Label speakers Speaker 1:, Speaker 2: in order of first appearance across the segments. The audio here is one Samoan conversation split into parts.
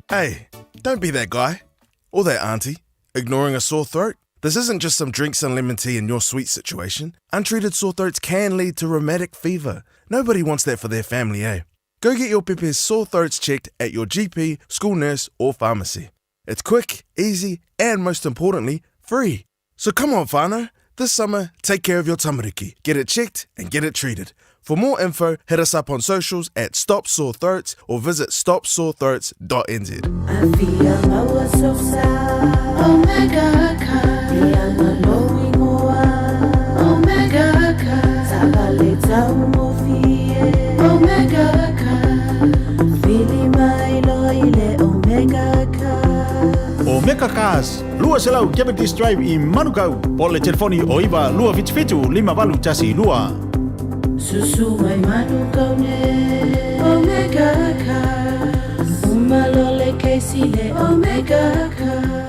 Speaker 1: Hey, don't be that guy or that auntie ignoring a sore throat. This isn't just some drinks and lemon tea in your sweet situation. Untreated sore throats can lead to rheumatic fever. Nobody wants that for their family, eh? Go get your pepe's sore throats checked at your GP, school nurse, or pharmacy. It's quick, easy, and most importantly, free. So come on, whānau. This summer, take care of your tamariki. Get it checked and get it treated. For more info, hit us up on socials at Stop Sore Throats or visit stopsorethroats.nz.
Speaker 2: O Meka Cars, 200 Cavendish Drive i Manukau, po le telefoni o 9 277 5812.
Speaker 3: Susu mai Manukau ne Omega Cars Uma le Casey le Omega Cars.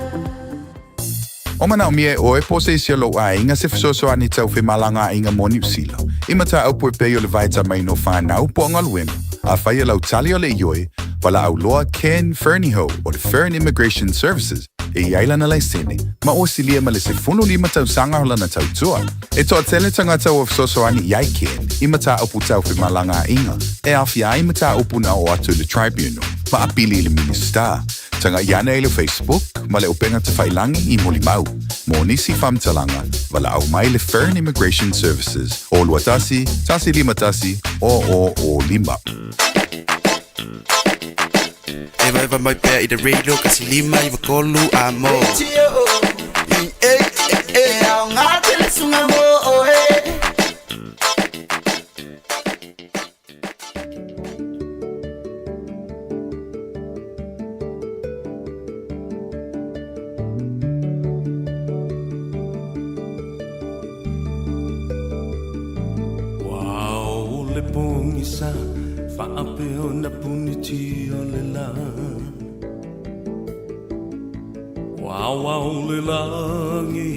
Speaker 4: O manaomia e ʻoe po o se isi o lou aiga se fesoasoani tau femalagaaiga mo Niu Sila, i mataupu e pei o le vaetamaina o fanau po o galuega. Afai o lau tali o le ioe, valaau loa Ken Fernihough o le Fern Immigration Services e i ai lana laisene, ma ua silia ma le 15 tausaga o lana tautua. E toatele tagata ua fesoasoani i ai Ken i mataupu tau femalagaaiga e aofia ai mataupu na oo atu i le Tribunal ma apili i le Minisita. Tagai ane i le Facebook ma le upega tafailagi i Molimau. Mo nisi faamatalaga, valaau mai le Fern Immigration Services o 21 151 0005.
Speaker 5: Evaeva mai pea i le radio kasi lima iwa tolu a mo.
Speaker 6: Ua o le pogisa faapea ona puniti o le lā. Ua ao le lagi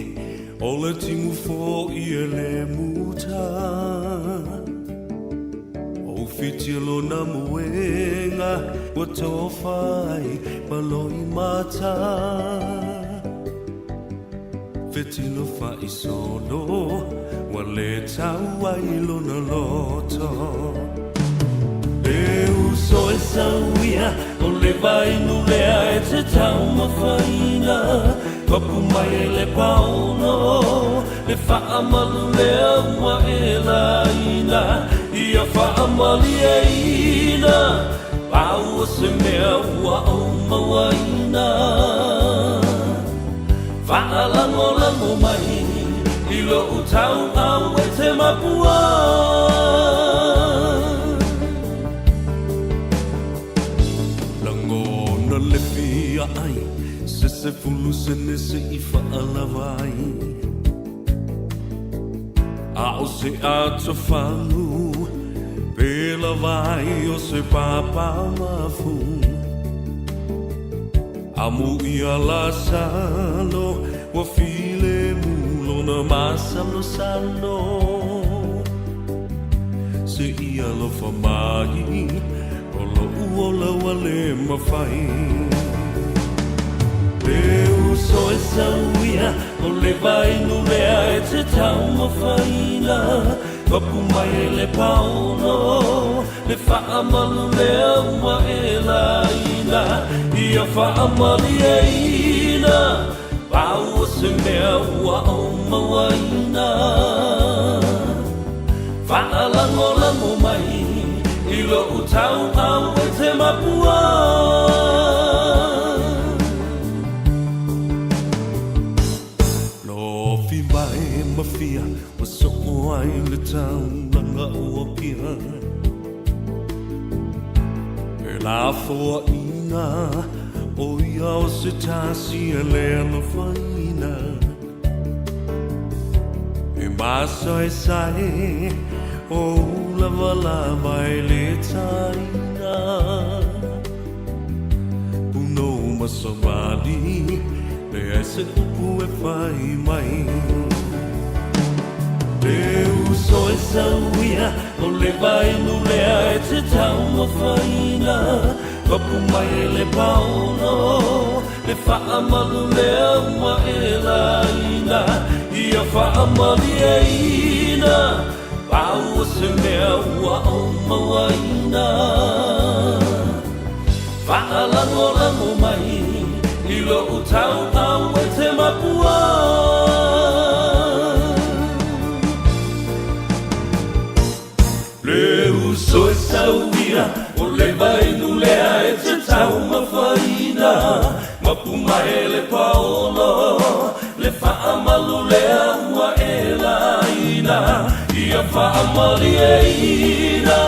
Speaker 6: o le timu foʻi e le muta. O fiti lona moega ua tofa ai ma loimata. Fetilo faisolo ua le tau ai lona loto. E uso e sauia o le vainu lea e te taumafaina. Papu mai e le paono le faamalu lea ua e laina. Ia faamalieina pau o se mea ua ou mauaina. Faalagolago mai i lou tauau e te mapua. Lagona le fia ai se 10 sene se i faalava ai. A o se atofagu pe lava ai o se papamafu. Amu ia Lasalo ua filemu lona masalosalo. Se i alofa mai o loʻu ola ua le mafai. E uso e sauia o le vainu lea e te taumafaina. Papu mai e le paono le faamalu lea ua e laina. Ia faamalieina pau o se mea ua ou mauaina. Faalagolago mai i lou tauau e te mapua. Lofi mai ma fia ua soo ai le taulaga o Apia. E lafoaiga o ia o se tasi e le alofaina. E masaesae o lavalava e le taina Punou ma savali Leai se upu e fai mai Le uso e sauia O le vainu lea e te taumafaina Mapu mai e le paono Le faamalu lea ua e laina Ia faamalieina Pau o se mea ua ou mauaina Faalagolago mai i lou tauau e te mapua Le uso e sauia o le vainu lea e te taumafaina Mapu mai le paolo le faamalu lea ua e laina Ia faamalieina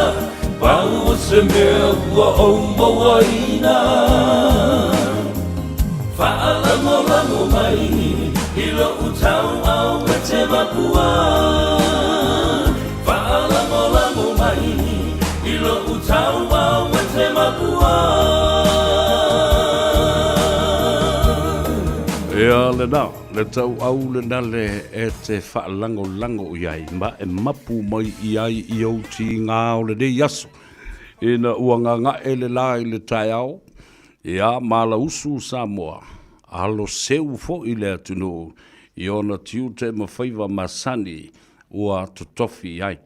Speaker 6: Pau o se mea ua ou mauaina Faalagolago mai i lou tauau e te mapua Faalagolago mai i lou tauau e te mapua
Speaker 7: Ia lena, le tauau lena le e te faalagolago i ai ma e mapu mai i ai i ou tiga o lenei aso. Ina ua gaga'e le la i le taeao, Ia malausu Samoa, alo seu foi le atunuu i ona tiute ma faiva masani ua totofi i ai.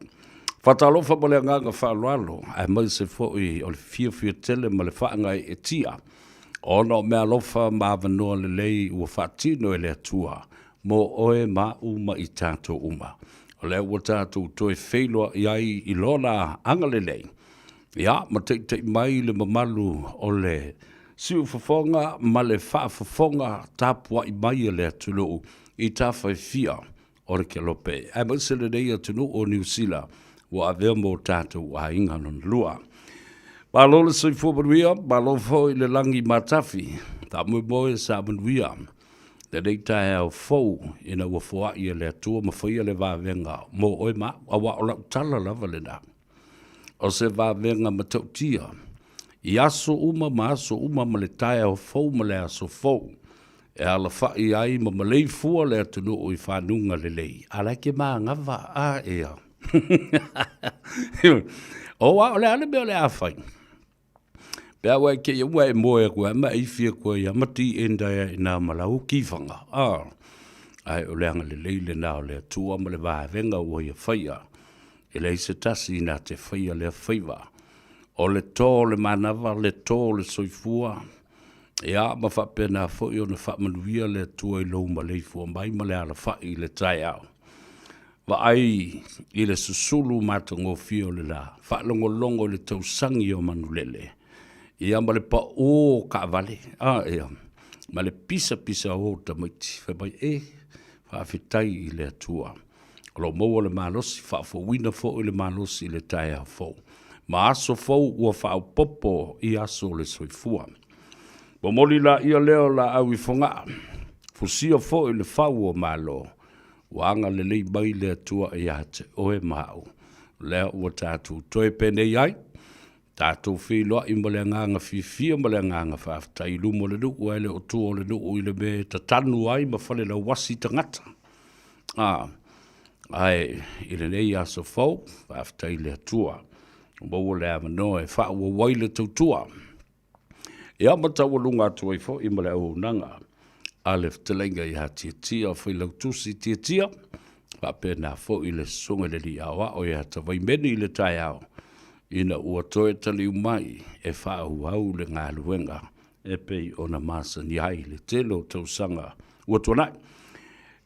Speaker 7: Faatalofa ma le agaga faaaloalo, aemaise foi o le fiafia tele ma le faagaeetia ona o meaalofa ma avanoa lelei ua faatino e le Atua mo oe ma au ma i tatou uma. O lea ua tatou toe feiloai ai i Lona agalelei Ia, ma teitei mai le mamalu o le siufofoga ma le faafofoga tapuai mai a le atunuu i tafa e fia o le kelope, aemaise lenei atunuu o Niu Sila ua avea mo tatou aiga lona lua. Malo le soifua manuia, malo foi le lagi matafi, faamoemoe sa manuia lenei taeao fou ina ua foai e le Atua ma faia le vavega mo oe ma au, aua o lau tala lava lena. O se vavega matautia i aso uma ma aso uma ma le taeao fou ma le aso fou e alafai ai ma maleifua le atunuu i fanuga lelei. A la e ke manava a ea. O a o le a le mea o le a fai? Pe a ua e kēia ua e moe aku ai ma e ifi aku ai ma ti enda ia ina ma lau kiwhanga. Ah, ae o le agalelei lena o le Atua ma le vavenga ua ia faia. E leai se tasi na te faia lea faiva. O le tō o le manava, le tō o le soifua, ia ma faapena foi ona faamanuia le Atua i lou maleifua mai ma le alafai i le taeao. Vaai i le susulu matagofie o le la, faalogologo i le tausagi o manulele, ia ma le paū o taavale, a ia, ma le pisapisa o tamaiti, fai mai, e, faafetai i le Atua. O lo o maua le malosi, faafouina foi le malosi i le taeao fou. Ma aso fou ua faaopoopo i aso o le soifua. Momoli laia lea o laau i Fogaa, fusia foi le fau o Malo, Ua agalelei mai le Atua ia te oe ma au. O lea ua tatou toe penei ai, tatou feiloai ma le agaga fiafia ma le agaga faafetai i luma o le nuu, ae le o tua o le nuu i le mea e tatanu ai ma falelauasi tagata. A, ae i lenei aso fou, faafetai i le Atua, ua maua le avanoa e faaauau ai le tautua. Ia ma taualuga atu ai foi ma le auaunaga a le fetalaiga ia Tiatia Failautusi Tiatia, faapena foi le Susuga i le Alii Aoao ia Tavaimeni i le taeao, ina ua toe taliu mai e faaauau le galuega e pei ona masani ai le tele o tausaga ua tuanai.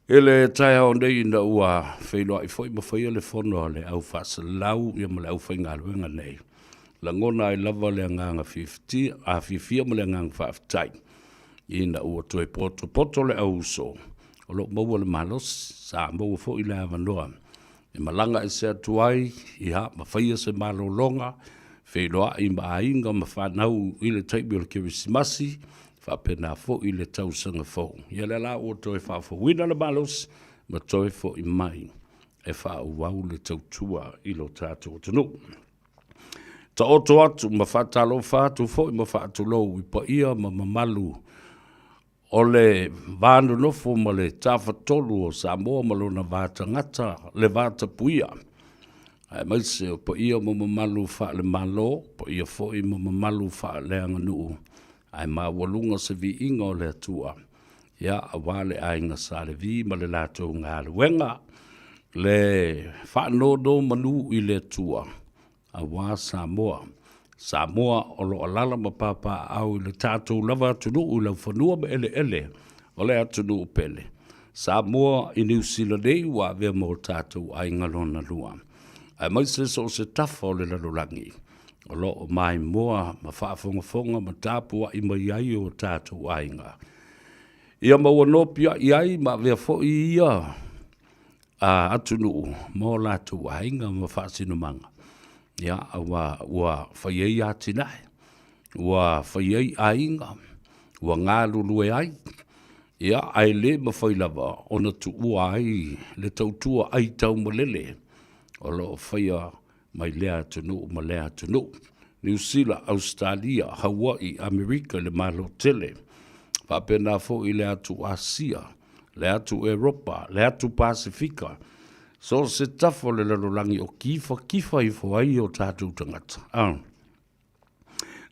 Speaker 7: I le taeao nei ina ua feiloai foi ma faia le fono a le au faasalau ia ma le aufaigaluega nei, lagona ai lava le agaga fiafia ma le agaga faafetai ina ua toe potopoto le au uso o lo o maua le malosi. Sa maua foi le avanoa e malaga ese atu ai ia ma faia se malologa, feiloai ma aiga ma fanau i le taimi o le Kerisimasi, faapena foi le tausaga fou. Ia lea la ua toe faafouina le malosi ma toe foi mai e faaauau le tautua i lo tatou atunuu. Taoto atu ma faatalofa atu foi ma faatulou i paia ma mamalu o le va nonofo ma le tafatolu o Samoa ma lona va tagata, le va tapuia, aemaise o paia ma mamalu faale-Malo, paia foi ma mamalu faaleaganuu, ae maualuga se viiga o le Atua, ia, aua le Aiga Sa Levi ma le latou galuega, le faanonomanu i le Atua, aua Samoa. Samoa o lo o alaala ma papaaao i le tatou lava atunuu i laufanua ma eleele o le atunuu pele. Samoa i Niu Sila nei ua avea ma o tatou aiga lona lua, aemaise so o se tafa o le lalolagi o lo o maimoa ma faafogafoga ma tapuai mai ai o tatou aiga. Ia ma ua nopiai ai ma avea foi ia a atunuu ma o latou aiga ma faasinomaga, ia, aua ua fai ai atinae, ua fai ai aiga, ua galulue ai, ia, ae le mafai lava ona tuua ai le tautua aitaumalele o lo o faia mai lea atunuu ma lea atunuu. Niu Sila, Ausetalia, Hawaii, Amerika i le Malo tele, faapena foi le atu Asia, le atu Eropa, le atu Pasefika, so o se tafa o le lalolagi o kifakifa ifo ai o tatou tagata. Ah.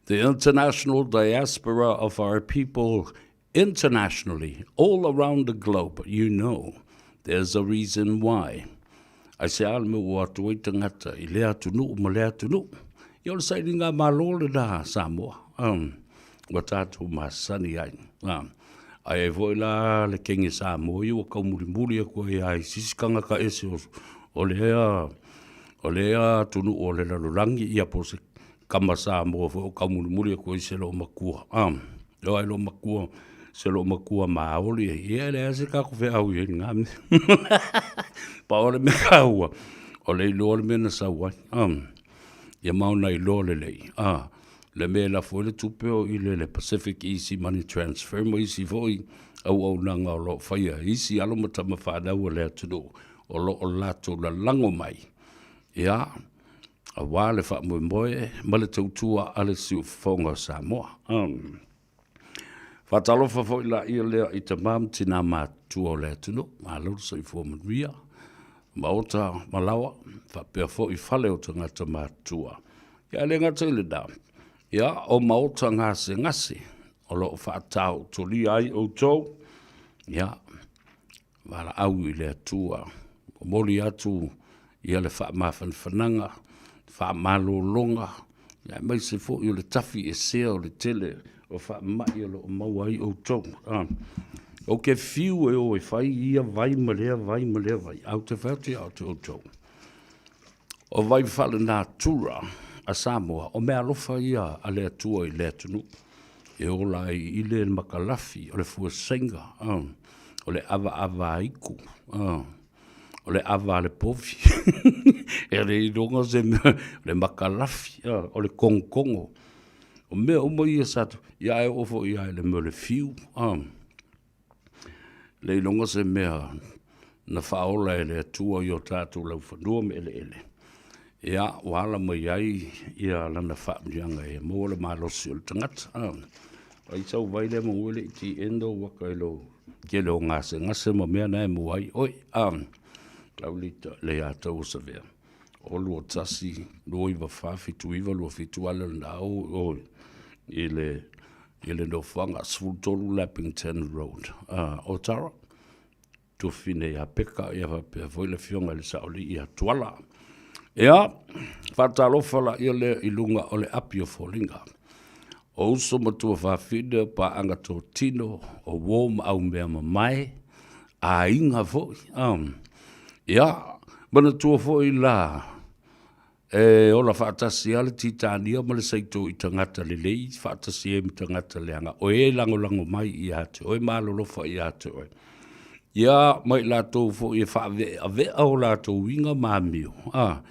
Speaker 7: The international diaspora of our people internationally, all around the globe, you know, there's a reason why. Aisea le mea ua o atu ai tagata i lea atunuu ma lea atunuu? Ia o le sailiga Malo lena a Samoa, um, ua tatou masani ai. Um, ae ai foi la le kenge Samoa ia ua kaumulimuli atu ai lava i sisi tagata ese o, o lea, o lea atunuu o le lalolagi, ia po o se kama Samoa foi o kaumulimuli atu ai se loomatua. Um, E oo lava i lou matua, se lou matua maoli, ia e leai se tatou feau i ai i lena mea. Pau lava le mea taua, o le iloa le mea na sau ai, ia ma ona iloa lelei, le mea e lafo ai le tupe o i le Pacific Easy Money Transfer ma isi foi auaunaga o lo o faia e isi alo ma tama fanau a le atunuu o lo o latou lalago mai, ia, aua le faamoemoe ma le tautua a le siufofoga o Samoa. Um. Faatalofa foi laia lea i tamā ma tinā matutua o le atunuu, malo le soifua manuia, maota ma laoa, faapea foi fale o tagata matutua. Ia e le gata i lena, ia o maota gasegase o lo o faataotolia ai outou, ia valaau i le Atua, momoli atu ia le faamafanafanaga, faamalologa, aemaise foi o le tafi esea o le tele o faamai o lo o maua ai outou. Ou te fiu e o e fai ia vai ma lea vai ma lea vai, ae ou te fai atu ia te outou, o vai faalenatura a Samoa, o meaalofa ia a le Atua i le atunuu. E ola ai i le makalafi, o le fuasaina, o le avaavaaitu, o le ava a le povi. E le iloga se mea, o le makalafi, o le kogokogo. O mea uma ia sa, ia ae oo foi lava i le mea o le fiu. Le iloga se mea na faaola e le Atua i o tatou laufanua ma eleele, ia, ua ala mai ai ia lana faamanuiaga e maua le malosi o le tagata. Ai sau vai lea maua le i endo waka i lo tele o gasegase ma mea na e maua ai oe. Lau lita le ia tau o savea. O lua tasi, lua iwa wha, whitu iwa, lua whitu ale na o, o i le i le nofoaga 13 Lappington Road, uh, Otara. Tufine ia Peka, ia faapea foi le afioga i le Saolii ia Tuala. Ia, faatalofa laia lea i luga o le api o foliga. O uso ma tuafafine o paaga totino, o uo ma aumea mamae, aiga foi. Um, ia, manatua foi la, E ola faatasi lava le Titania ma le Saito i tagata lelei, faatasi ai ma tagata leaga. O e lagolago mai ia te oe ma alolofa ia te oe. Ia ma i latou foi e faaveavea o latou uiga ma amio, a,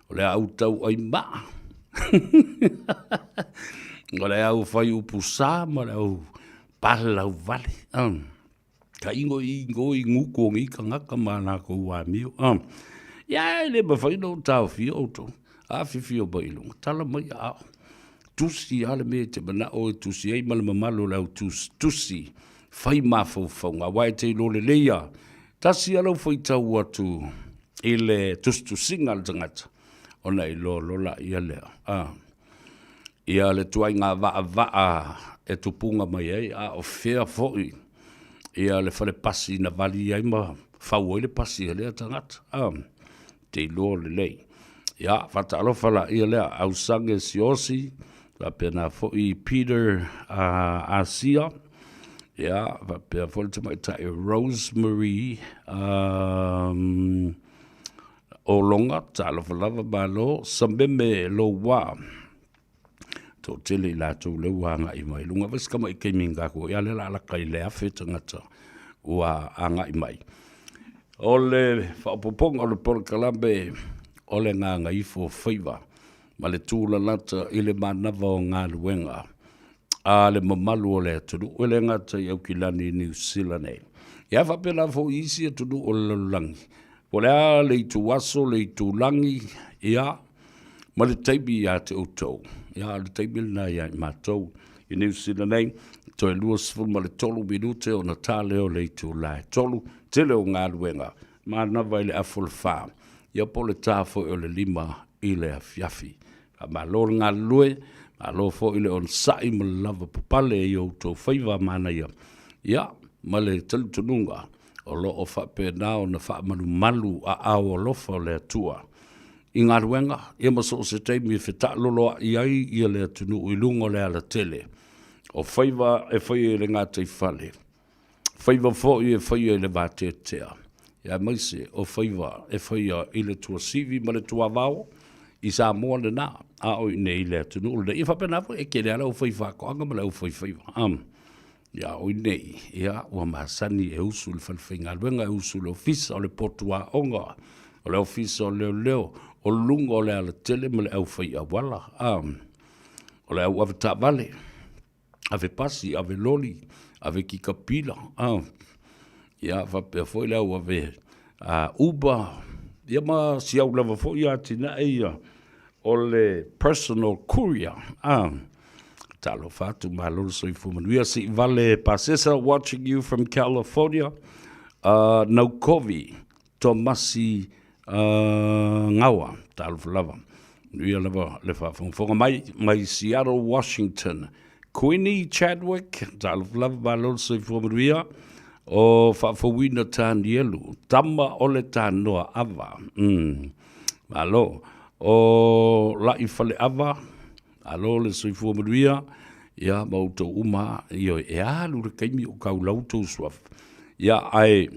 Speaker 7: o le au tauai maa. O le au fai upu sa ma le au palauvale. Ka ingo i ingo i nguku o nei tagata ma latou amio. Ia e le mafai ona ou taofia outou. Afifio mai i luga, tala mai aao. Tusi lava le mea e te manao e tusi ai ma le mamalu o le au tusitusi, fai mafaufauga, aua e te iloa lelei lava, tasi lava lau faitau atu i le tusitusiga a le tagata, ona iloa loa laia lea, a, ia le ituaiga vaavaa e tupuga mai ai, a o fea foi ia le fale pasi na vali ai ma fau ai le pasi a lea tagata, a, te iloa lelei. Ia, faatalofa laia lea, Ausage Siaosi, faapena foi Peter Asia, ia, faapea foi le tamaitai Rosemary Ologa, talofa lava malo, Sameme Loua, toatele i latou lea ua agai mai i luga. Vaai si tamai taimi na tatou i ai, a o lea o le a lata i le 1000 tagata ua agai mai. O le faaopoopoga o le polokalame o le Gagaifo Faiva ma le tulalata i le manava o galuega a le mamalu o le atunuu, e le gata i Aukilani i Niu Sila nei, ia faapena foi i isi atunuu o le lalolagi. Po o le a le ituaso, le itulagi, ia, ma le taimi ia te outou, ia, o le taimi lena ia i matou i Niu Sila nei, toe 23 minute ona ta lea o le itula e 3, tele o galuega, manava i le afa o le 4, ia po o le ta foi o le 5 i le afiafi. Faamalo le galulue, malo foi le onosai ma le lavapapale i o outou faiva manaia, ia, ma le talitonuga o lo o faapena ona faamalumalu aao alofa o le Atua i galuega, ia ma so o se taimi e fetaaloloai ai ia le atunuu i luga o le alatele. O faiva e faia i le gataifale, faiva foi e faia i le vateatea, aemaise o faiva e faia i le tuasivi ma le tuavao i Samoa lena, a o i inei i le atunuu lenei. E faapena foi, e tele lava le aufaifaatoaga ma le aufaifaiva. Ia, o i inei, ia, ua masani e usu i le falefaigaluega, e usu i le ofisa o le potu aoga, o le ofisa o leoleo, o luga o le alatele ma le aufai auala, o le au avetaavale, ave pasi, ave loli, ave kikapila, ia faapea foi le au ave Uber, ia ma si au lava foi atinae ia o le personal courier. Talofa atu, malo le soifua manuia. Siivale Pasesa watching you from California. Naukovi Tomasi Gawa, talofa lava. Manuia lava le faafogafoga mai, mai Seattle, Washington. Queenie Chadwick, talofa lava, malo le soifua manuia. O Faafouina Tanielu, tama o le tanoa ava. Malo. O La'i Faleava, malo le soifua manuia. Ia, ma outou uma, ioe, e alu le taimi o tau lau outou suafa. Ia, ae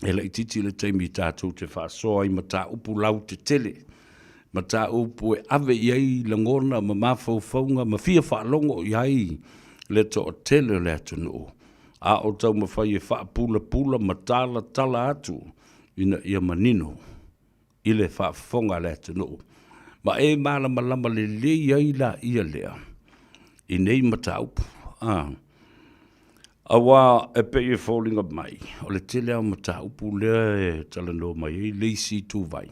Speaker 7: e laitiiti le taimi tatou te faasoa ai mataupu lautetele, mataupu e ave i ai lagona ma mafaufauga ma fia faalogo i ai le toatele o le atunuu, a o taumafai e faapulapula ma talatala atu ina ia manino i le faafofoga a le atunuu, ma e malamalama lelei ai laia lea i nei mataupu. A. Aua e pei e foliga mai, o le tele lava o mataupu lea e talanoa mai ai le isi ituvai,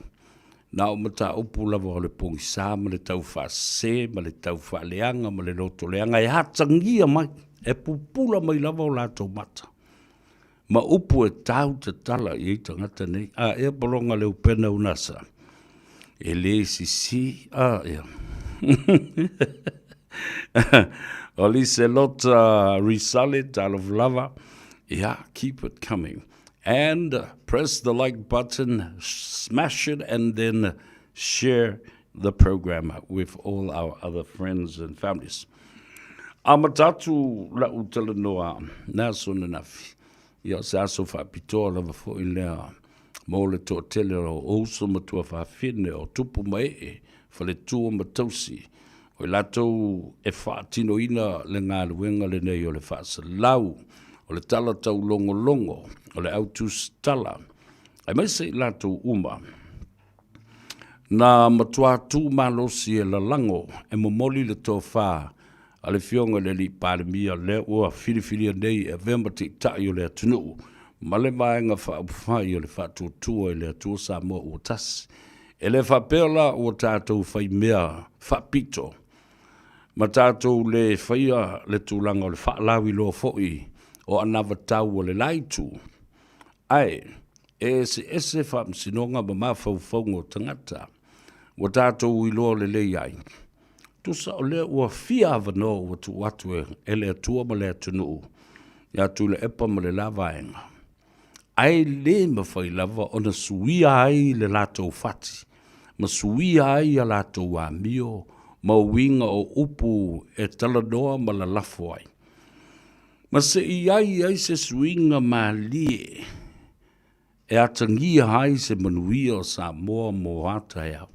Speaker 7: na o mataupu lava o le pogisa ma le taufaasese ma le taufaaleaga ma le lotoleaga e atagia mai, e pupula mai lava o latou mata ma upu e tau tatala i ai tagata nei. A ea pologa le upena unasa, e le sisi, a ea. O Liselota Risale, talofa lava. Yeah, keep it coming. And press the like button, smash it, and then share the program with all our other friends and families. Amata atu lau talanoa le aso ananafi, ia o se aso faapitoa lava foi lea mo le toatele o uso ma tuafafine o tupu ma ee, faletua ma tausi, o i latou e faatinoina le galuega lenei o le faasalau, o le tala taulogologo, o le au tusitala, aemaise i latou uma Na matua tu malosi e lalago e momoli le tofa a le Afioga i le Alii Palemia lea ua filifilia nei e avea ma Taitai o le atunuu ma le Vaega Faaupufai o le Faatuatua i le Atua Samoa ua Tasi. E le faapea la ua tatou faimea faapito ma tatou le faia le tulaga o le faalauiloa foi o anavatau a le la itu, ae e eseese faamasinoga ma mafaufauga o tagata ua tatou iloa lelei ai. Tusa o lea ua fia avanoa ua tuu atu e le Atua ma le atunuu ia Tuilaepa ma le la vaega, ae le mafai lava ona suia ai le latou fati ma suia ai a latou amio ma uiga o upu e talanoa ma lalafo ai. Ma se i ai ai se suiga malie e atagia ai se manuia o Samoa mo a taeao.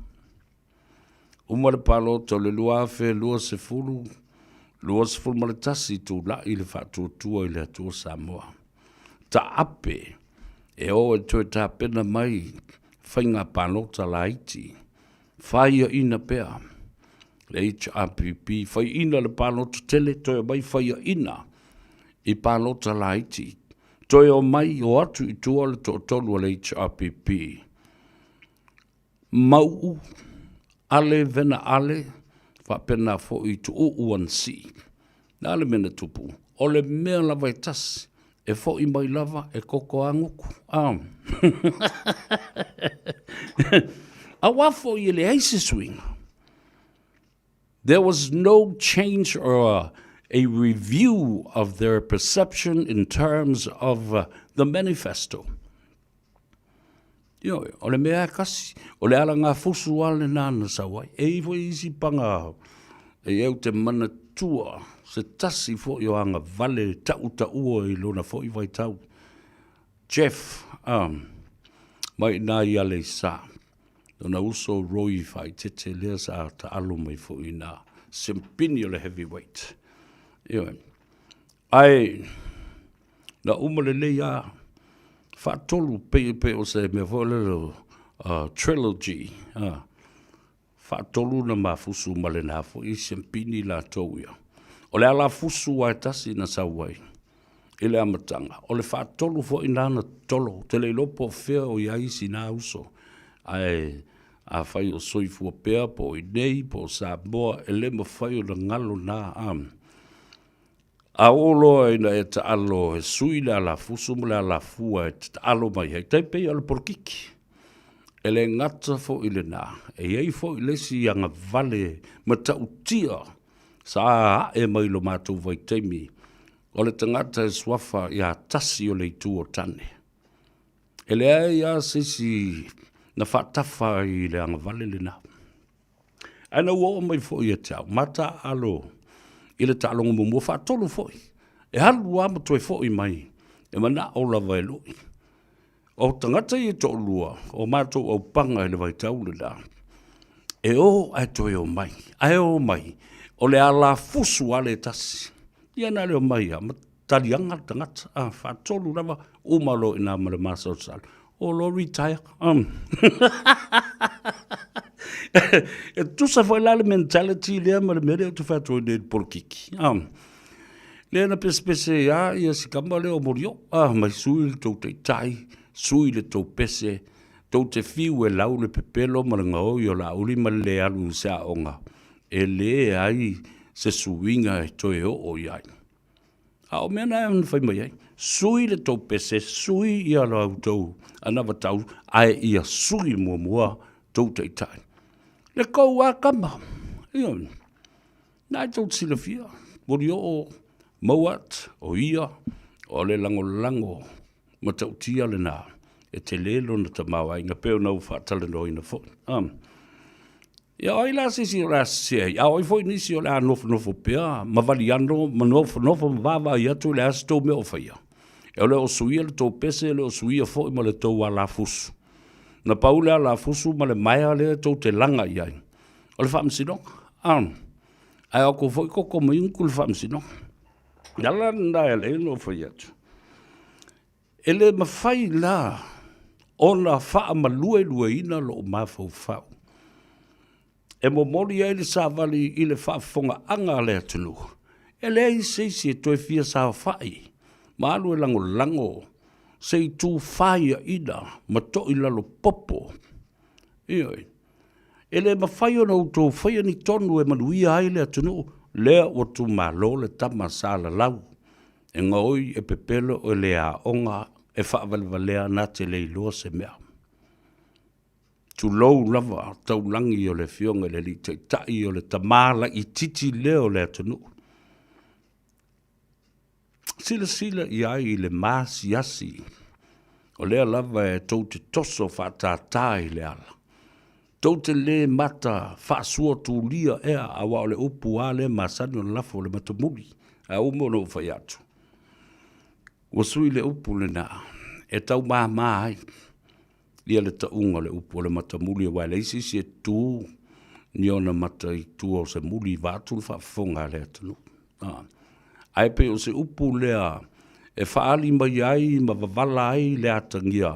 Speaker 7: Uma le palota o le 2020, 21 tulai le faatuatua i le Atua Samoa. Taape e o e toe tapena mai faiga palota laiti, faiaina pea le HRPP, faiaina le palota tele, toe omai faiaina i palota laiti, toe omai o atu i tua le toatolu o le HRPP. Mauu, Ale Vena Ale, faapena foi Tuuu Anasii. Le a le mea na tupu? O le mea lava e tasi, e foi mai lava e koko aguku. Ah. Auā foi e leai se suiga. There was no change or a, a review of their perception in terms of uh, the manifesto. Ioe, o le mea e kasi, o le ala ngā fusu a le nā na sau ai. E i foi isi panga e au te manatua se tasi foi o anga vale tau taua i lona foi vaitau. Jeff, um, mai nā i Aleisa. Lona uso Roy Whaitete lea sa taalo mai foi nā siampini o le heavyweight. Ioe. Ae, na uma lelei a faatolu pei pei o se mea foi lele uh, trilogy uh, faatolu na mafusu ma lena foi siampini latou ia. O le ala fusu a e tasi na sau ai i le amataga, o le faatolu foi na na tolo, te le iloa po o fea o i ai sina uso, ae afai o soifua pea po o i nei po o Samoa, e le mafai ona galo na a. A oo loa ina e taalo e sui le alafusu ma le alafua e taalo mai ai, tai pei o le polokiki. E le gata foi lena, e i ai foi le isi agavale matautia sa ae mai lo matou vaitaimi, o le tagata e suafa ia tasi o le itu o tane. E leai lava se isi na faatafa i le agavale lena. Ae na ua oo mai foi ia te au, ma taaalo i le taaloga muamua faatolu foi. E alu lava ma toe foi mai, e manao lava e lui. O tagata ia e toalua, o matou aupaga i le vaitau lena, e o ae toe o mai, ae o mai, o le alafusu lava le tasi. Ia na le omai lava, ma taliaga le tagata, a, faatolu lava, uma loa i ina ma le masalosalo. O loa retire. Um. e tusa foi la le mentality lea ma le mea lea ou te fai atu ai nei i le polokiki. Um. Lea na pesepese ia ia si kama lea o Morio. Ah, mai sui le tou taitai, sui le tou pese, tou te fiu e lau le pepelo ma le gaoi o Laauli ma le le alu i se aoga. E leai se suiga e toe oo i ai. A o mea na e fai mai ai, sui le tou pese, sui ia la outou anavatau, ae ia sui muamua tou taitai. Le kou a kama, ioe, na e tou te silafia, Molioo, Mowat, o ia, o le lagolago matautia lena, e tele lona tamaoaiga, pei ona ou faatalanoaina foi. Um. Ia o ai la se isi o le a sese ai? A o ai foi nisi o le a nofonofo pea ma valiano ma nofonofo ma vaavaai atu o le a se tou mea o faia? E le o suia le tou pese, e le o suia foi ma le tou alafusu. Na pau le alafusu ma le maea lea tou te laga i ai, o le faamasinoga. A, ae o atu foi koko mai utu le faamasinoga. O le ala lena e ala ai ona ou fai atu. E le mafai la ona faamaluelueina lou mafaufau e momoli ai le savali i le faafofogaaga a le atunuu, e leai se isi e toe fia saofai ma alu e lagolago se itu faiaina ma toilalo popo. Ioe. E le mafai ona outou faia ni tonu e manuia ai le atunuu, lea ua tumalo le tama sa lalau e gaoi e pepelo e le aoga e faavalevalea na te le iloa se mea. Tulou lava taulagi o le Afioga i le Alii Taitai o le tama laitiiti lea o le atunuu. Silasila i ai i le maasiasi, o lea lava e tou te toso faatātā i le ala. Tou te le mata faasuatulia ea, aua o le upu lava lea e masani ona lafo, o le matamuli. Ae ua uma ona ou fai atu, ua sui le upu lena e taumāmā ai ia le tauga o le upu o le matamuli, aua e leai se isi e tu ni ona mata i tua o se muli vaeatu le faafofoga a le atunuu. Ae pei o se upu lea e faaali mai ai ma vavala ai le atagia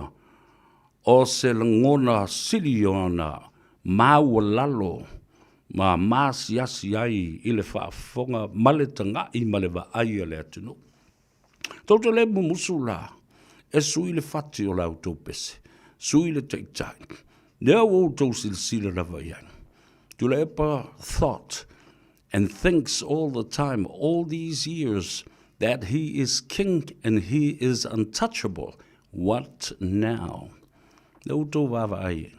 Speaker 7: o se lagona sili ona maualalo ma maasiasi ai i le faafofoga ma le tagai ma le vaai a le atunuu. Tou te le mumusu la e sui le fati o la outou pese, sui le taitai. Lea ua outou silasila lava i ai. Tuilaepa thought and thinks all the time, all these years, that he is king and he is untouchable. What now? Lea ua outou vaavaai ai.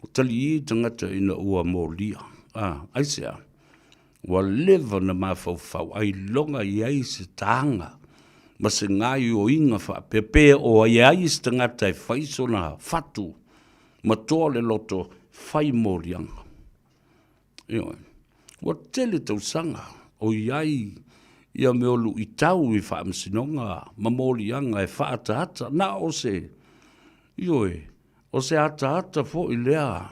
Speaker 7: Ua taliī tagata ina ua molia. A, aisea? Ua leva ona mafaufau ailoga i ai se taga ma se gaoioiga faapea, pe o i ai se tagata e fai sona fatu ma toa le loto fai moliaga. Ioe. Ua tele tausaga o i ai ia mea o luitau i faamasinoga ma moliaga e faaataata, na o se, ioe, o se ataata foi lea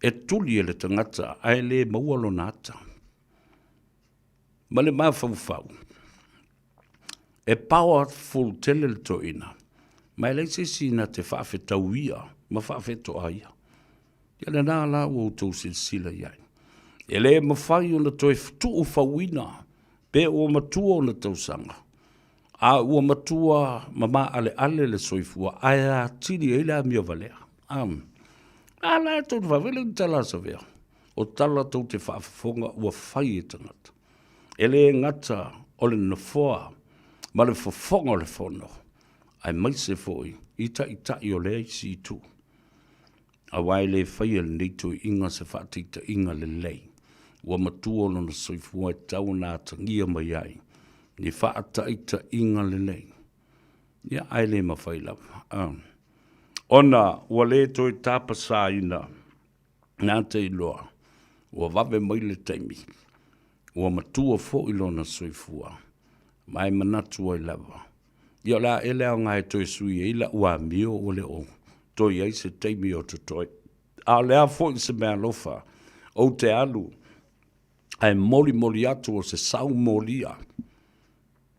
Speaker 7: e tuli e le tagata ae le maua lona ata. Ma le mafaufau, e powerful tele le toeaina, ma e leai se isi na te faafetauia ma faafetoaia. Ia lena la ua outou silasila i ai. E le mafai ona toe tuufauina pe ua matua ona tausaga, a ua matua ma maaleale le soifua ae atili ai le amio valea. A la e tou te faafetai le tala a Savea. O tala tou te faafofoga ua fai e tagata. E le gata o le nofoa ma le fofoga o le fono, aemaise foi i taitai o lea isi itu. Aua e le faia e lenei toeaiina se faataitaiga lelei, ua matua lona soifua e tatau ona atagia mai ai ni faataitaiga lelei. Ia, ae le mafai lava, ona ua le toe tapasaina na te iloa ua vave mai le taimi, ua matua foi lona soifua, ma e manatu ai lava, ia o le a ea le aoga e toe sui ai lau amio ua le o toe i ai se taimi o totoe. A o le a foi se meaalofa ou te alu ae molimoli atu o se sau molia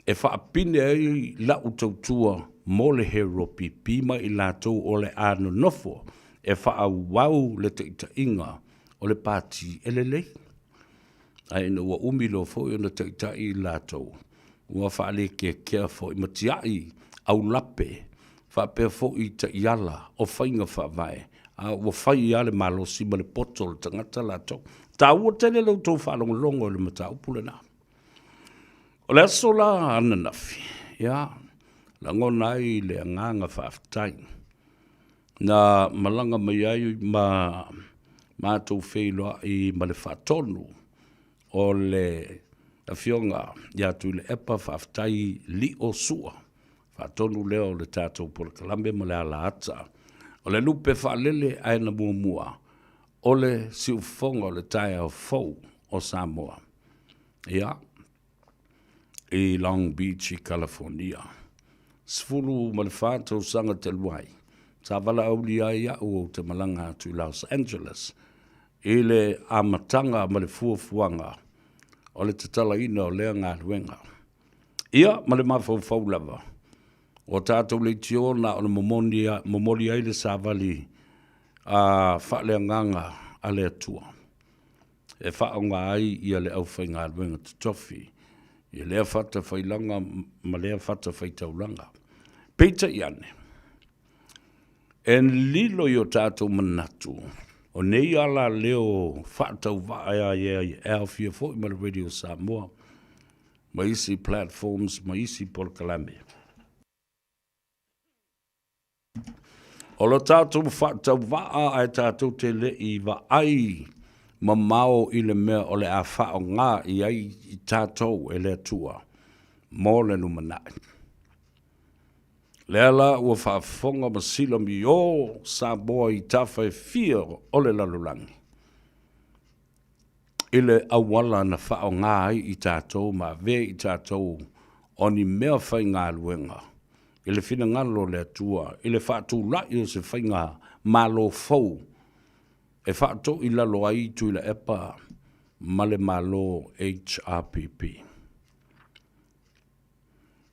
Speaker 7: e faapine ai lau tautua mo le HRPP ma i latou o le a nonofo e faaauau le taitaiga o le Pati e lelei. Ae ina ua umi loa foi ona taitai i latou, ua faalekeakea foi ma tiai aulape faapea foi taiala o faiga faavae, a ua fai lava le malosi ma le poto o le tagata latou. Taua tele lo outou faalogologo i le mataupu lena. O le aso la ananafi, ia, lagona ai le agaga faafetai na malaga mai ai ma matou feiloai ma le faatonu o le Afioga ia Tuilaepa Faafetai Lio Sua, faatonu lea o le tatou polokalame ma le alaata o le lupe faalele ae na muamua o le siufofoga o le taeao fou o Samoa. Ia, i Long Beach i Kalafonia. 14 tausaga talu ai, sa valaaulia ai au ou te malaga atu i Los Angeles i le amataga ma le fuafuaga o le tatalaina o lea galuega. Ia, ma le mafaufau lava, ua tatou leitio na o le momoni, momoli ai le savali a faaleagaga a le Atua e faaaoga ai ia le aufaigaluega totofi i lea fata failaga ma lea fata faitaulaga. Peitai ane, e lilo i o tatou manatu. O nei alaleo faatauvaa e aofia foi ma le Radio Samoa ma isi platforms ma isi polokalame. O lo tatou faatauvaa ae tatou te le i vaai mamao i le mea o le a faaaoga i ai i tatou e le Atua mo le lumanai. Lea la ua faafofoga ma silamiō Samoa i tafa e fia o le lalolagi i le auala na faaaoga ai i tatou ma avea i tatou o ni mea faigaluega i le finagalo o le Atua i le faatulai o se faiga Malo fou e faatoilalo ai Tuilaepa ma le Malo HRPP.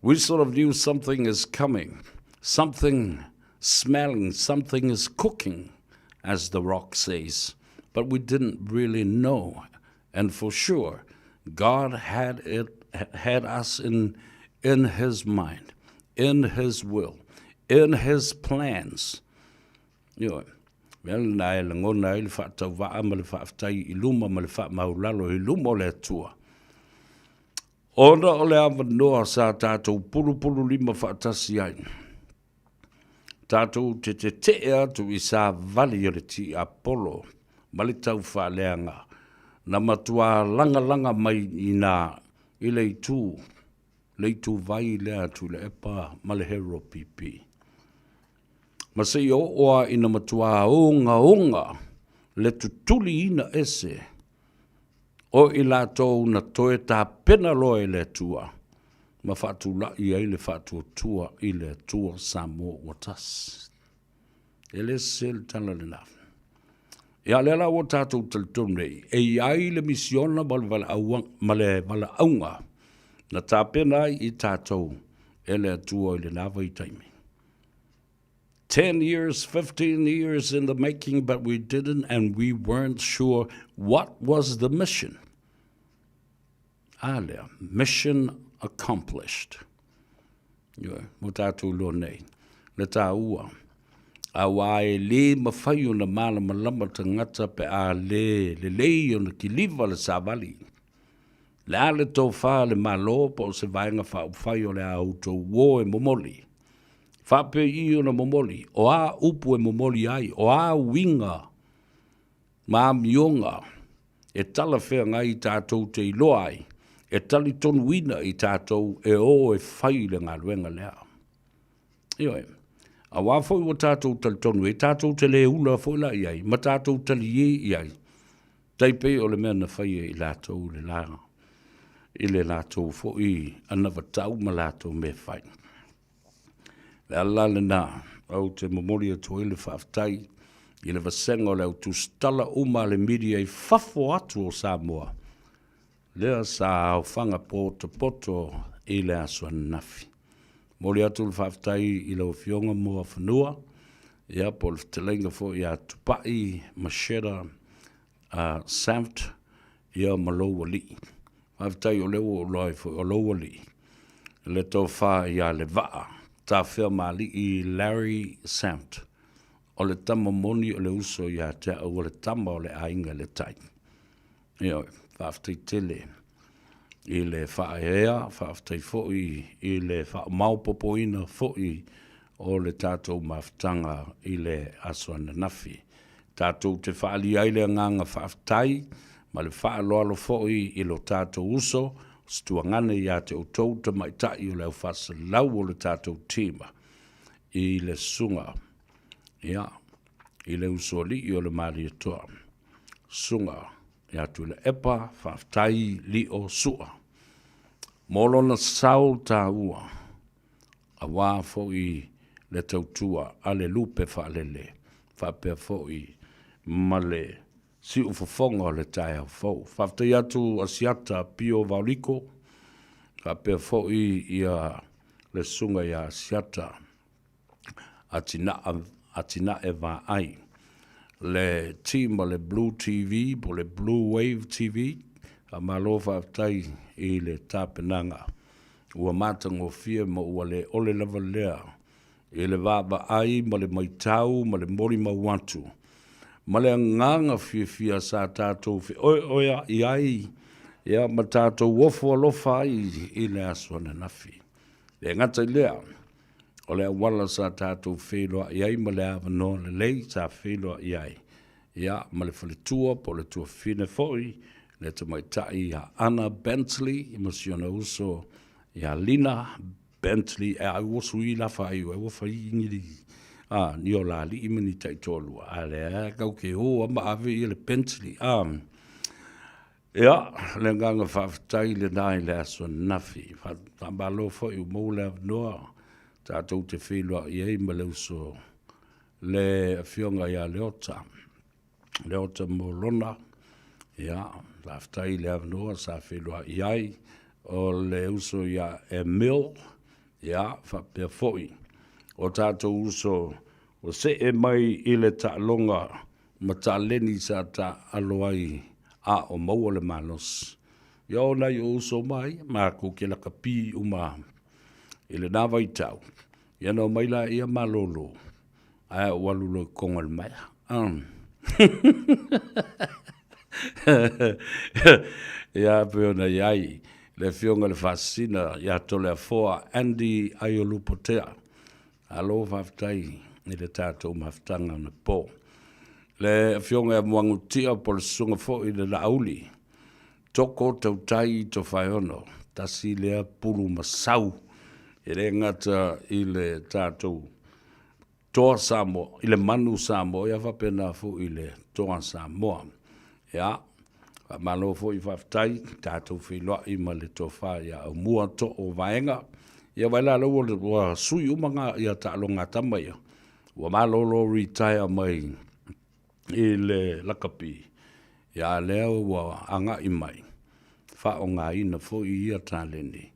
Speaker 7: We sort of knew something is coming, something smelling, something is cooking, as The Rock says, but we didn't really know. And for sure, God had it had us in in his mind, in his will, in his plans. Ioe. Mea lena e lagona ai le faatauvaa ma le faafetai i luma ma le faamaulalo i luma o le Atua. Ona o le avanoa sa tatou pulupululima faatasi ai, tatou te tetee atu i savali o le tiapolo ma le taufaaleaga na matuā lagalaga mai i ina i le itu, le ituvai lea a Tuilaepa ma le Hero PP. Ma seia oo lava ina matuā ogaoga le tutuliina ese o i latou na toe tapena loa e le Atua ma faatulai ai le faatuatua i le Atua Samoa ua tasi. E le sese le tala lena. Ia, lea la ua tatou talitonu nei, e i ai le misiona ma le valaauga, ma le valaauga na tapena ai i tatou e le Atua i lena vaitaimi. 10 years, 15 years in the making, but we didn't and we weren't sure what was the mission. A lea, mission accomplished. Ioe, mo tātou loa nei, le tāua. Auā e lē mawhai ona mālamalama tangata pe a lē lelei ona kiliva le savali. Le a le tofā le Malo po o se vaega faaupufai o le a outou uō e momoli. Faapei i ona momoli, o a upu e momoli ai, o a uiga ma amioga e talafeagai tatou te iloa ai, e talitonuina i tatou e o e fai le galuega lea. Ioe. Auā foi ua tatou talitonu ai, tatou te le ula foi la i ai, ma tatou taliē i ai, tai pei o le mea na fai e i latou i le la, i le latou foi anavatau ma latou mea fai. Le ala lena ou te momoli atu ai le faafetai i le vasega o le au tusitala uma a le media i fafo atu o Samoa, lea sa aofaga potopoto i le aso ananafi. Momoli atu le faafetai i lau Afioga Moafanua, ia po o le fetalaiga foi ia Tupai Masheta Saft, ia ma lou alii. Faafetai o lea ua ou iloa ai foi o lou alii, le tofa ia Levaa Tafeamaalii Larry Saft, o le tama moni o le uso ia te au o le tama o le aiga i le tai. Ioe, faafetai tele i le faaeaea, faafetai foi i le faamaopoopoina foi o le tatou mafutaga i le aso ananafi. Tatou te faaalia ai le agaga faafetai ma le faaaloalo foi i lo tatou uso, o se tuagane ia te outou tamaitai o le au faasalau o le tatou team i le susuga, ia, i le usoalii o le Malietoa, susuga ia Tuilaepa Faafetai Lio Sua, mo lona sao taua aua foi le tautua a le lupe faalele faapea foi ma le siufofoga o le taeao fou. Faafetai atu Asiata Pio Vaoliko faapea foi ia le susuga ia Asiata Atinae Vaai, le team a le Blue TV po o le Blue Wave TV, faamalo faafetai i le tapenaga ua matagofie ma ua le ole lava lea i le vaavaai ma le maitau ma le molimau atu. ma le agaga fiafia sa tatou feoeoeaʻi ai, ia, ma tatou ofo alofa ai i le aso ananafi. E le gata i lea, o le auala sa tatou feiloai ai ma le avanoa lelei sa feiloai ai, ia, ma le faletua po o le tuafafine foi, le tamaitai ia Anna Bentley ma si ona uso ia Lina Bentley e au osu i la fa ai ua fai ngili a ni o la li ma ni tai toalua a le a kau ke o ama ave ia le Bentley a ia le agaga faafetai lenā i le aso ananafi. Faamalo foi ua maua le avanoa tatou te feiloai ai ma le uso le Afioga ia Leota, Leota Molona, ia, faafetai i le avanoa sa feiloai ai, o le uso ia Emil, ia, faapea foi o tatou uso ua see mai i le taaloga ma taleni sa taaalo ai a o maua le malosi. Ia o nai ou uso mai, matou te lakapi uma i lena vaitau, ia na omai laia malolo, ae ou alu loa i koga o le maea. Ia pei ona i ai le Afioga i le Faasisina ia Toleafoa Andy Aiolupotea. Malo faafetai i le tatou mafutaga anapo. Le Afioga ia Muagututia po o le Susuga foi i le Laauli, Toko Tautai Tofaeono, tasi lea pulu masau e le gata i le tatou Toa Samoa, i le manu Samoa, ia faapena foi i le Toa Samoa. Ia, faamalo foi faafetai, tatou feiloai ma le tofa ia Aumua Too Vaega. Ia vaai la lea ua sui uma nga ia taaloga a tama ia, ua malolo retire mai i le lakapi, ia a lea ua agai mai, faaaogaina foi ia taleni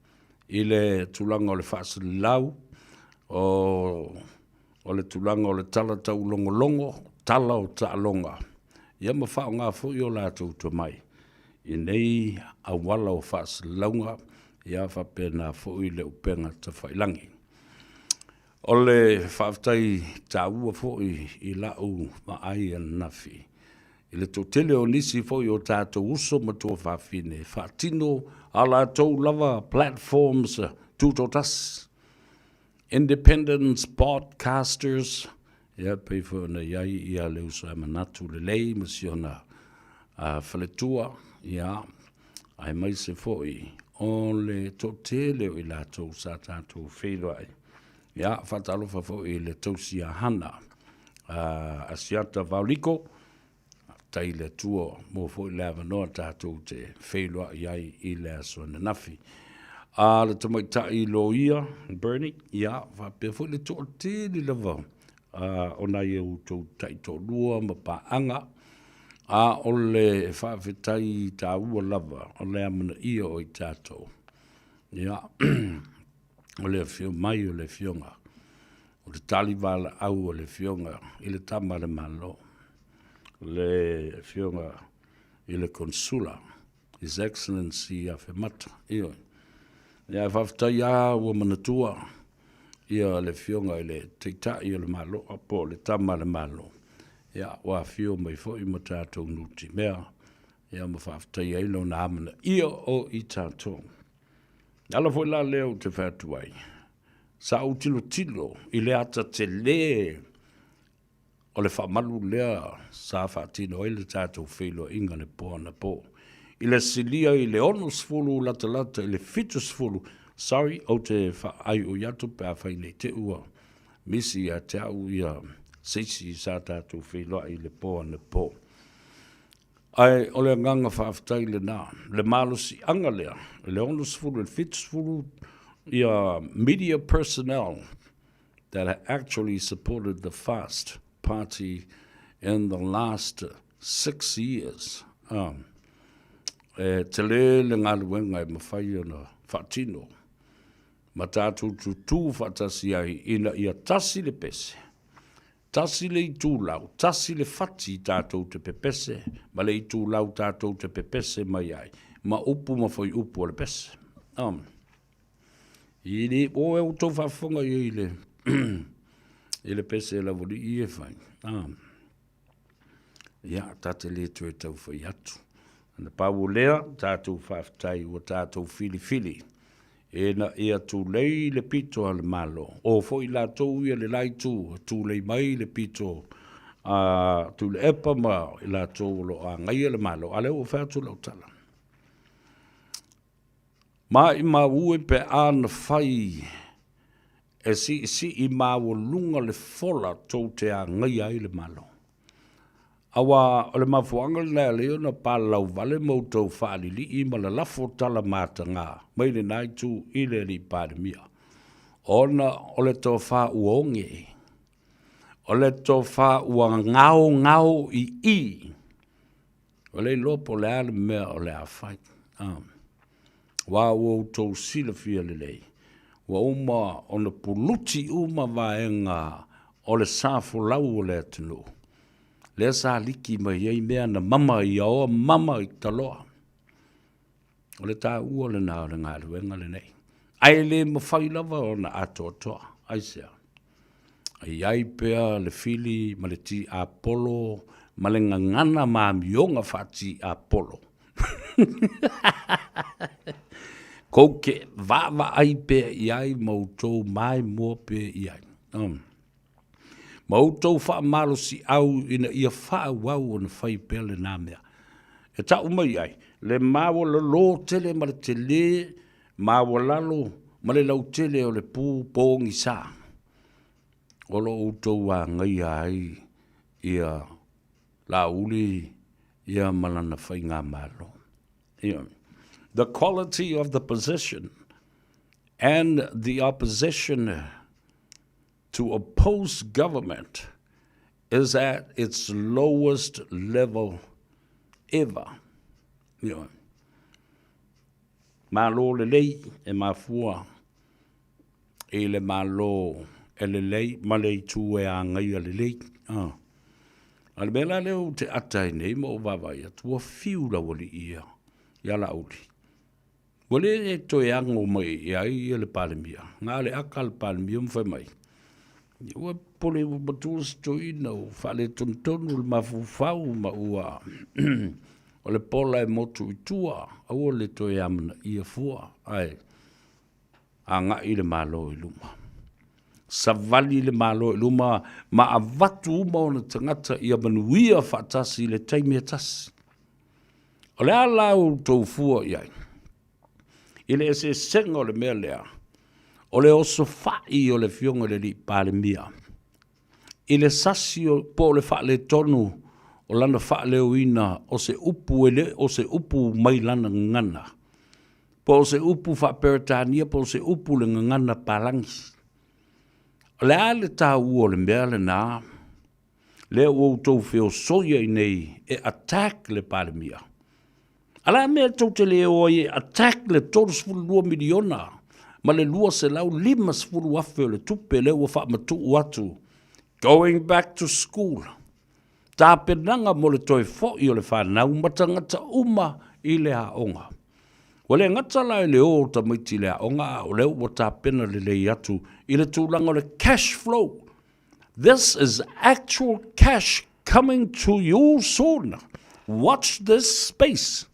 Speaker 7: i le tulaga o le faasalalau, o le tulaga o le tala taulogologo, tala o taaloga, ia ma faaaoga foi o latou tomai i nei auala o faasalalauga, ia faapena foi le upega tafailagi. O le faafetai taua foi i lau vaai ananafi i le toatele o nisi foi o tatou uso ma tuafafine e faatino a latou lava platforms tutoatasi, independent podcasters, ia pei foi ona i ai ia le uso e manatu lelei ma si ona faletua, ia, aemaise foi o le toatele o i latou sa tatou feiloai. Ia, faatalofa foi i le tausi ia Hana Asiata Vaoliko, faafetai i le Atua mo foi le avanoa tatou te feiloai ai i le aso ananafi. A le tamaitai loia Bernie, ia, faapea foi le toatele lava o nai outou taitoalua ma paaga, a o le faafetai taua lava o le amanaia o i tatou. Ia, o le afio mai o le Afioga, o le talivalaau o le Afioga i le Tama a le Malo, le Afioga i le Konesula, His Excellency Afemata. Ioe. Ia, faafetai lava ua manatua ia le Afioga i le Taitai o le Malo po o le Tama a le Malo, ia ua afio mai foi ma tatou nutimea, ia ma faafetaia ai lona amanaia o i tatou. E ala foi la lea ou te fai atu ai, sa ou tilotilo i le ata tele o le faamalu lea sa faatino ai le tatou feiloaiga i le po anapo. I le silia i le 60 latalata i le 70, sorry, ou te faaaioi atu pe afai ne i te i ua misi ia te au ia se isi sa tatou feiloai i le po anapo. Ae o le agaga faafetai lena, le malosiaga lea, i le 60 i le 70 ia media personnel that actually supported the fast party in the last 6 years. E tele le galuega e mafai ona faatino ma tatou tutū faatasi ai ina ia tasi le pese, tasi le itulau, tasi le fati tatou te pepese ma le itulau tatou te pepese mai ai ma upu ma fuaiupu o le pese. I le o e outou faafofoga i ai i le i le pese a le aualii e fai. Ia, ta te le toe taufai atu. Na pau o lea, tatou faafetai ua tatou filifili ina ia tulei le pito a le Malo. O foi latou ia le la itu, tulei mai le pito a Tuilaepa ma i latou o lo o agaia le Malo, a lea ua fai atu lau tala. Maimau e pe a na fai e siisii maualuga le fola tou te agaia ai le Malo. Aua o le mafuaaga lena e ala ai ona palalauvale ma outou faalilii ma lalafo tala mataga mai lena itu i le alii Palemia, ona o le tofa ua oge, o le tofa ua gaogao i i, ua le iloa po o le a le mea o le a fai. Aua ua outou silafia lelei, ua uma ona puluti uma vaega o le sa folau o le atunuu, lea sa liki mai ai mea na mama i aoa mama i taloa. O le taua lena o le galuega lenei. Ae le mafai lava ona atoatoa. Aisea? E i ai pea le fili ma le tiapolo ma le gagana ma amioga faatiapolo. Kou te vaavaai pea i ai ma outou maimoa pea i ai. Ma outou faamalosiau ina ia faaauau ona fai pea lena mea. E tau mai ai le maualalo tele ma le telē maualalo ma le lautele o le pu pogisa o lo o outou agaia ai ia Laauli ia ma lana faigamalo. Ioe. The quality of the position and the opposition to oppose government is at its lowest level ever. Ioe. Malo lelei e mafua i le Malo e lelei ma le itu e agaia lelei. Ah. A le mea la lea ou te ata ai nei ma ou vaavaai atu, ua fiu laualii ia ia Laauli. Ua le toe ago mai i ai ia le Palemia. Na o le aka a le Palemia ma fai mai, ua pole ua matua si toeaina ua faaletonu le mafaufau ma ua o le pola e motu i tua, aua le toe amanaia fua, ae agai le Malo i luma. Savali le Malo i luma ma avatu uma ona tagata ia manuia faatasi i le taimi e tasi. O le a la outou fua i ai? I le eseesega o le mea lea, o le osofai o le Afioga i le Alii Palemia i le sasi po o le faaletonu o lana faaleoina o se upu e le o se upu mai lana gagana, po o se upu faa-Peretania po o se upu i le gagana palagi. O le a le taua o le mea lena lea ua outou feosoi ai nei e attack le Palemia? A le a mea tou te le o ai e attack le 32 miliona ma le 250 afe o le tupe lea ua faamatuu atu going back to school, tapenaga mo le toe foi o le fanau ma tagata uma i le aoga. Ua le gata la i le o o tamaiti i le aoga, a o lea ua tapena lelei atu i le tulaga o le cash flow. This is actual cash coming to you soon. Watch this space.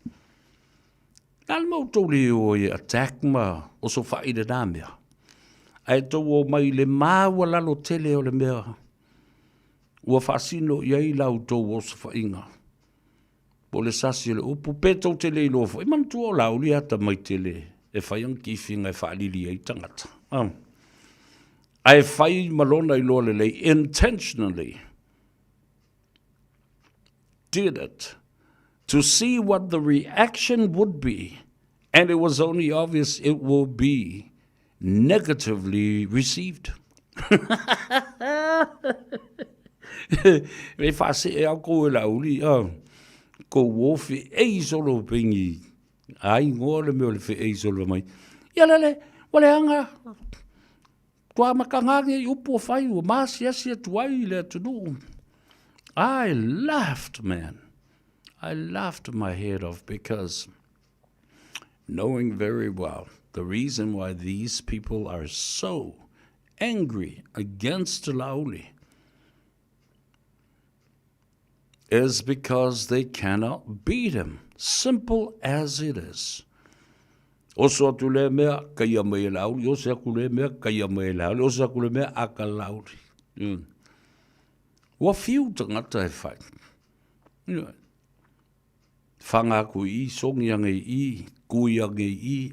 Speaker 7: Na le mau tou le o e attack ma osofai lena mea. Ae tou o mai le maualalo tele o le mea ua faasino i ai la outou osofaiga. Po o le sasi o le upu, pe tou te le iloa foi, manatua o Laauli e atamai tele e fai ana kifiga e faalili ai tagata. Ae fai ma lona iloa lelei, intentionally did it to see what the reaction would be, and it was only obvious it will be negatively received. E faasee au kou e Laauli, kou o feei solo pengi Ai ngoa le mea o le feei solo mai. Ia lele, ua leaga tua mataga nei upu o fai ua maasiasi atu ai le atunuu. I laughed, man. I laughed my head off because knowing very well the reason why these people are so angry against Laauli. is because they cannot beat him. Simple as it is. Oso atu lea mea, kaia mai e Laauli, oso atu lea mea, kaia mai e Laauli, oso atu lea mea, a ka Laauli. Ua fiu tagata e fai. Whanga aku i, songi ange i, kui ange i,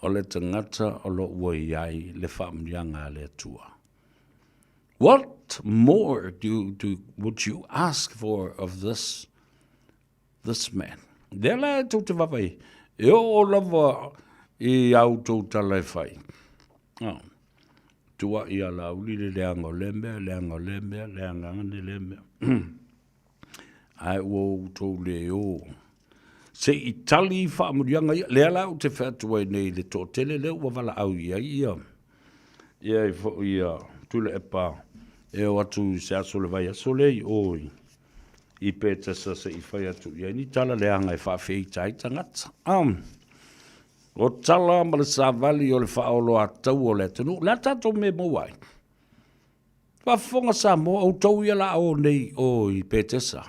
Speaker 7: O le tagata o lo ua i ai le faamanuiaga a le Atua. What more do, do, would you ask for of this, this man? Lea la e tou te vaavaai, e oo lava i a outou tala e fai. Oh. Tuaʻi a Laauli le leaga o lea mea, leaga o lea mea, leaga ane lea mea. Ae ua outou le o. Se i tali i faamanuiaga ia. Lea la ou te fai atu ai nei i le toatele lea ua valaau i ai ia, ia i foi ia Tuilaepa e o atu i se aso o le vaiaso lea i o i, i Petesa se i fai atu i ai ni tala leaga e faafeita ai tagata. Um, O tala ma le savali o le faaoloataua o le atunuu, o le a tatou mea e maua ai? Faafofoga Samoa, outou ia la o nei o i Petesa.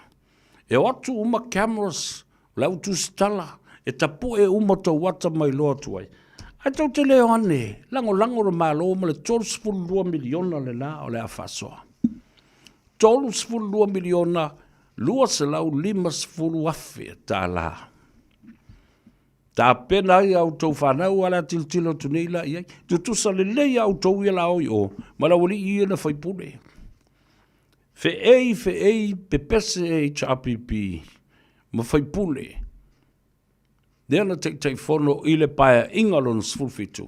Speaker 7: E o atu uma cameras, o le au tusitala, e tapue uma tou ata mai loa atu ai. Ae tou te le o ane, lagolago le Malo ma le $32 miliona lena o le a faasoa. $32 miliona 250 afe tala. Tapena ai a outou fanau a le a tilotilo atu nei la i ai. Tutusa lelei a outou ia la o i o, ma le aualii ia na faipule. Feei, feei, pepese HRPP ma faipule. Lea na Taitaifono i le Paeaiga lona 17,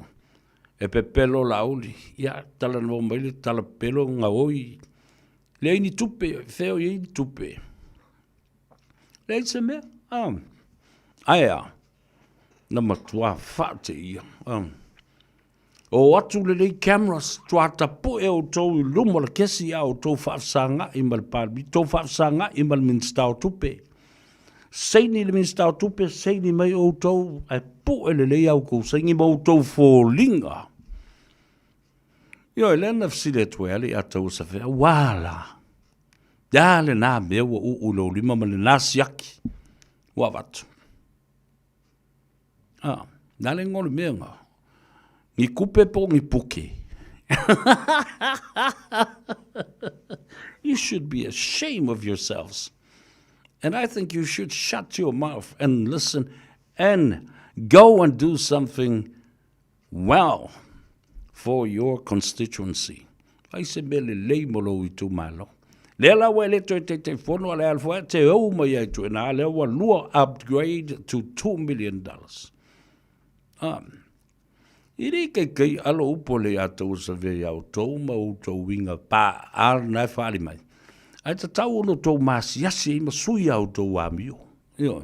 Speaker 7: e pepelo Laauli, ia talanoa mai le tala pepelo gaoi. Leai ni tupe, fea o i ai ni tupe. Leai se mea. Ah. Ae a, na matua faateia. Ah. O atu lelei cameras, tua tapue outou i luma o le kesi a outou faafesaga'i ma le Palemia, tou faafesaga'i ma le Minisita o Tupe. Saini le Minisita o Tupe, saini mai outou, ae pue lelei a outou saini ma outou foliga. Ioe, lea na fesili atu ai a le ia Tauasafea, ua la. Ia lena mea ua uu i lou lima ma lena siaki ua avatu. Ah, na le ngolo mea nga. Ni kupe po ni puke. You should be ashamed of yourselves. And I think you should shut your mouth and listen and go and do something well for your constituency. Fai se mea lelei mo lou itumalo. Lea la ua e le toe Taitaifono a le alafua e te ou mai ai tuena, lea ua lua upgrade to $2 million. Ah. I le kaikai alo upo le ia tau save ia outou ma outou uiga pa a na e whaali mai. Ai tatau ono tou masiasi ai ma sui a outou amio. Ioe.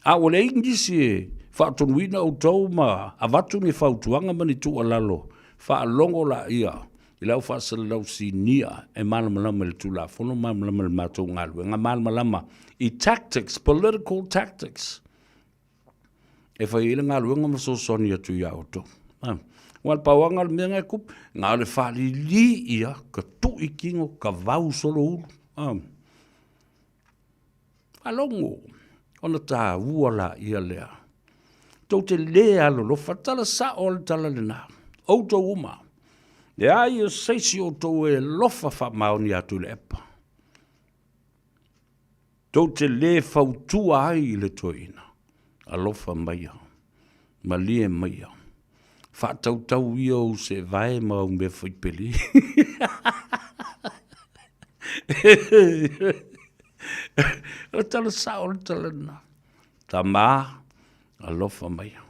Speaker 7: A ua leai nisi e faatonuina outou ma avatu ni fautuaga ma ni tuualalo, faalogo laia i lau faasalalau sinia e malamalama i le Tulafono, malamalama i le matou galuega, malamalama i tactics, political tactics e fai ai le galuega ma fesoasoani atu iā outou. Aua o le pauaga o le mea na e tupu, na o le faalili ia, ka tui tino, ka vau solo ulu. Faalogo, ona taua laia lea. Tou te lē alolofa, tala sa'o le tala lenā, outou uma. Leai o se isi o outou e alofa faamaonia atu i le epa. Tou te lē fautua ai i le toeaina, alofa maia, malie maia, faatautau ia ou seevae ma au mea faipelī. O le tala sao o le tala lena. Tamā, alofa maia.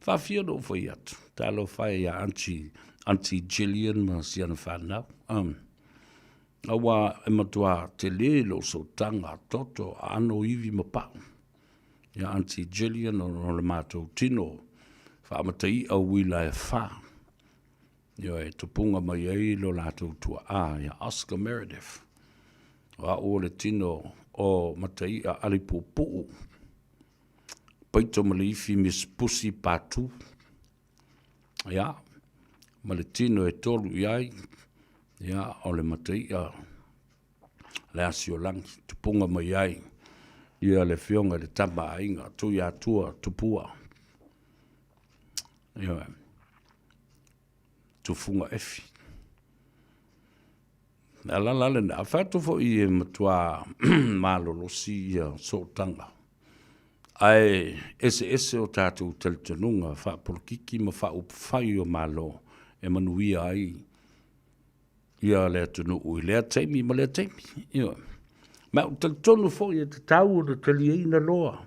Speaker 7: Faafia ona ou fai atu. Talofa e ia Aunty, Aunty Gillian ma si ana whanau. Um, aua e matua tele lou sootaga toto, aano, ivi ma pau. Ia Aunty Gillian ona o le matou tino faamatai'a uila e fa. Ioe, e tupuga mai ai lo latou tua'a ia Oscar Meredith. O a'u o le tino o Matai'a Alipuupuu, Paito ma le ifi Miss Pusi Patu. Ia, ma le tino e tolu i ai. Ia, o le mataia le asi o lagi, tupuga mai ai ia le afioga i le Tama a Aiga, Tuiatua Tupua. Ioe. Tufuga Efi. Le alala lena, fai atu foi e matua malolosi ia sootaga, ae eseese o tatou talitonuga faapolokiki ma faaupufai o Malo e manuia ai ia le atunuu i lea taimi ma lea taimi. Ioe. Ma ou te talitonu foi e tatau ona taliaina loa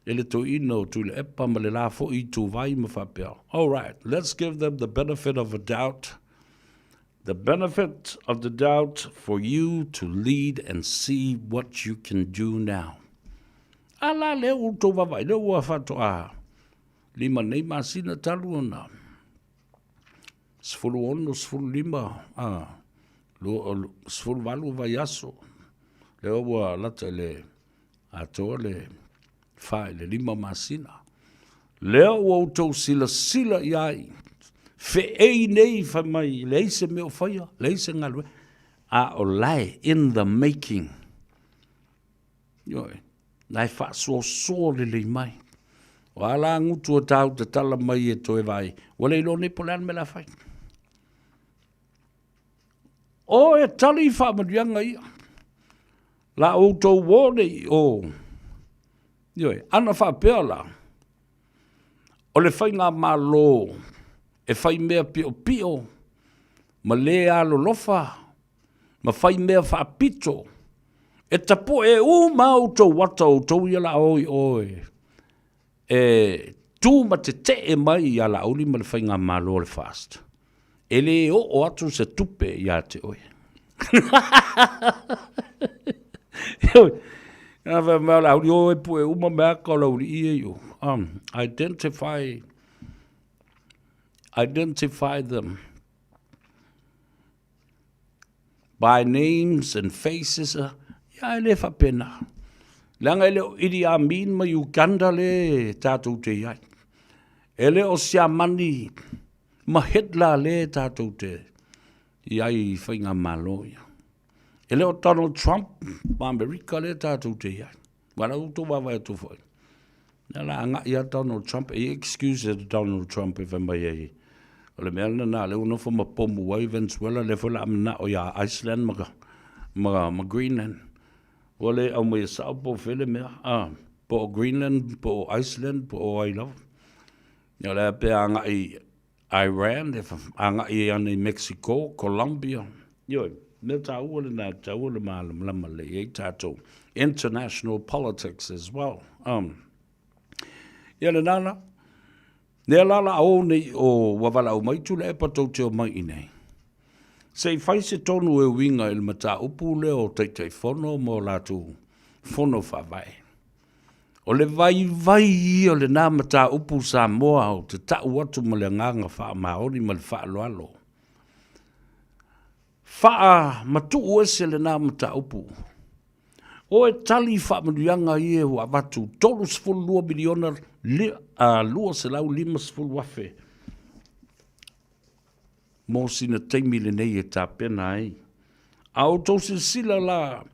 Speaker 7: e le toeaina o Tuilaepa ma le la foi ituvai ma faapea, all right, let's give them the benefit of a doubt, the benefit of the doubt for you to lead and see what you can do now. A la lea ua outou vaavaai, lea ua faatoa 5 nei masina talu ona 16, 15, a, 18 vaiaso, lea ua lata i le atoa le 4 i le 5 masina. Lea ua outou silasila i ai, feei nei fai mai, leai se mea o faia, leai se galuega, a o lae in the making. Ioe, la e faasoasoa lelei mai. O a la gutu o tāu tatala mai e toe vaai, ua le iloa nei po o le a le mea o le a fai. O e tali i faamanuiaga ia. La outou o nei o. Ioe, ana faapea la, o le faigamalo e fai mea piopio ma le alolofa ma fai mea faapito, e tapu'e uma outou ata o outou ia la o i o e tu ma tete'e mai ia Laauli ma le faigamalo o le FAST. E le oo atu se tupe ia te oe. A fai mai o Laauli, o e pue uma mea aka o Laulii ia i o. Identify, identify them by names and faces, ia e le faapena. Leaga e le o Idi Amin ma Uganda le tatou te i ai. E le o Siamani ma Hitler le tatou te i ai i faigamalo ia. E le o Donald Trump ma Amerika le tatou te i ai. Aua la ua outou vaavaai atu foi. Lea la agai lava Donald Trump, e excuse e Donald Trump e fai mai ai, o le mea lena lea ua nofo ma pomu ai Venezuela, lea foi la a manao ia Iceland ma, ma, ma Greenland. Ua le aumaia sao po o fea le mea, ah, po o Greenland, po o Iceland, po o ai lava. Ia o le a pe agai Iran, e agai ana i Mexico, Colombia, ioe, mea taua lena e tatau ona malamalama lelei ai tatou. International politics as well. Ia lena la, lea la la o nei o ua valaau mai Tuilaepa tou te omai i nei. Se i fai se tonu e uiga i le mataupu lea o Taitaifono ma o latou fono faavae. O le vaivai ia o lena mataupu Samoa ou te tau atu ma le agaga faamaoni ma le faaaloalo. Faamatuu ese lena mataupu. O e tali i faamanuiaga ia ua avatu 32 miliona 250 afe mo sina taimi lenei e tapena ai. A outou silasila la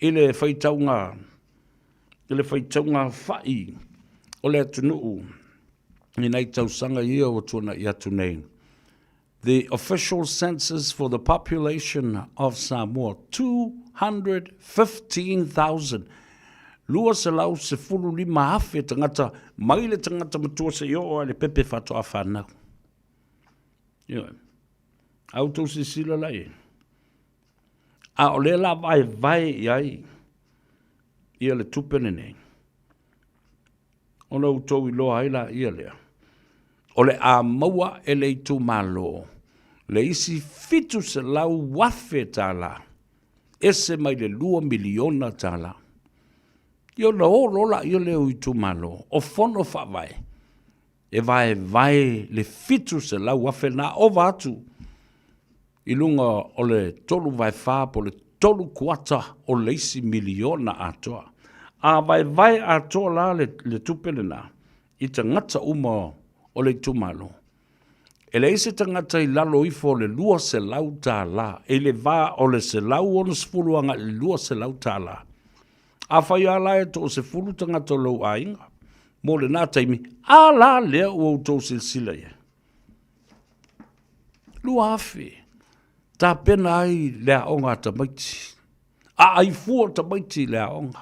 Speaker 7: i le faitauga i le faitauga aofai o le atunuu i nai tausaga ia ua tuanai atu nei. The official census for the population of Samoa, 215,000, 215,000 tagata mai le tagata matua seia oo lava i le pepe faatoa fanau. Ioe. A outou silasila la i ai. A o lea la vaevae i ai ia le tupe lenei, ona outou iloa ai laia lea, o le a maua e le itumalo le isi $700,000 ese mai le $2 miliona. Ia ona o loa laia lea o itumalo, o fono faavae, e vaevae le 700,000 na ova atu i luga o le 3/4 po o le 3 kuata o le isi miliona atoa. A vaevae atoa la le tupe lena i tagata uma o le itumalo, E leai se tagata i lalo ifo o le $200 i le va o le $160 agai i le $200. Afai lava la e toasefulu tagata o lou aiga mo lena taimi, a la lea ua outou silasila i ai? 2,000. Tapena ai le aoga a tamaiti. Aai fua tamaiti i le aoga.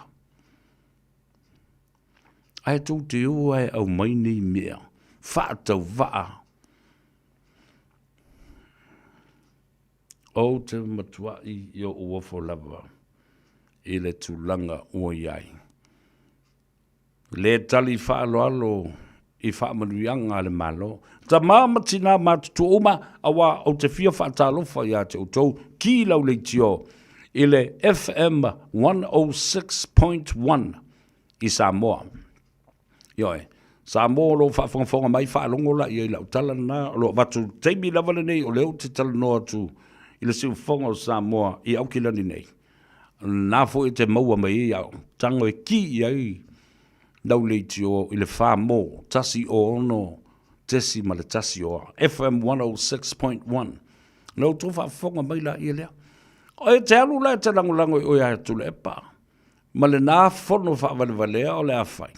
Speaker 7: Ae tou te o lava e aumai nei mea faatauvaa. Ou te matuai i ou ofo lava i le tulaga ua i ai. Le tali faaaloalo i faamanuiaga a le Malo. Tama ma tinā matutua uma, aua ou te fia faatalofa ia te outou ki lau leitio i le FM 106.1 i Samoa. Ioe, Samoa o lo o faafogafoga mai, faalogo la i ai lau tala lena, o lo o avatu i le taimi lava lenei o lea ou te talanoa atu i le siufofoga o Samoa i Aukilani nei. O lena foi e te maua mai ai au tago e ki i ai lau leitio i le 4 mo 106.1 FM 106.1. Na outou faafofoga mai laia lea. E te alu la e te lagolago i oe ia Tuilaepa ma lena fono faavalevalea o le a fai.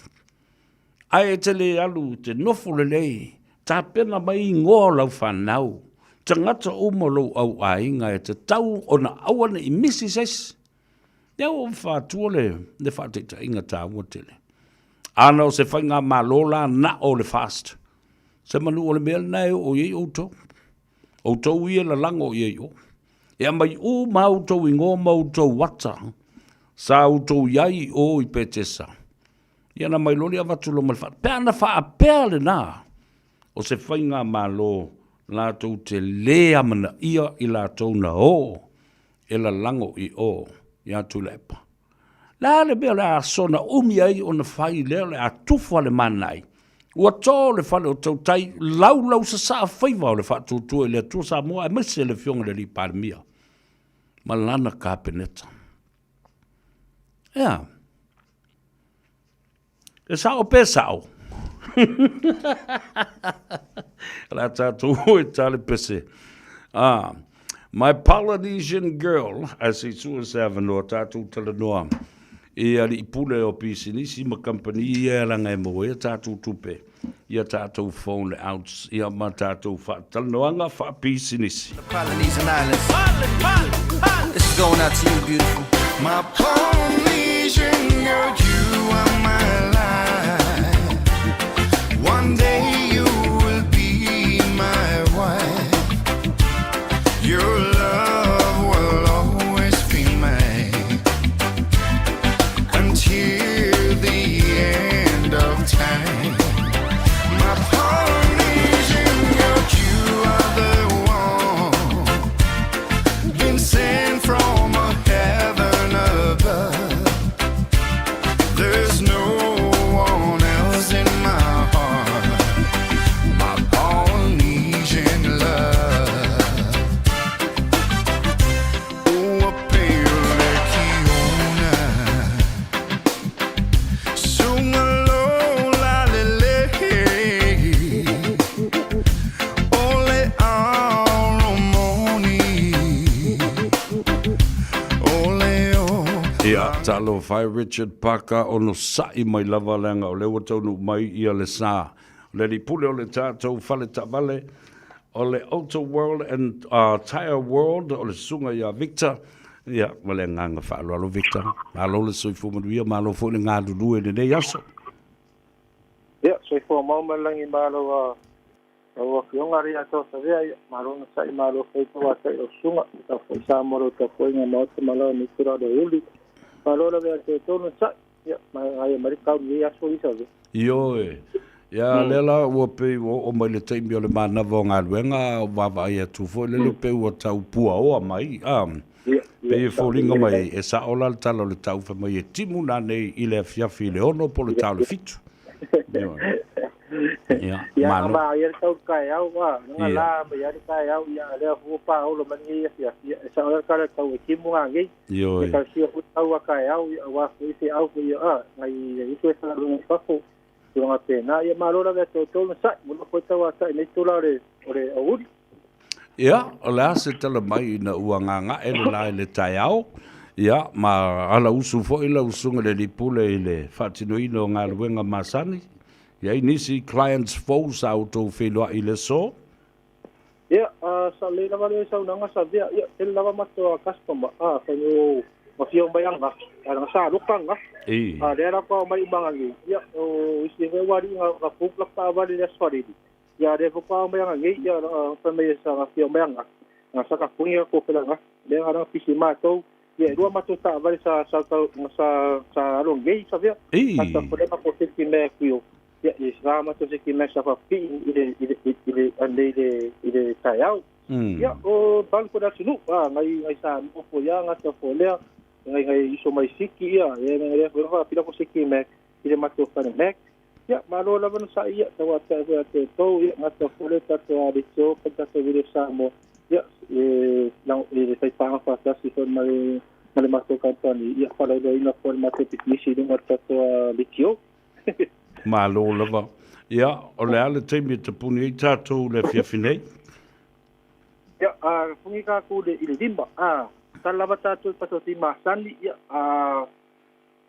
Speaker 7: Ae e te le alu te nofo lelei, tapena mai igoa o lau fanau, tagata uma o lou au aiga e tatau ona aua ne i misi se isi. Lea ua faatua le, le faataitaiga taua tele. Ana o se faigamalo la na o le FAST. Se manu o le mea lena e oo i ai outou. Outou ia e lalago i ai o. E aumai uma lava outou igoa ma outou ata sa outou i ai i o i Petesa. Ia ona aumai loa lea avatu loa ma le Pe ana faapea lena, o se faigamalo latou te le amanaia i latou na o e lalago i o ia Tuilaepa. Le a le mea o le a soona umi ai ona fai lea o le a tufa le manai, ua to le fale o tautai laulausasaa faiva o le Faatuatua i le Atua Samoa aemaise le Afioga i le Alii Palemia ma lana Kapeneta. Ea. E sao pe sao? O le a tatou o e tale pese. Ah, my Polynesian girl, ae se i sue se avanoa tatou talanoa i alii pule o pisinisi ma kamupani ia e laga e maua ai a tatou tupe i a tatou phone outs ia ma tatou faatalanoaga faapisinisi.
Speaker 5: Polynesian Islands. This is going out to you, beautiful.
Speaker 4: My Polynesian girl, you are my life. One day you will be my wife. Your love will always be mine until the end of time. My Polynesian girl, you are the one been sent from a heaven above. There's no one else in my heart. My Polynesian love. Oh, a pele ke ona. Sungalola lele. Ole aromoni. Ole o.
Speaker 7: Ia, talofa e Richard Parker, onosai mai lava leaga o lea ua taunuu mai ia le sa. O le alii pule o le tatou fale taavale, o le Auto World and Tire World, o le susuga ia Victor. Ia, ma le agaga faaaloalo Victor. Malo le soifua manuia, malo foi le galulue i lenei aso.
Speaker 8: Ia, soifua mau ma le lagi malo a lau Afioga alii atoa savea, ia, malo na sa'i malo foi tauatai lau susuga, tau foi Samoa lau tapuaiga maota ma lau ni tula le uli. Malo la vea te tonu sa'i, ia, ma ai mari kau ni aso i sa.
Speaker 7: Ioe. Ia, lea la ua pei ua oo mai le taimi o le manava o galuega, o vaavaai atu foi lele pei ua tau puaoa mai. Ah, pei e foliga mai e sao la le tala o le tau fai mai e timu nanei i le afiafi i le 6 po o le ta o le 7. Ioe. Ia,
Speaker 8: Ia,
Speaker 7: malo.
Speaker 8: Ma ia tau kai au wa, nga la ma ia kai au ia le fu pa au lo man ia ia ia sa o ka tau e timu nga ngi.
Speaker 7: Ioe.
Speaker 8: Ka sia fu tau a kai au ia wa fu se au fu ia a ngai i ko sa lu fafo. Tulaga pena ia malo lava ia te outou na sa'i mo lou foi tauata'i nei tula o le o le auli.
Speaker 7: Ia, o le a se tala mai ina ua gaga'e le la i le taeao, ia, ma alausu foi lau Susuga i le Alii Pule i le faatinoina o galuega masani? I ai nisi clients fou sa outou feiloai i le aso?
Speaker 8: Ia, sa lelei lava le saunoaga sa avea, ia, tele lava matou a customer, a, fai mai o afio mai ananafi, ae leaga sa loka ananafi. A lea la faatoa omai uma ananei, ia, o isi foi ua alii na book latou taavale i le Aso Faraile, ia, a lea foi faatoa omai ananei, ia, leaga fai mai sa afio mai ananafi, na sa tapuni latou fale ananafi, lea na pisi matou, ia, e lua matou taavale sa sa sa sa alo nei sa avea, sa tapuni matou seki mea atu i o. Ia, e sa matou seki mea sa faapipii i le i le i le anei le i le taeao. Ia, o balu foi le atunuu, a, ngai ngai Samoa foi a gata foi lea, ngai ngai uso mai Fiti ia, e ngai lea foi faapila ko seki mea i le matou fale Mac. Ia, malo lava na sa'i ia, tauata'i foi ia te outou, ia, gata foi lea tatou a le tio pa tatou vile Samoa, ia, e i le faipaaga faatasi foi ma le ma le matou kampani, ia, faalauiloaina foi le matou pisinisi i luga o le tatou a le tio.
Speaker 7: Malo lava. Ia, o le a le taimi e tapuni ai tatou i le afiafi nei?
Speaker 8: Ia, a puni tatou i le 5. A, tala lava tatou i tatou taimi masani, ia, a,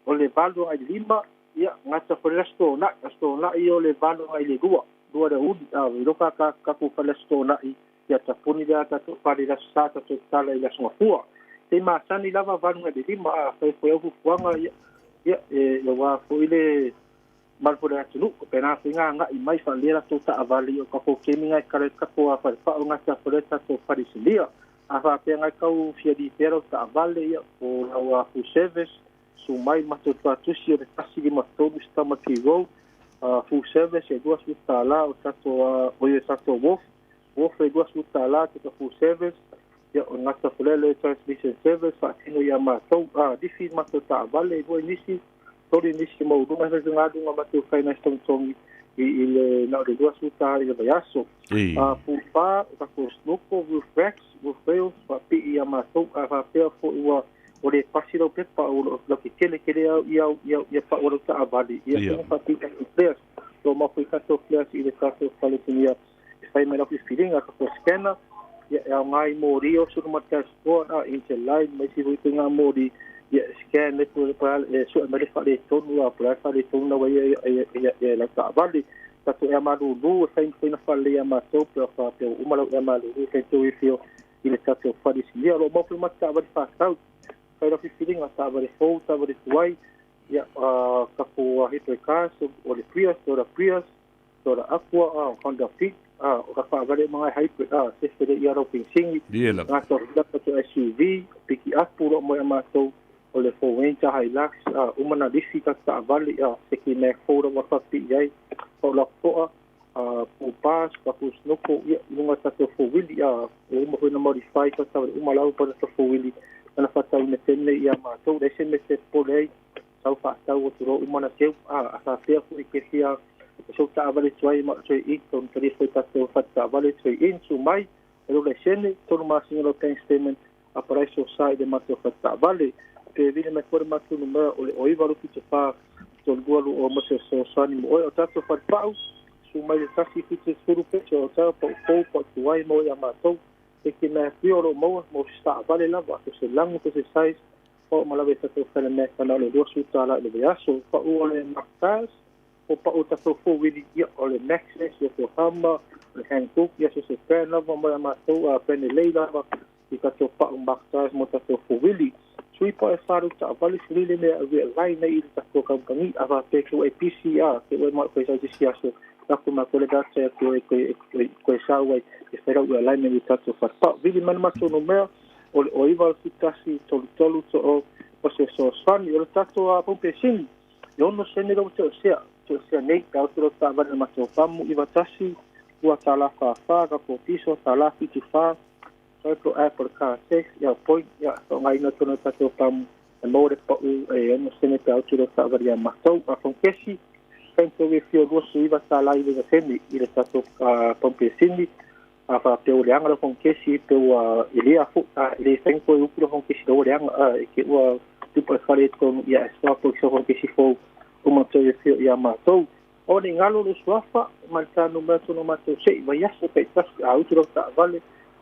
Speaker 8: o le 8 agai i le 5, ia, gata foi le Aso Toonai. Aso Toonai o le 8 agai i le 2, 2 i le aoauli, a, iloa ka tatou fale Aso Toonai, ia tapuni lea tatou fale i le Aso Sa, tatou tatala i le Aso Gafua. Taimi masani lava 8 agai i le 5, a fai foi au fuafuaga, ia, ia, e, aua foi le malu foi le atunuu, pena foi ngā agai mai faalelei latou taavale, ia o tatou taimi na e tatala ai le tatou falepau gata foi lea tatou fale silia. A faapea na e tau fia lipea lau taavale, ia, po o lau full service, susu mai matou tuatusi o le 153 Stamati Road, full service e $20 o tatou o ia tatou wolf wolf e $20 tatou full service. Ia o le gata foi lea le transmission service faatino ia matou lifi matou taavale e lua nisi tolu nisi maualuga e fai galuega matou finance togitogi i le na o le $20 i le vaiaso. Pupa o tatou snorkel, roof racks, roof rails faapii ia matou. A faapea foi ua o le pasi lau pepa o lau tetele tele au ia ia ia pau o lau taavale ia fai faapii tatou flares o matou tatou flares i le tatou fale sinia e fai mai lau filifiliga tatou scanner ia e aoga i moli o sulu ma dashboard a interline ma isi foi ituaiga moli ia e scan ai po e sue mai le faaletonu a po o le a le faaletonu na ua ia ia ia lau taavale. Tatou ea malulu e fai fai na faalelei ia matou pe faapea ua uma lau ea malulu e fai tou ifio i le tatou fale sinia. O lo o mau foi ma taavale faatau, fai lau filifiliga taavale fou, taavale tuai, ia, tatou hybrid cars, o le Prius, Toyota Prius, Toyota Aqua, Honda Fit, o ka faavale uma ngai hybrid, sefe le ia lau penisini, gata o tatou SUV, piki apu lo mo ia matou, o le Ford Ranger, Hilux, uma na lifi tatou taavale, seki mea fou lava faapipii ai, paulapoa, pupa, tatou snorkel, ia, i luga o tatou four-wheelie, ua uma foi na modify tatou taavale uma lava pa tatou four-wheelie, ana faatau i mete nei ia matou, leai se mea e popole ai, sau faatau atu loa uma na seu, a faapea foi ke fia o sou taavale tuai ma o trade in, tau talia foi tatou fatu taavale trade in, su mai, e lou laisene, 3 masina lau bank statement, a paraiso sa i le matou fatu taavale. Pe vili mai foi le matou numera o le 0974 32 ma se fesoasoani mo oe. O tatou falepau, su mai le 170 pese o tau pau fou pau tuai mo ia matou. E ke mea pio o lo o maua mo se taavale lava, so se lagu po se size, pau ma lava i tatou fale mea kana o le $20 i le vaiaso. Pau o le Mark Tires, o pau tatou four-wheelie, ia, o le Maxxis, Yokohama, o le Hankook, ia so se brand lava mo ia matou, a brand lelei lava i tatou pau Mark Tires mo tatou four-wheelie. Sui pa e wharu taavale sili le mea au e lai nei i le tatou kamupani, a faapea ke ua e pisi a, ke ua e mau koe sau se isi aso, lako matou le data ia koe koe koe sau ai e whai rau ua lai nei i tatou wharepao. Vili mai le matou numera o le 0971 33 to o o se fesoasoani. O le tatou a paupesini, e ono sene lau te o sea, te o sea nei, ka atu lau taavale na matou pamu, 91, ua tala whawha, ka kōtiso, tala whitu whā, Total Apple Car Tax, ia point, ia faaaogaina tonu e tatou pamu e maua le pau e ono sene pe autilo taavale ia matou. A fongkesi, fai tou e fia $29 i le sene i le tatou pamu pesini. A faapea ua leaga lau fongkesi pe ua e le afu, a e le fai koe upu lau fongkesi lau ua leaga, a e ke ua tupa e fale tonu ia e swap i se fongkesi fou uma tou e fia ia matou. Aua ne i galo lou suafa ma le ta numera tonu o matou se i vaiaso taitasi. A utu lau taavale,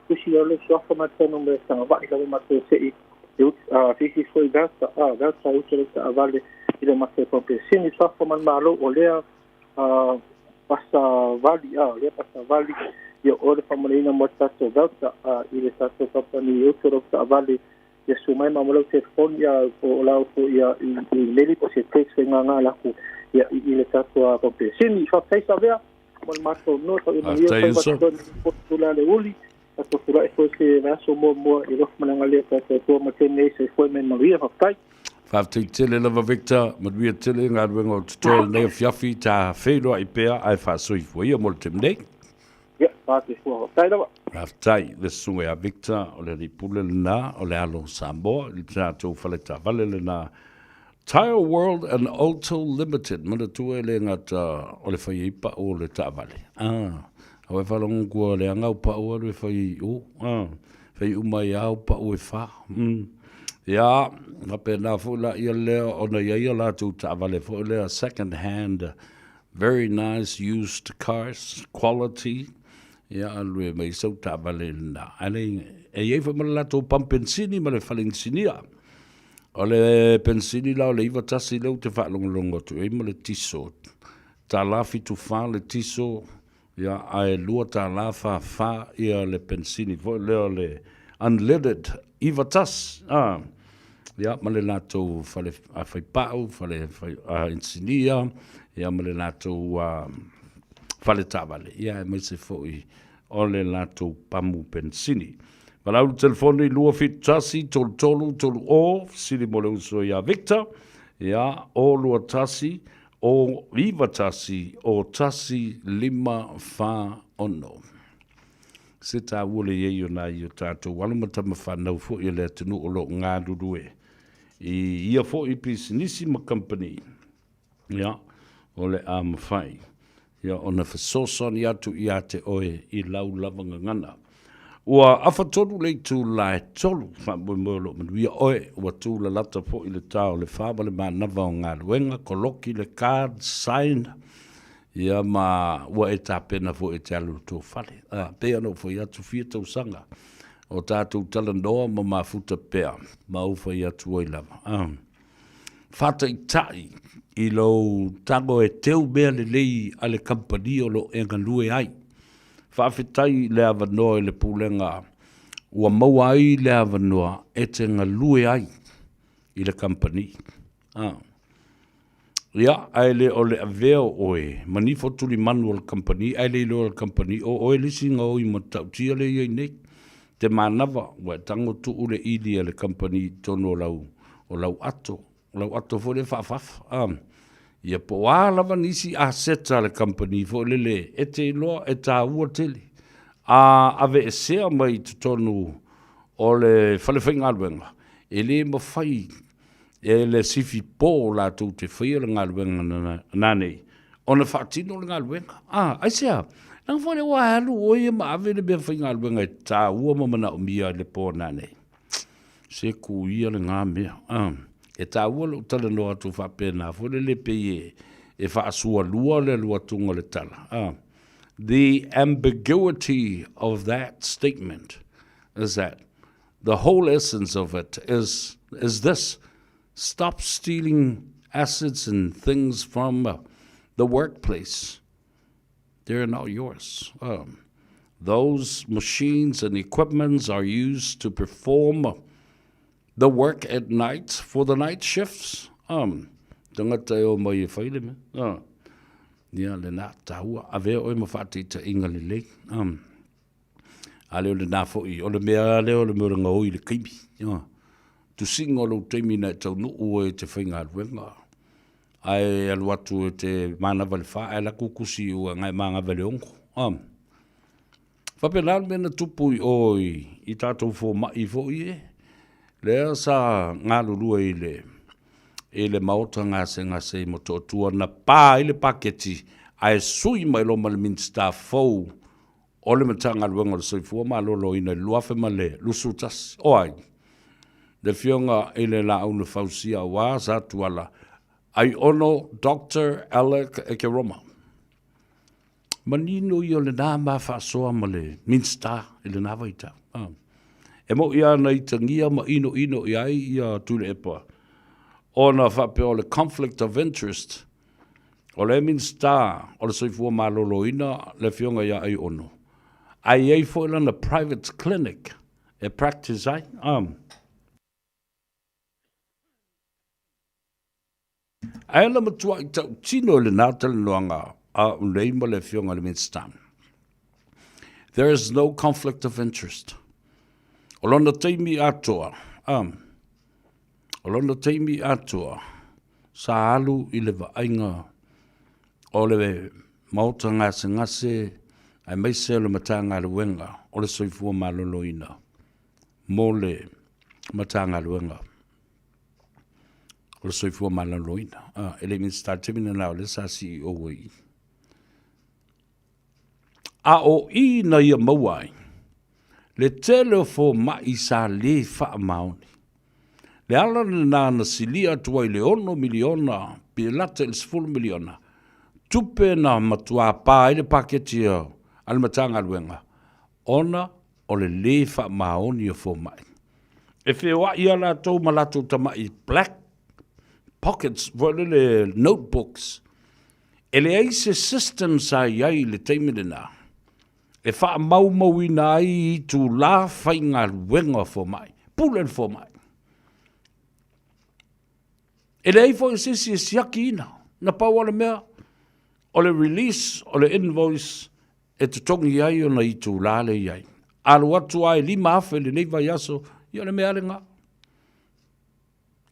Speaker 8: tusi loa lou suafa ma le ta numera tagavai lava matou se i se isi foi Velta, a Velta e utu lau taavale i le matou pampesini. Suafa ma le Malo o lea pasa vali, a o lea pasa vali ia o le faamanuiaina mo le tatou Velta i le tatou kamupani e utu lau taavale ia susu mai ma lau telefoni ia po o lau foi ia i meli po se text faigaga ala atu ia i le tatou pampesini. Faafetai Savea mo le matou noa tau ia manuia
Speaker 7: Faafetai
Speaker 8: faiva
Speaker 7: uso.
Speaker 8: tonu tula le uli tatou feiloai foi se vaiaso muamua i alofa ma le agalelei o tatou Atua ma tene ai soifua ma ia manuia. Faafetai.
Speaker 7: Faafetai tele lava Victor, manuia tele galuega o totoe i lenei afiafi, ta feiloai pea ae faasoifua ia mo le taimi nei.
Speaker 8: Ia, faasoifua. Faafetai lava.
Speaker 7: Faafetai le susuga ia Victor, o le alii pule lena o le alo o Samoa i le tatou faletaavale lena Tyre World and Auto Limited. Manatua e le gata o le fai ai pau o le taavale, ah, aua e faalogo atu ua leaga au pau alu e fai ai i o, ah, fai uma ai lava au pau e fa. Ia, faapena foi laia lea ona i ai a latou taavale foi lea second hand, very nice used cars, quality, ia alu e aumai sau taavale i lena. Ae le, e i ai foi ma le latou pamu penisini ma le fale inisinia. O le penisini la o le 91 lea ou te faalogologo atu i ai ma le tiso, $1.74 le tiso, ia, ae $2.44 ia le penisini foi lea o le unleaded 91, a, ia, ma le latou fale faipau, fale inisinia, ia ma le latou fale taavale, ia aemaise foi o le latou pamu penisini. Valaau i le telefoni 271 33 30, fesili mo le uso ia Victor, ia, o 21 o 91 o 1 5 4 6. Se taua le i ai o nai o tatou alo ma tama fanau foi a le atunuu o lo o galulue i ia foi pisinisi ma kamupani, ia, o le a mafai ia ona fesoasoani atu ia te oe i lau lava gagana. Ua afatolu le itula e tolu, faamoemoe o lo o manuia oe, ua tūlalata foi le ta o le fa ma le manava o galuega, koloki le card, sign, ia ma ua e tapena foi e te alu i le tou fale. A, pei ona ou fai atu fia tausaga o tatou talanoa ma mafuta pea, ma ou fai atu ai lava, a, faataitai i lou tago e teu mea lelei a le kamupani o lo o e galue ai. Faafetai i le avanoa i le Pulega ua maua ai le avanoa e te galue ai i le kamupani. A. Ia, ae le o le avea o oe ma nifo tulimanu o le kamupani ae le iloa e le kamupani o oe le isi gaoi matautia lea e i ai nei. Te manava ua e tago tuu le ili a le kamupani i totonu o lau, o lau ato. O lau ato foi lea faafafa. A. Ia po o a lava nisi aseta a le kamupani foi lele e te iloa e taua tele, a aveesea mai i totonu o le fale faigaluega, e le mafai e le sifi po latou te faia le galuega nanei ona faatino le galuega. A, aisea? Leaga foi lea ua alu oe ia ma ave le mea faigaluega e taua ma manaomia i le po nanei. Se ku ia lena mea. A, e taua lou talanoa atu faapena foi lele pei e, e faasualua le alu atuga o le tala. A, the ambiguity of that statement is that the whole essence of it is, is this, stop stealing assets and things from the workplace. They're not yours. Those machines and equipments are used to perform the work at night for the night shifts. Tangata e o mai e whai le mea. Ia, lena, tāua, avea oe ma whaataitaiga lelei. A le o lena foi, o le mea lea o le mea o le gaoi i le taimi. Tusiga o lou taimi na e taunuu ai e te faigaluega. Ae alu atu e te manava i le fa, ae alu atu tusi ua na e manava i le ono. Faapena le mea na tupu i o i tatou fomai foi e, lea sa galulue i le i le maota gasegase i Motootua na pa ai le paketi ae sui mai loa ma le Minisita fou o le Matagaluega o le Soifua Maloloina i le 2021. O ai? Le Afioga i le Laaunafausia aua Sa Tuala Aiono Doctor Alec Ekeroma. Manino ia o lena ma faasoa ma le Minista i lena vaitau. Ah. E moʻi lava na itagia ma inoino i ai ia Tuilaepa ona faapea o le conflict of interest o le Minista o le Soifua Maloloina le Afioga ia Aiono, ae i ai foi lana private clinic e practice ai. Ah. Ae na matuai tautino i lena talanoaga a au nei ma le Afioga i le Minisita. There is no conflict of interest. O lona taimi atoa, um, o lona taimi atoa, sa alu i le vaaiga o le maota gasegase aemaise o le Matagaluega o le Soifua Maloloina mo le Matagaluega o le Soifua Maloloina. Ah, e le i Minisita i le taimi lena o lea sa CEO ai i. A o i na ia maua ai le tele o fomai sa lē faamaoni. Le ala lena na silia atu ai le $6 miliona pe lata i le $10 miliona tupe na matuā pa ai le paketi a le Matagaluega ona o le lē faamaoni o fomai. E feoai lava latou ma latou tamai black pockets foi lele notebooks. E leai se system sa i ai i le taimi lena e faamaumauina ai itulā faigaluega o fomai, pule le fomai. E leai foi se isi e siakiina, na pau lava le mea o le release o le invoice e totogi ai ona itulā lea e i ai. Alu atu lava e $5,000 i lenei vaiaso, ia o le mea lava lena.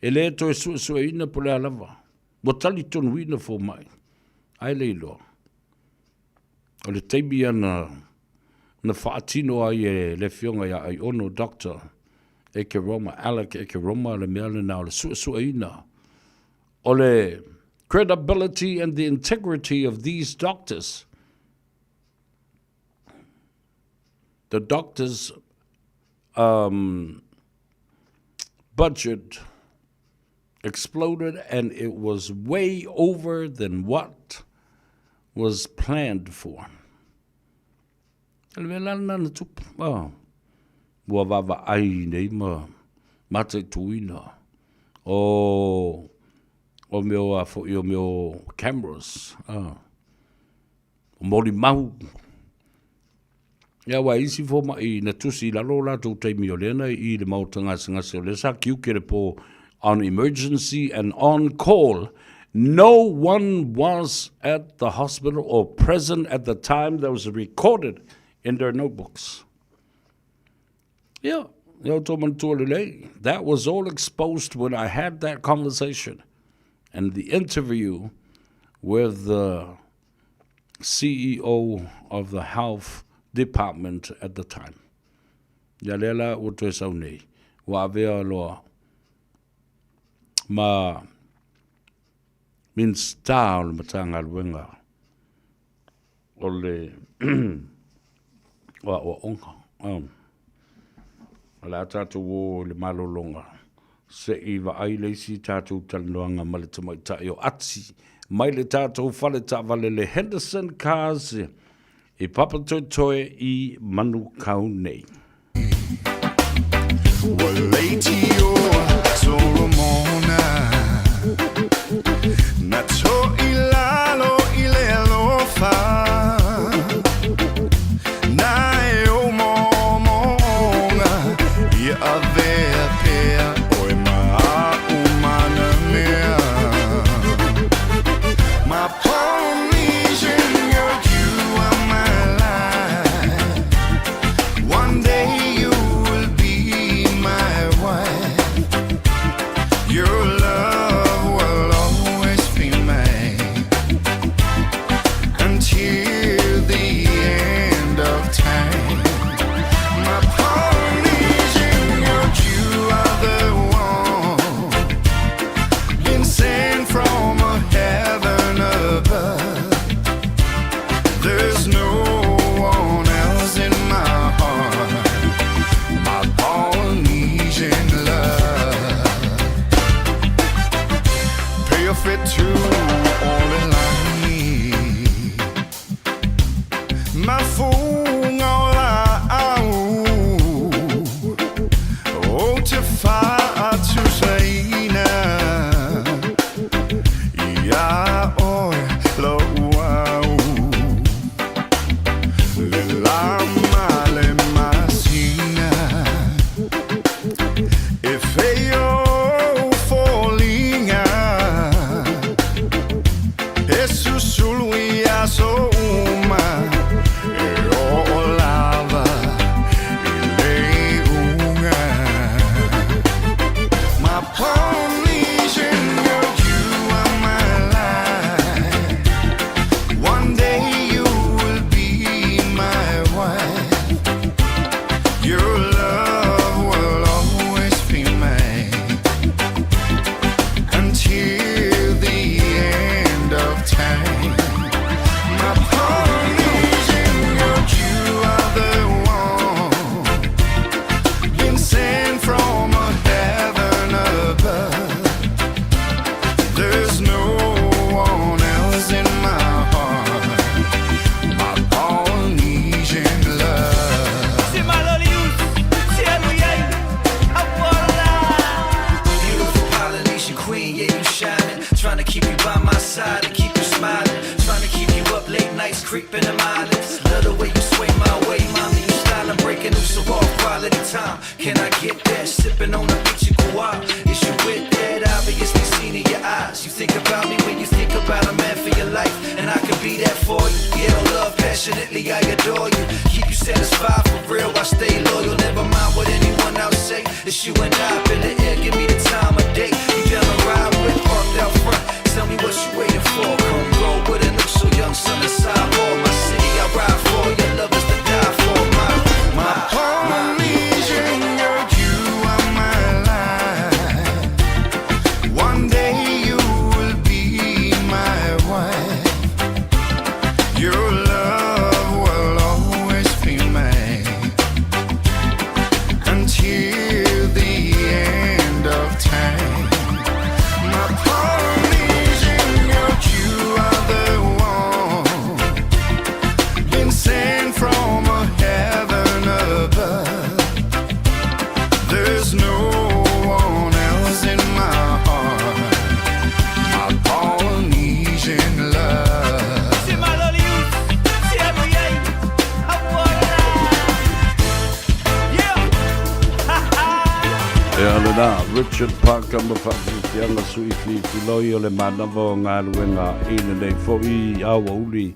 Speaker 7: E le toe suesueina po o le a lava. Ua talitonuina fomai, ae le iloa. O le taimi ia na, na faatino ai e le Afioga ia Aiono Doctor Ekeroma, Alec Ekeroma le mea lena o le suesueina o le credibility and the integrity of these doctors. The doctors budget exploded and it was way over than what was planned for. O le mea la lena na tupu, oh, ua vaavaai nei ma mataituina o o mea o a foi o mea o cameras, oh, o molimau. Ia aua e isi fomai na tusi i lalo o latou taimi o lea na i le maota gasegase o lea sa kiuke le po on emergency and on call no one was at the hospital or present at the time that was recorded in their notebooks. Ia, ia outou manatua lelei. That was all exposed when I had that conversation and the interview with the CEO of the Health Department at the time. Ia lea la ua toe sau nei, ua avea loa ma Minisita o le Matagaluega o le o Aoaoga. O le a tatou o i le malologa se i vaai le isi tatou talanoaga ma le tamaitai o Ati mai le tatou fale taavale le Henderson Cars i Papatoetoe i Manukau nei.
Speaker 4: Ua leitioa Solomona Na toʻilalo i le alofa Na e ou moomooga Ia avea pea oe ma aʻu manamea My Polynesian girl, you are my life One day you will be my wife Your love will always be
Speaker 9: Susulu i aso uma E oo lava i le iuga My Polynesian girl, you are my life One day you will be my wife Your love will always be mine Until the end of time My Polynesian girl, you are the one Been sent from a heaven above There's no one else in my heart My Polynesian love
Speaker 10: Beautiful Polynesian queen, yeah, you shining. Trying to keep you by my side and keep you smiling. Trying to keep you up late nights, creeping in my eyelids. Love the way you sway my way, mommy. You styling, breaking loose of all quality time. Can I get that? Sipping on the beach in Kauai. Is you with that? Obviously seen in your eyes. You think about me when you think about a man for your life, and I can be that for you. Yeah, love passionately, I adore you. Keep you satisfied for real, I stay loyal. Never mind what anyone else say. It's you and I up in the air, give me the time of day. You down to ride with, parked out front. Tell me what you waiting for. Come roll with it, look so young, son of sidewall. My city, I ride for. Your love is to die for. My,
Speaker 9: My Polynesian girl, you are my life. One day you will be my wife. Your love will always be mine until the end of time. My Polynesian girl, you are the one been sent from a heaven above. There's no one else in my heart. My Polynesian love.
Speaker 7: Ia lena, Richard Parker ma Faafiafiaga Suifi Filoi o le manava o galuega i lenei foi aoauli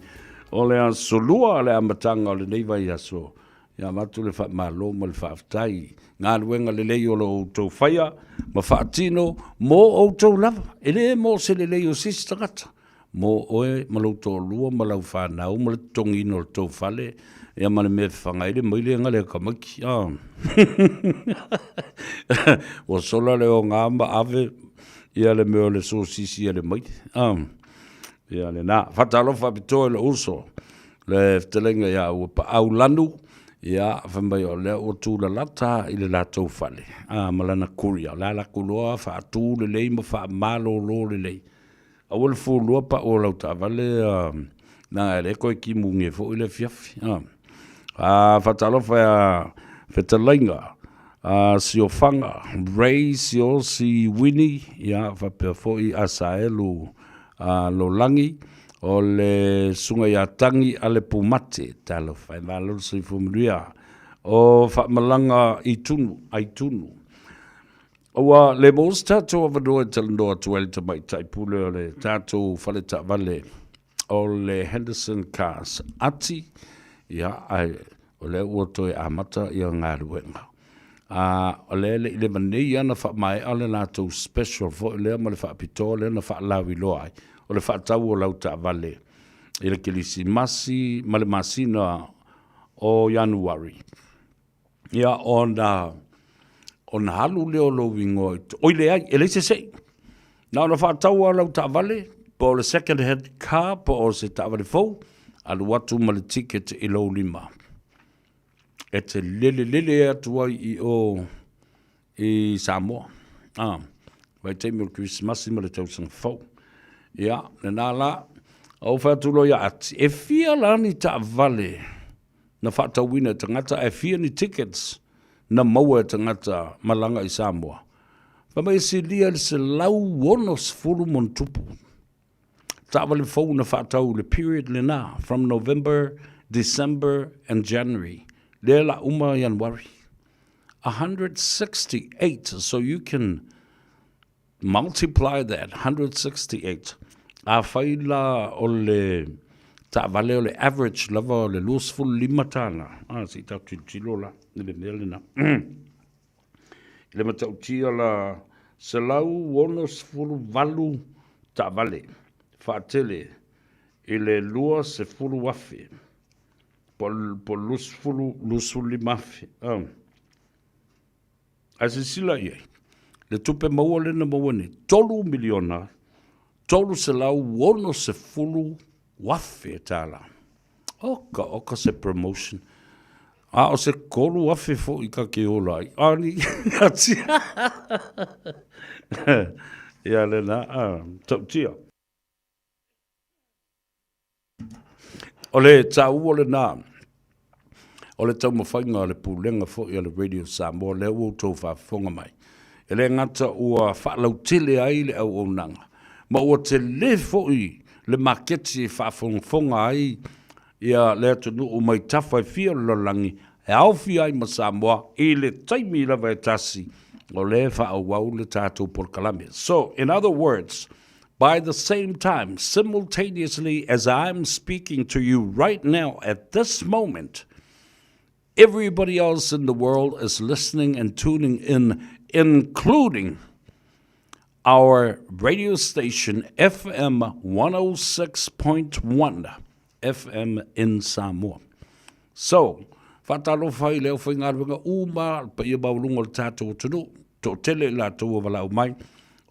Speaker 7: o le aso Lua le amataga o lenei vaiaso. Ia avatu le faamalo ma le faafetai. Galuega lelei o lo outou faia ma faatino mo outou lava. E le mo se lelei o se isi tagata. Mo oe ma lou toalua ma lau fanau ma le totogiina o le tou fale, ia ma le mea e fafaga ai le maile ga le akamaki. Ah. Ua sola le oga ma ave ia le mea o le sosisi a le maile. Ah. Ia lena. Faatalofa faapitoa i lou uso, le fetalaiga ia Uapaau Lanu, ia fai mai o lea ua tulalata i le latou fale, ah, ma lana courier. O le a latou loa faatu lelei ma faamalolo lelei. Aua le fualua pau o lau taavale leaga e le toe timuge foi le afiafi. A faatalofa ia fetalaiga a Siofaga Ray Siosi Winnie ia faapea foi Asaelu a Lolagi o le susuga ia Tagi Alepumate. Talofa e malo le soifua manuia. O faamalaga i Tunu, ai Tunu. Ua le maua se tatou avanoa e talanoa atu ai le tamaitai pule o le tatou fale taavale o le Henderson Cars Ati, ia, ae o lea ua toe amata ia galuega. A o lea e le i leva nei lava ona faamaea le latou special foi lea ma le faapitoa lea na faalauiloa ai, o le faatau o lau taavale i le Kerisimasi ma le masina o Ianuari. Ia, ona, ona alu lea o lou igoa i oi leai, e leai se se'i. Na ona faatau lava lau taavale, po o le second hand car po o se taavale fou, alu atu ma le ticket i lou lima. E te lele lele atu ai i o i Samoa. Ah, vaitaimi o le Kerisimasi ma le tausaga fou. Ia, lena la, ou fai atu loa ia Ati, e fia la ni taavale na faatauina e tagata ae fia ni tickets na maua e tagata malaga i Samoa? Fai mai e silia i le 160 ma ona tupu taavale fou na faatau i le period lena from November, December and January lea la uma Ianuari. 168 so you can multiply that 168. Afai la o le taavale o le average lava o le $25, a, se i tatou tilotilo la i le mea lena. I le matautia la 168 taavale faatele i le 20,000 po o le 25,000. Ae silasila i ai, le tupe maua lea na maua nei, $3 miliona 360 afe tala. Oka, oka se promotion. A o se 3,000 foi ka ke ola ai. A ni, atia. Ia lena, a, tautia. O le taua lena o le taumafaiga a le Pulega foi a le Radio Samoa, lea ua outou faafofoga mai. E le gata ua faalautele ai le auaunaga, ma ua tele foi le maketi e faafogafoga ai ia le atunuu mai tafa e fia o le lalolagi e aofia ai ma Samoa i le taimi lava e tasi o lea e faaauau le tatou polokalame. So, in other words, By the same time, simultaneously as I'm speaking to you right now at this moment, everybody else in the world is listening and tuning in, including our radio station FM 106.1 FM in Samoa. So, faatalofa i le aufaigaluega uma le paia maualuga o le tatou atunuu, toatele i latou ua valaau mai,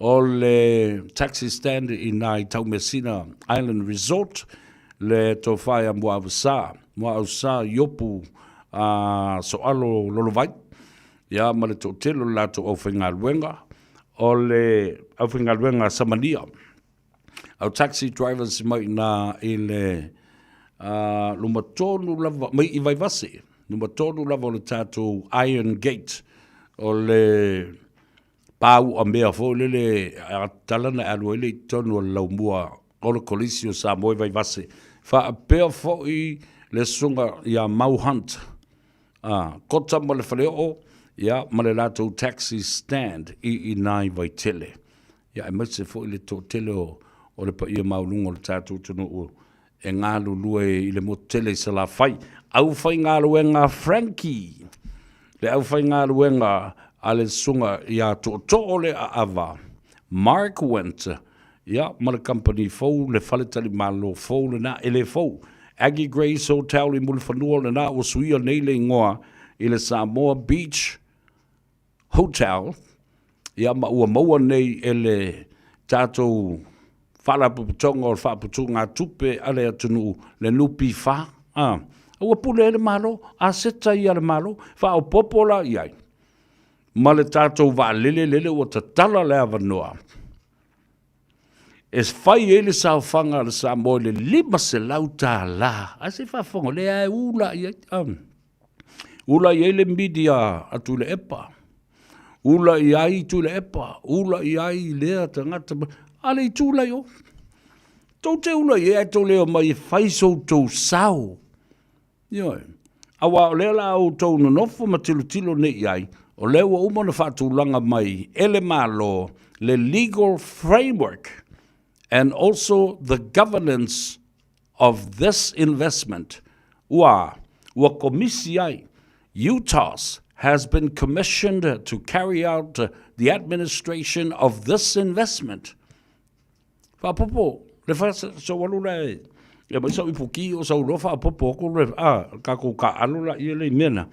Speaker 7: o le taxi stand i nā i Taumeasina Island Resort, le tofa ia Muaavasa, Muaausa Iopu a Soalo Lolovai, ia ma le toatele o le latou aufaigaluega, o le aufaigaluega a Samania, Au taxi drivers mai ina i le luma tonu lava, mai i Vaivase, luma tonu lava o le tatou Iron Gate, o le pau a mea foi lele a tala na alu ai le i totonu o le laumua o le Kolisi o Samoa i Vaivase. Faapea foi le susuga ia Mau Hunt, Kota ma le Faleoo, ia, ma le latou taxi stand i ina i Vaitele. Ia aemaise foi le toatele o, o le paia maualuga o le tatou atunuu e galulue i le motu tele i Salafai. Aufaigaluega Frankie, le aufaigaluega a le susuga ia Tootoo le Aava, Mark Went, ia, ma le kamupani fou, le faletalimalo fou lena, e le fou, Aggie Grace Hotel i Mulifanua lena ua suia nei le igoa i le Samoa Beach Hotel, ia ma ua maua nei e le tatou Faalapotopotoga o le Faaputugatupe a le atunuu le NPF, a, ua pule ai le Malo, aseta ia a le Malo, faaopoopo la i ai ma le tatou vaalele lele ua tatala le avanoa e fai ai le saofaga a le Samoa i le $500. Ae se i faafofoga, lea e ula i ai, Ula i ai le media a Tuilaepa, ula i ai Tuilaepa, ula i ai lea tagata, a le itu la i o. Tou te ula i ai ae tou le omai e fai so outou sao. Ioe. Aua o lea la outou nonofo ma tilotilo nei i ai, o lea ua uma ona faatulaga mai e le Malo le legal framework and also the governance of this investment, ua ua komisi ai, UTOS has been commissioned to carry out the administration of this investment. Faapopo, le fa so alu la e e mai sau ipu ki o sau loa faapopo aku le a kākou kāʻalo la ia le i mea na.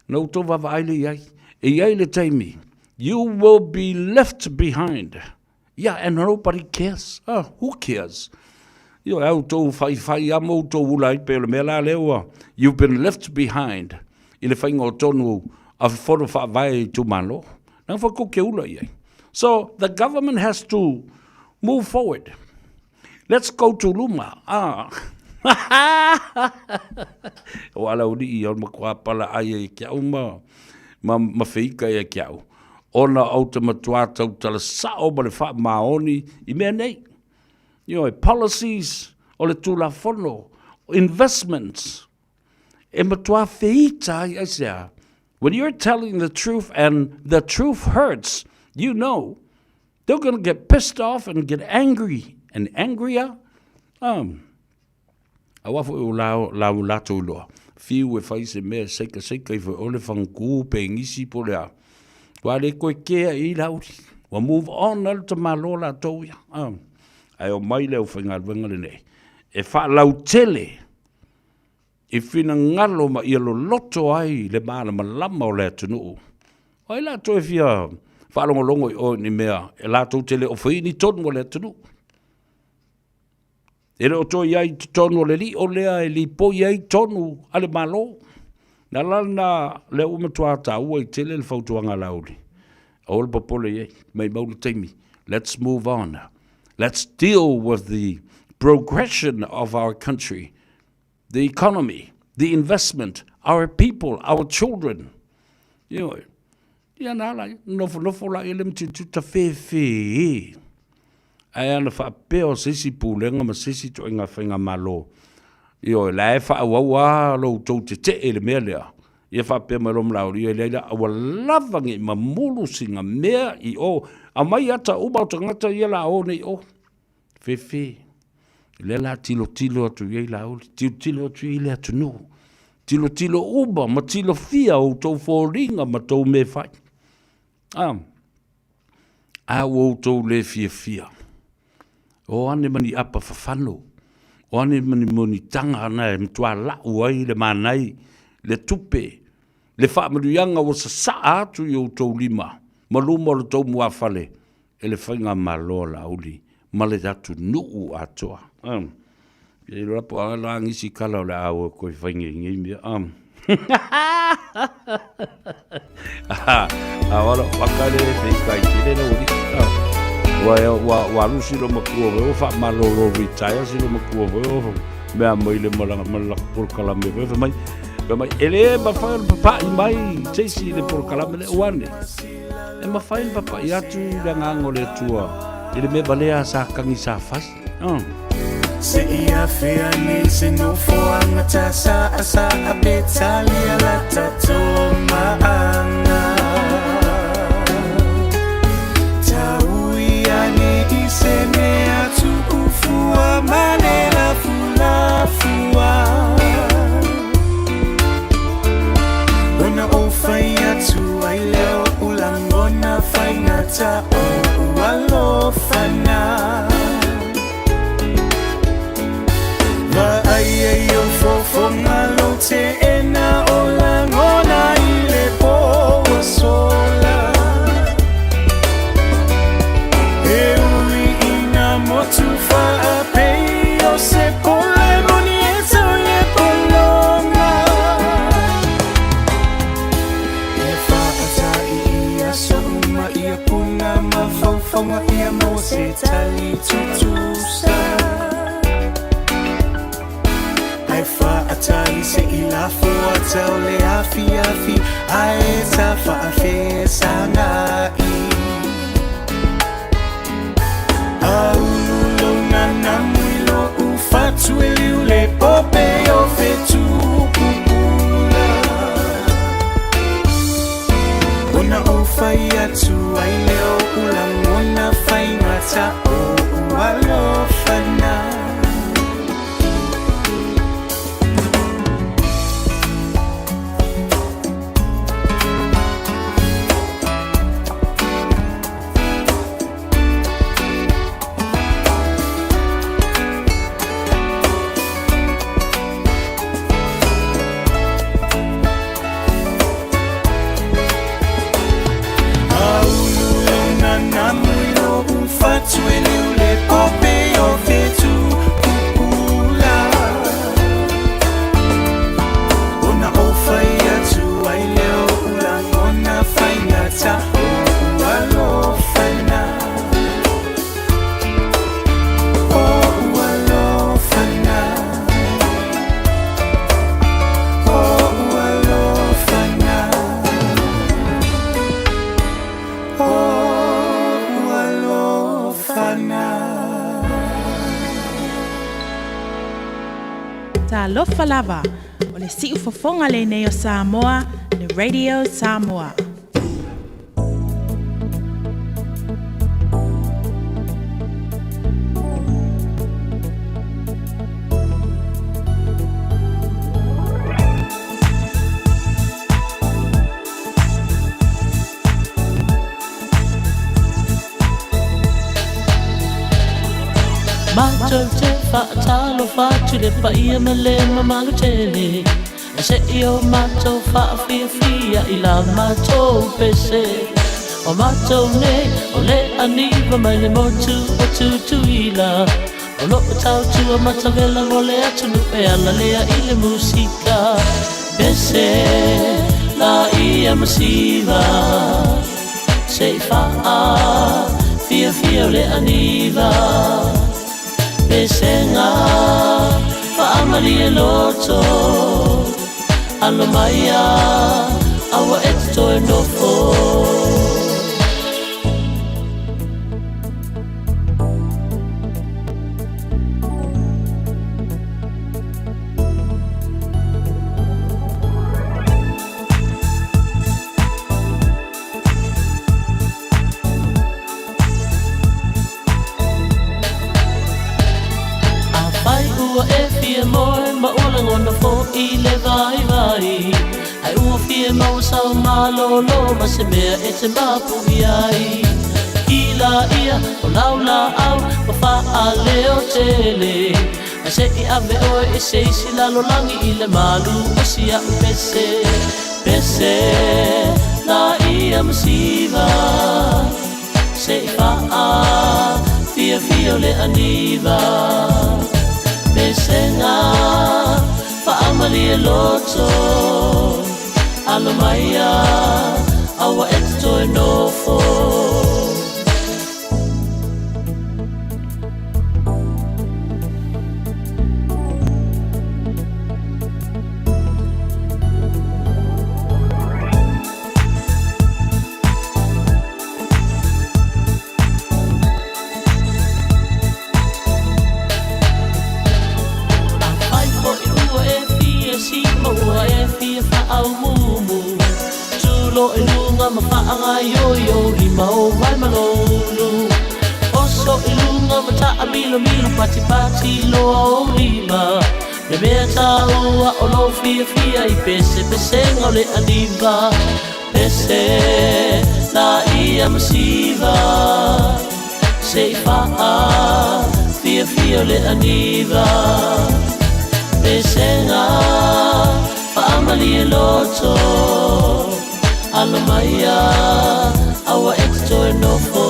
Speaker 7: Na outou vaavaai le i ai. E i ai le taimi, you will be left behind. Yeah, and nobody cares. Oh, who cares? Ioe, a outou faifai a ma outou ula ai pei o le mea la lea ua you've been left behind i le faiga o tonu a fono faavae i itumalo. Leaga foi kou ke ula i ai. So, the government has to move forward. Let's go to luma. Ah. O ala uli'i o le matua pala ai e ke au ma, ma, ma feika ia ke au. Ona ou te matua tautala sao ma le faamaoni i mea nei. Ioe, policies o le Tulafono, investments, e matua feita ai, aisea? When you're telling the truth and the truth hurts, you know, they're gonna get pissed off and get angry. and angrier. Um, Aua foi o la, la o latou iloa, fiu e fai se mea e saikasaika ifo e ole fagutū pe gisi po o le a. Ua le toe kea i ai le auli. Ua move on lava le tamaloa latou ia. A. Ae omai le aufaigaluega lenei e faalautele i finagalo ma ia loloto ai le malamalama o le atunuu. O ai latou e fia faalogologo i o i ni mea e latou te le o faia ni tonu a le atunuu. E le o toe i ai i totonu o le lio lea e lipoi ai tonu a le Malo. Na ala lena lea ua matua taua ai tele le fautuaga a Laauli, aua le popole i ai, maimau le taimi, let's move on, let's deal with the progression of our country, the economy, the investment, our people, our children. Ioe. Ia na ala, nofonofo la ia le matiutiu tafefe e. Ae ana faapea o se isi pulega ma se isi ituaiga faigamalo, ioe, la e faaauau lava lo outou tetee i le mea lea, ia faapea mai loa ma Laauli, ia leai la, aua lava ne i mamulu sina mea i o, aumai ata uma o tagata ia la o nei i o. Fefe. Lea la tilotilo atu i ai Laauli, tilotilo atu i ai le atunuu, tilotilo uma ma tilofia outou foliga ma tou mea fai. A, a ua outou le fiafia, o ane ma ni apa fafano, o ane ma ni monitaga na e matua lau ai le manai, le tupe, le faamanuiaga ua sasaa atu i outou lima ma luma o le tou muafale e le faigamalo a Laauli ma le atunuu atoa. E iloa po o a nisi kala o le a o koe fai nei nei mea. A ora waka le fei kai tele la uri. Ua ua ua alu si lo makua we o fa malolo retire si lo makua we o mea mai le malanga malanga polokalame we mai mai ele mafai ona papa'i mai se isi le polokalame le ua ane. E mafai ona papa'i atu le agaga o le Atua i le mea valea sa kagi sa fai. Oh.
Speaker 9: Se i afea nei se nofoaga ta sa a sa a pe talia la tatou maanga. Taui ane i se mea tu'ufua ma le lafulafua. Ona ou fai atu ai lea o lagona faigata o ualofana. Vaai ai o fofoga lou teena o lagona i le po ua sola. E ui ina motu faapei o se pole moni e tau i le pologa. E whaata'i i aso uma ia puna mafaufauga ia mo se tali tutusa. Ae whaatali se i lafo ata o le afiafi ae ta whaafesanga'i. Aulu lou nanamu i lo'u fatu e liu le pope o fetu pupula. Ona ou fai atu ai lea o'u lagona faigata o'u alofana. Aulu lou nanamu i lo'u fatu e liu le pope o fetu pupula. Ona ou fai atu ai lea o'u lagona faigata o'u alofana. O'u alofana. O'u alofana. O'u alofana.
Speaker 3: Talofa lava, o le siufofoga lenei o Samoa, le Radio Samoa.
Speaker 6: Matou te faatalofa atu i le paia ma le mamalu tele, Se'i o matou faafiafia i la matou pese. O matou nei o le aniva mai le motu o Tutuila, O lo o tautua matavela mo le atunuu e ala lea i le musika. Pese la ia masiva, se i faafiafia o le aniva. Pesega faamalie loto, alo maia aua e te toe nofo. Afai ua e fia moe ma ua lagona foi le vaivai, Ae ua fia maua sau malolo ma se mea e te mapu i ai, Kī laia o lau laau ma faaleo tele, Ae se i ave oe i se isi lalolagi i le malu o si a'u pese. Pese laia ma siva, Se i faafiafia o le aniva. Pesega faamalie loto, Alo maia aua e te toe nofo. Afai foi ua e fia sī ma ua e fia faaumuumu, Tulo i luga ma faagaoioi ou lima ou vae ma lou ulu. Oso i luga ma taamilomilo patipati loa ou lima. Le mea taua o lou fiafia i pesepesega o le aniva. Pese laia ma siva, Se i faafiafia o le aniva. Pesega faamalie loto, Alo maia aua e te toe nofo.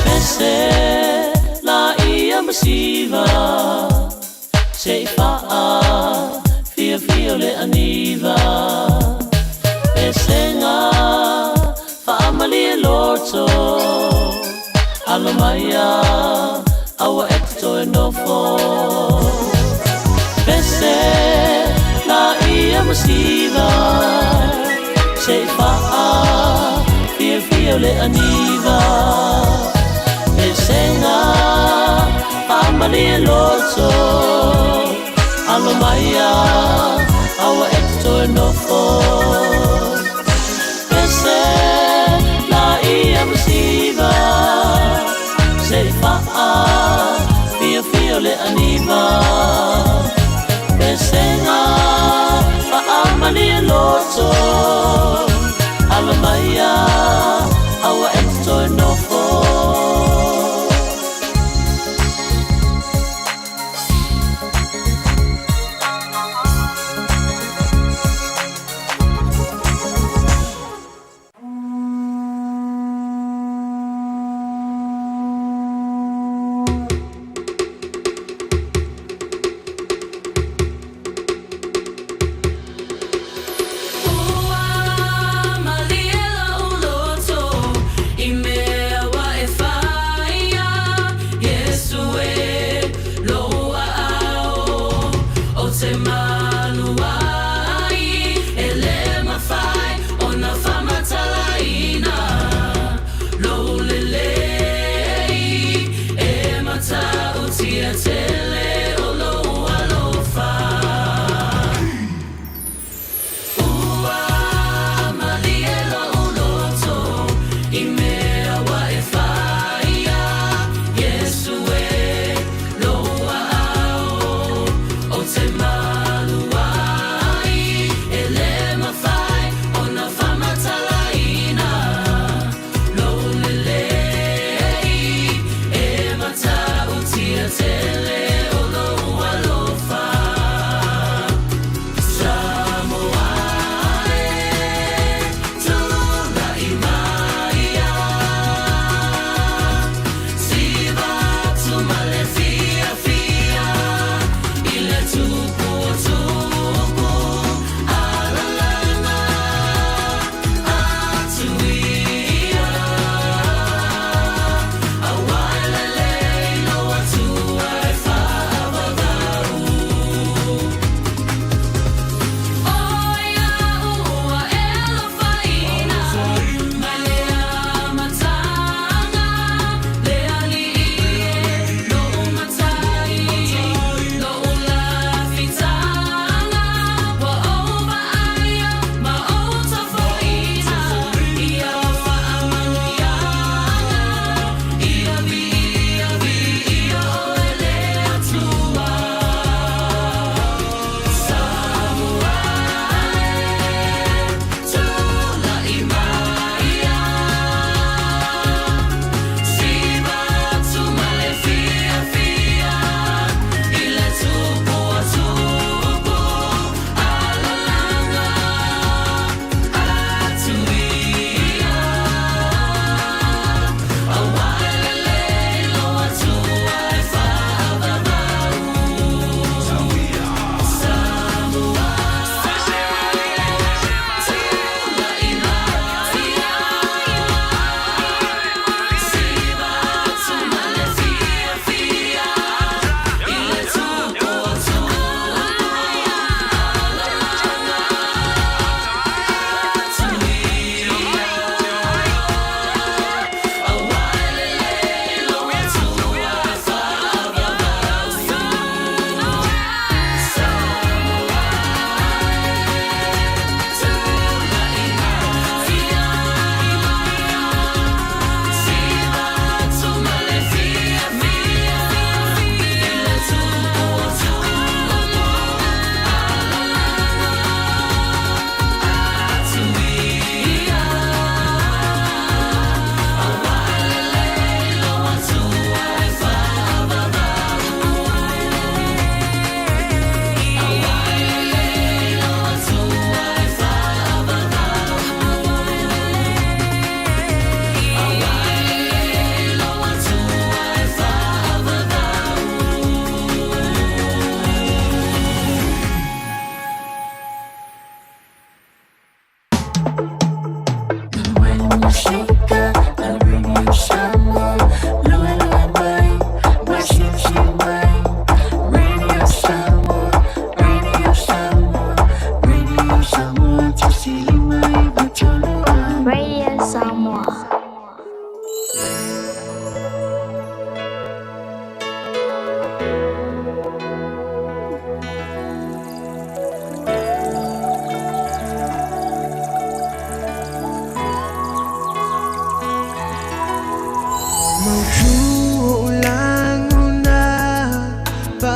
Speaker 6: Pese laia ma siva, Se i faafiafia o le aniva. Pesega faamalie loto, Alo maia aua e te toe nofo. Pese laia ma siva, Se i faafiafia o le aniva. Pesega faamalie loto, Alo maia aua e te toe nofo. Pese laia ma siva, Se i faafiafia o le aniva. Pesega faamalie loto, Alo maia aua e te toe nofo.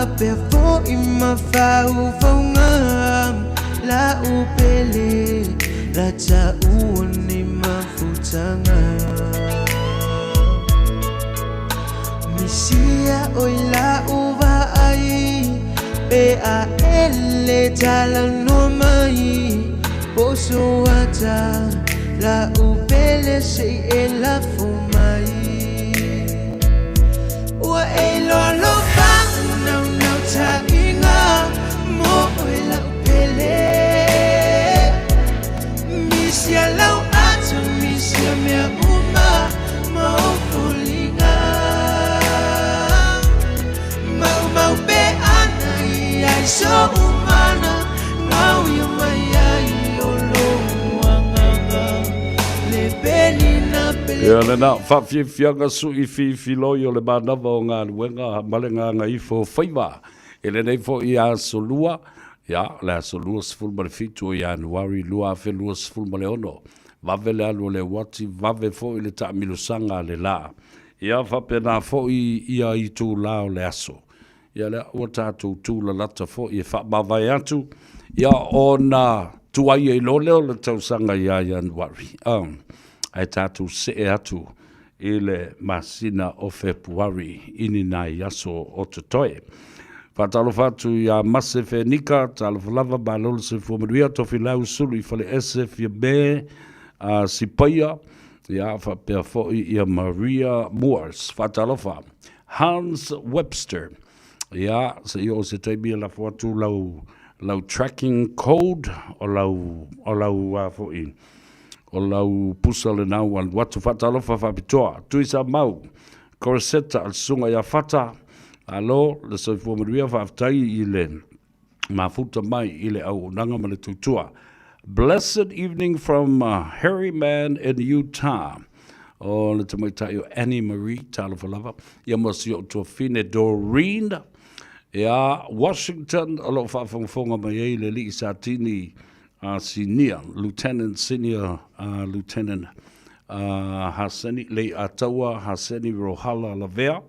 Speaker 11: Faapea foi ma faufauga Lau pele La taua nei mafutaga Misia oi lau vaai Pe a ele talanoa mai Poso ata lau pele se i e lafo mai Ua e iloa lou faanaunautaiga Mo oe lau pele Misia lau ata misia mea uma Ma ou foliga Maumau pe ana i ai so'u mana Gauia mai ai o lou agaga Le pelina pele
Speaker 7: Ia lena faafiafiaga suʻi fifiloi o le manava o galuega ma le gagaifo faiva i lenei foi aso lua, ia, le aso 27 o Ianuari 2026. Vave le alu o le uati, vave foi le taamilosaga a le la. Ia faapena foi ia itulā o le aso. Ia lea ua tatou tulalata foi e faamavae atu, ia ona tuai ai loa lea o le tausaga ia Ianuari, ae tatou see atu i le masina o Fepuari i ni nai aso o totoe. Faatalofa atu ia Mase Fenika, talofa lava, malo le soifua manuia, Tofilau Sulu i Faleese, Fiame Sipaia, ia faapea foi ia Maria Moores. Faatalofa. Hans Webster, ia se i oo se taimi e lafo atu lau lau tracking code o lau o lau a foi o lau pusa lena ua alu atu. Faatalofa faapitoa Tuisamau Corseta le susuga ia Fata, malo le soifua manuia, faafetai i le mafuta mai i le auaunaga ma le tautua. Blessed evening from Harry Man in Utah. O le tamaitai o Annie Marie, talofa lava. Ia ma si ou tuafine Doreen. Ia, Washington, o lo o faafogafoga mai ai le alii Satini Sinia, Lieutenant Senior Lieutenant Haseni, Leiataua Haseni Rohala Lavea.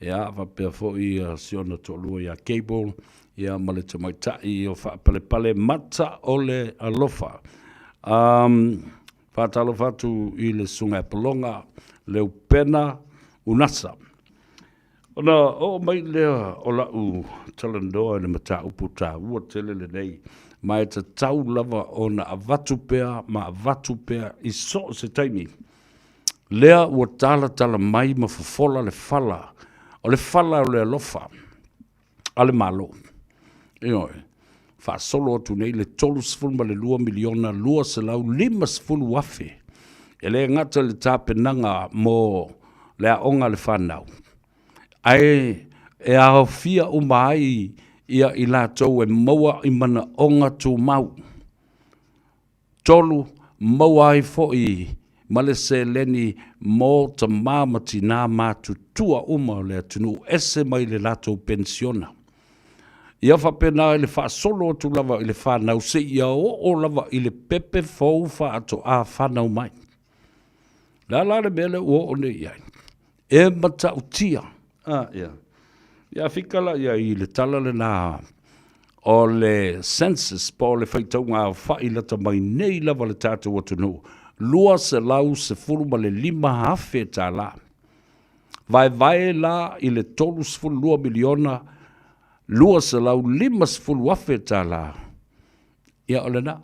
Speaker 7: Ia, faapea foi si ona toalua ia Cable, ia ma le tamaitai o Faapalepale Mata o le Alofa. Um, faatalofa atu i le Susuga ia Pologa Leupena Unasa. Ona oo mai lea o lau talanoa i le mataupu taua tele lenei, ma e tatau lava ona avatu pea ma avatu pea i so o se taimi. Lea ua talatala mai ma fofola le fala, o le fala o le alofa a le Malo. Ioe, faasolo atu nei le $32 miliona 250 afe, e le gata i le tapenaga mo le aoga a le fanau, ae e aofia uma ai ia i latou e maua i manaoga tumau. 3, maua ai foi ma le seleni mo tama ma tinā matutua uma o le atunuu ese mai le latou penisiona. Ia faapena i le faasolo atu lava i le fanau seia oo lava i le pepe fou faatoa fanau mai. O le a la le mea lea ua oo nei i ai? E matautia. A, ia. Ia fika la ia i le tala lena o le census po o le faitauga aofai lata mai nei lava le tatou atunuu, $215,000 tala. Vaevae la i le 32 miliona 250,000 tala. Ia o lena.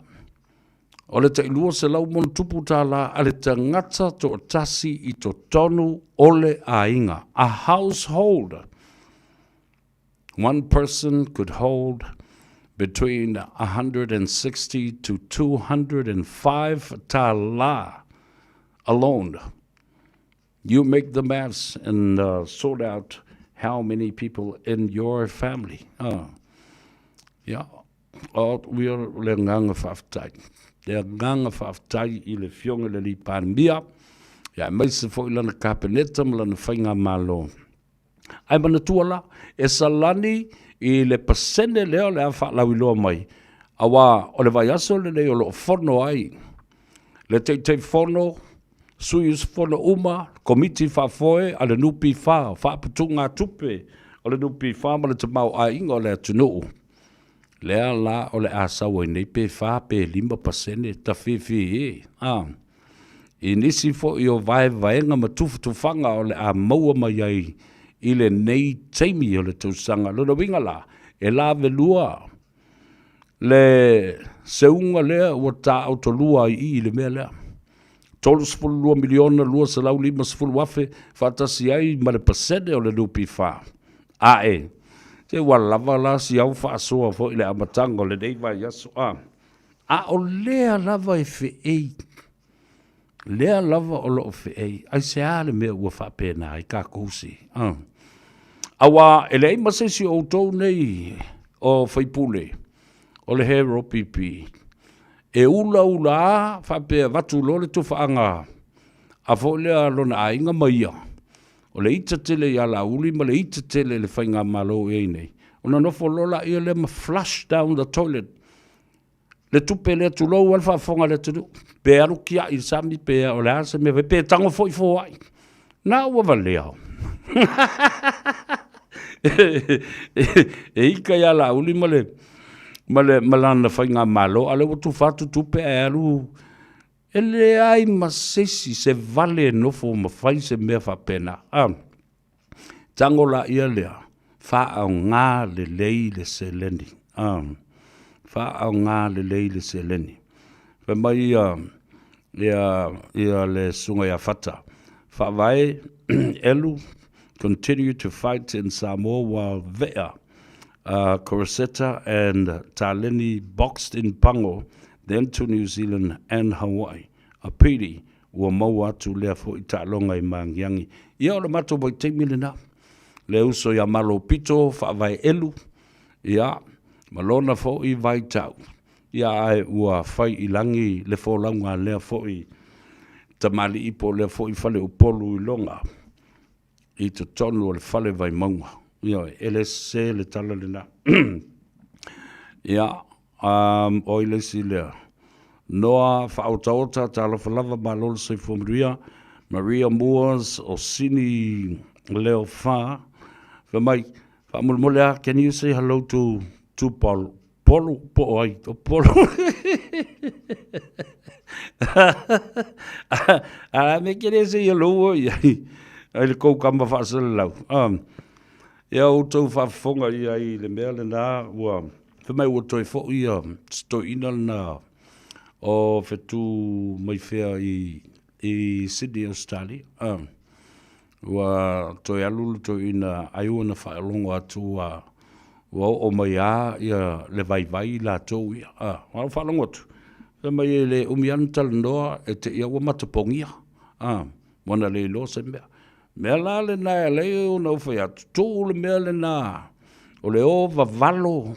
Speaker 7: O le tai 200 ma tala a le tagata toatasi i totonu o le aiga. A household. One person could hold between 160 to 205 tala alone. You make the maths and sort out how many people in your family. Yeah. O uia le agaga faafetai. Le agaga faafetai i le Afioga i le Alii Palemia, ia aemaise foi lana Kapeneta ma lana Faigamalo. Ae manatua la, e salani i le pasene lea o le a faalauiloa mai, aua o le vaiaso lenei o lo o fono ai le Taitaifono, sui usufono uma, Komiti Faafoe a le NPF, Faaputugatupe o le NPF ma le tamaoaiga o le atunuu, lea la o le a sau ai nei pe 4 pe 5% tafefe e, a. I nisi foi o vaevaega ma tufatufaga o le a maua mai ai i lenei taimi o le tausaga. Lona uiga la, e lavelua le seuga lea ua taotolua ai i i le mea lea. $32 miliona 250 afe faatasi ai ma le pasene o le NPF. Ae, se ua lava la si au faasoa foi i le amataga o lenei vaiaso, a. A o lea lava e feei, lea lava o lo o feei, aisea le mea ua faapena ai tatou se? A. Aua e leai ma se isi o outou nei o faipule o le Hero PP e ulaula a faapea avatu loa le tufaaga a foi lea lona aiga ma ia, o le ita tele ia Laauli ma le ita tele i le faigamalo o i ai nei, ona nofo loa laia lea ma flush down the toilet le tupe lea, tulou lava le faafofoga a le atunuu, pe alu tiai i le sami pe o le a se mea, pe tago foi foai. Na ua valea. E ika ia Laauli ma le ma le ma lana faigamalo, a o lea ua tufa atu tupe ae alu e leai ma se isi se vale e nofo ma fai se mea faapena. A tago laia lea, faaaoga lelei le seleni. A faaaoga lelei le seleni. Fai mai ia ia ia le susuga ia Fata, Faavae Elu continue to fight in Samoa while Vea uh, Coriseta and Taleni boxed in Pango, then to New Zealand and Hawaii. A pity ua maua atu lea foi taaloga i Magiagi. Ia o le matou vaitaimi lena, le uso ia Malo Pito Faavae Elu, ia, ma lona foi vaitau, ia ae ua fai i lagi le folauga a lea foi tamalii po o lea foi faleupolu i loga i totonu o le fale Vaimauga. Ioe, e le sese le tala lena. Ia, um, o ai le isi lea? Noa Faaotaota, talofa lava, malo le soifua manuia. Maria Moores o Sini Leo Fa, fai mai, faamolemole lava, can you say hello to, to Paul? Polo po o ai? O Polo. A me ke le say hello o i ai, ai le kou kama faasalalau. Um, ia outou faafofoga i ai i le mea lena ua fai mai ua toe foi ia se toeaina lena o fetu mai fea i, i Sydney, Australia. Um, Ua toe alu le toeaina ai ua na faalogo atu ua ua oo mai a ia le vaivai i latou ia. A, ua faalogo atu, fai mai e le umi lava ona talanoa e te i a ua matapogia, a, ua na le iloa se mea. Mea la lena e ala ai ona ou fai atu, tuu le mea lena o le o vavalo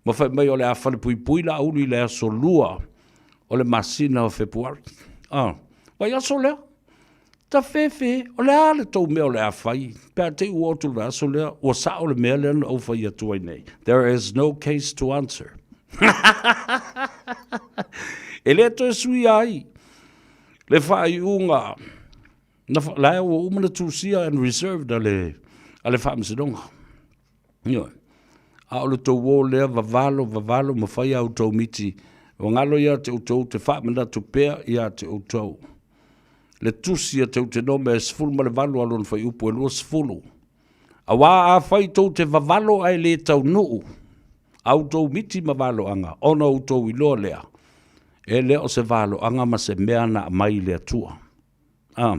Speaker 7: ma fai mai o le a falepuipui Laauli i le aso 2 o le masina o Fepuari. A, vaiaso lea. Tafefe, o le a le tou mea o le a fai pe a te i ua oo atu i le vaiaso lea, ua sao le mea lea na ou fai atu ai nei. There is no case to answer. E le toe suia ai le faaiuga na, la ua uma na tusia and reserved a le, a le Faamasinoga. Ioe. A o le tou o lea vavalo, vavalo ma fai a outou miti, ua galo ia te outou te faamanatu pea ia te outou. Le tusi a Teutenome e 18 a lona fuaiupu e 20. Auā afai tou te vavalo ae le taunuu a outou miti ma valoaga, ona outou iloa lea, e le o se valoaga ma se mea na aumai i le Atua. A.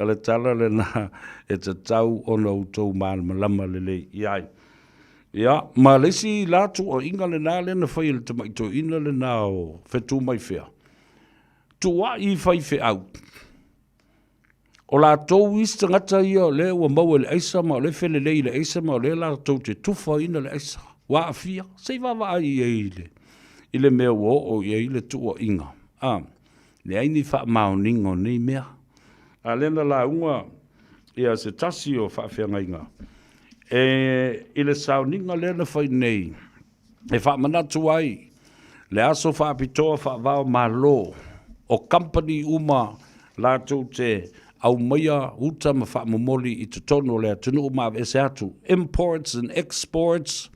Speaker 7: O le tala lena e tatau ona outou malamalama lelei i ai. Ia, ma le isi la tuuaiga lena lea na fai e le tamai toeaina lena o Fetumaifea, tuuai i faifeau. O latou isi tagata ia o lea ua maua i le aisa ma o lea e felelei i le aisa ma o lea latou te tufaina le aisa. Ua aafia. Se i vaavaai i ai i le, i le mea ua oo i ai le tuuaiga. A, leai ni faamaoniga o nei mea. A lea na lauga ia se tasi o faafeagaiga e i le sauniga lea na fai nei e faamanatu ai le aso faapitoa faava-o-Malo o kamupani uma latou te aumaia uta ma faamomoli i totonu o le atunuu ma aveese atu, imports and exports,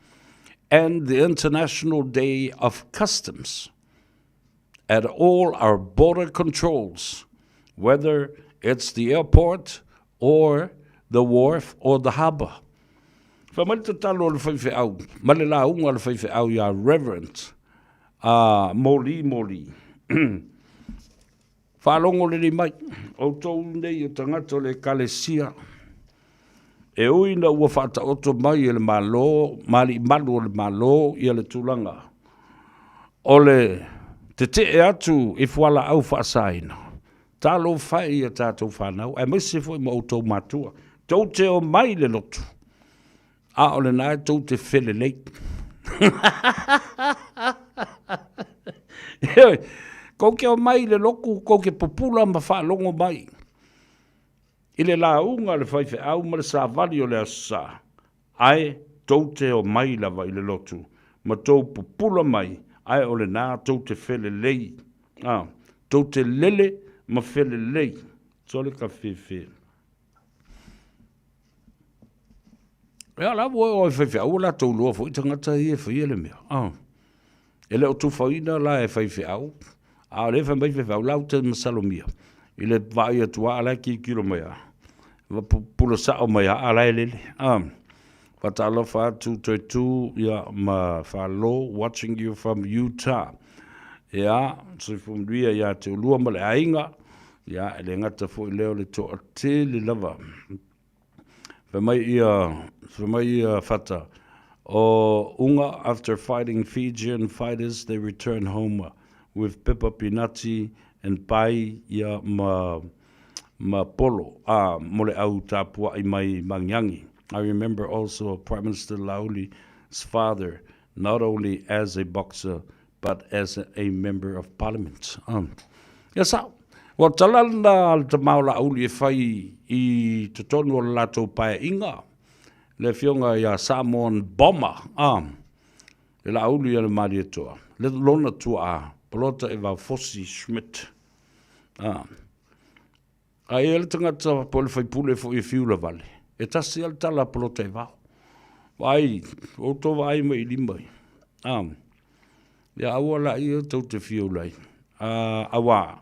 Speaker 7: and the International Day of Customs at all our border controls, whether it's the airport or the wharf or the harbour. Fai mai le tatalo a le faifeau ma le lauga a le faifeau iā Reverend a Moli Moli. Faalogo lelei mai, outou nei o tagata o le Ekalesia, e ui ina ua faataoto mai e le Malo ma alii malu o le Malo ia le tulaga o le tetee atu i fualaau faasaina, talofa e i a tatou fanau, aemaise foi ma outou matua, tou te omai i le lotu, a o lena e tou te felelei. Ioe, kou te omai i le lotu, kou te pupula ma faalogo mai i le lauga a le faifeau ma le savali o le Aso Sa, ae tou te omai lava i le lotu ma tou pupula mai, ae o lena tou te felelei, a, tou te lele ma felelei. Sole ka fefe. Ia la ua o e faifeau ua latou iloa foi tagata ia e faia le mea. Ah. E le o tufaina la e faifeau, a o lea e fai mai faifeau la ou te masalomia i le vaai atu a la e tilotilo mai a. Pula sao mai a a la e lele. Ah. Faatalofa atu Toetu ia ma Falo watching you from Utah. Ia, soifua manuia ia te oulua ma le aiga. Ia, e le gata foi lea o le toatele lava. Fai mai ia, fai mai ia Fata, o Uga, after fighting Fijian fighters, they return home with Pepa Pinati and Pai ia ma, ma Polo, a, mo le au tapua'i mai Magiagi. I remember also Prime Minister Lauli's father, not only as a boxer, but as a member of parliament. Um, ia sao. Ua tala lena a le tama o Laauli e fai i totonu o le latou paeaiga, le afioga ia Samoan Bomber, um, le Laauli a le Malietoa, le lona tuaa, Polota Evaufosi Schmidt. Um, A i ai le tagata po o le faipule foi e fiu lavale, e tasi lava le tala a Polota e vao. Vaai, outou vaai mai i lima ia. A, ia aua laia tou te fiu lai. A, auā,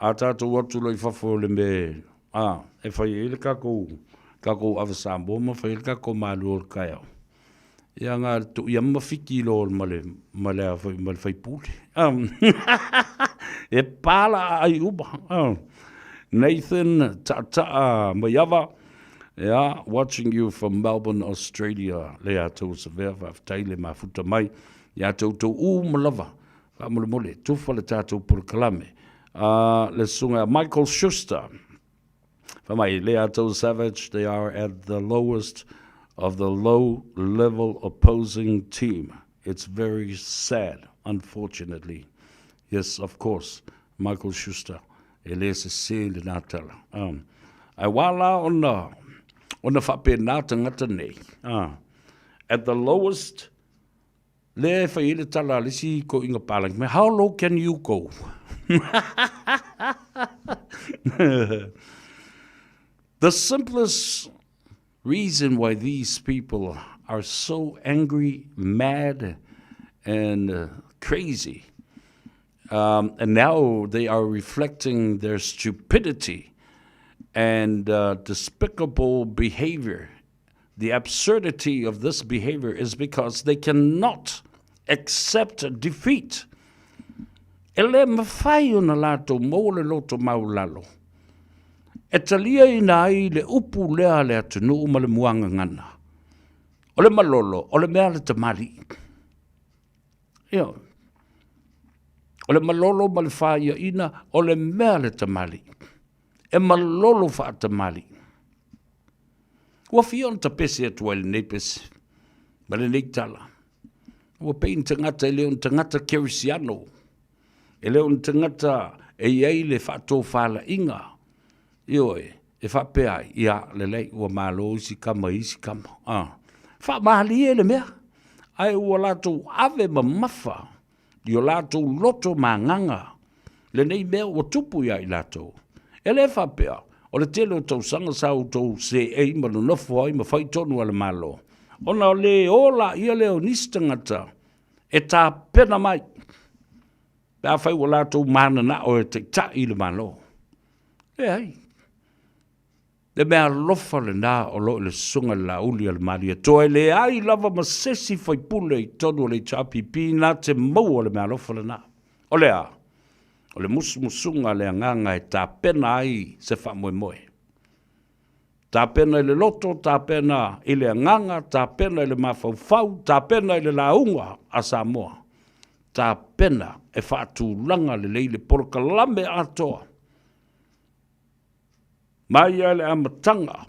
Speaker 7: a tatou atu loa i fafo o le mea, a, e fai ai le tatou, tatou ave Samoa ma fai ai le tatou malu o le taeao. Ia na tu ia ma fiki lo ma le ma le foi ma le faipule. E pala ai uma. Nathan Ta'ata'a Maiava, yeah, watching you from Melbourne, Australia. Le a tou savea faafetai le mafuta mai. Ia tou tou uma lava. Faamolemole, tufa le tatou polokalame. Le susuga Michael Schuster. Fai mai, Leato Savage, they are at the lowest of the low level opposing team. It's very sad, unfortunately. Yes, of course, Michael Schuster, e le sese lena tala. Um, ae wā la ona, ona faapena tagata nei. At the lowest Lea e fai ai le tala a le isi toeaina palagi mai, how low can you go? The simplest reason why these people are so angry, mad, and crazy, and now they are reflecting their stupidity and despicable behavior The absurdity of this behavior is because they cannot accept defeat. E le mafai ona latou maua le loto maualalo e taliaina ai le upu lea a le atunuu ma le muagagana. O le malolo, o le mea a le tamalii. Ioe. O le malolo ma le fāiaina, o le mea a le tamalii. E malolo faatamalii. Ua fia ona tapese atu ai lenei pese ma lenei tala. Ua pei ni tagata e le o ni tagata kerisiano, e le o ni tagata e i ai le faatofalaiga, ioe, e faapea ai, ia, lelei, ua malo isi kama i isi kama. A, faamalie le mea, ae ua latou ave mamafa i o latou loto ma agaga lenei mea ua tupu iā i latou. E le faapea, O le tele o tausaga sa outou seei ma nonofo ai ma fai tonu a le Malo, ona o le o laia lea o nisi tagata e tapena mai pe afai ua latou mananao e taitai i le Malo. Leai. Le mea alofa lena o lo o i le Susuga i le Laauli a le Malietoa, e leai lava ma se isi faipule i tonu o le HRPP na te maua le mea alofa lena. O le a? O le musumusuga a le Agaga e tapena ai se faamoemoe. Tapena i le loto, tapena i le agaga, tapena i le mafaufau, tapena i le lauga a Samoa. Tapena e faatulaga lelei le polokalame atoa mai lava i le amataga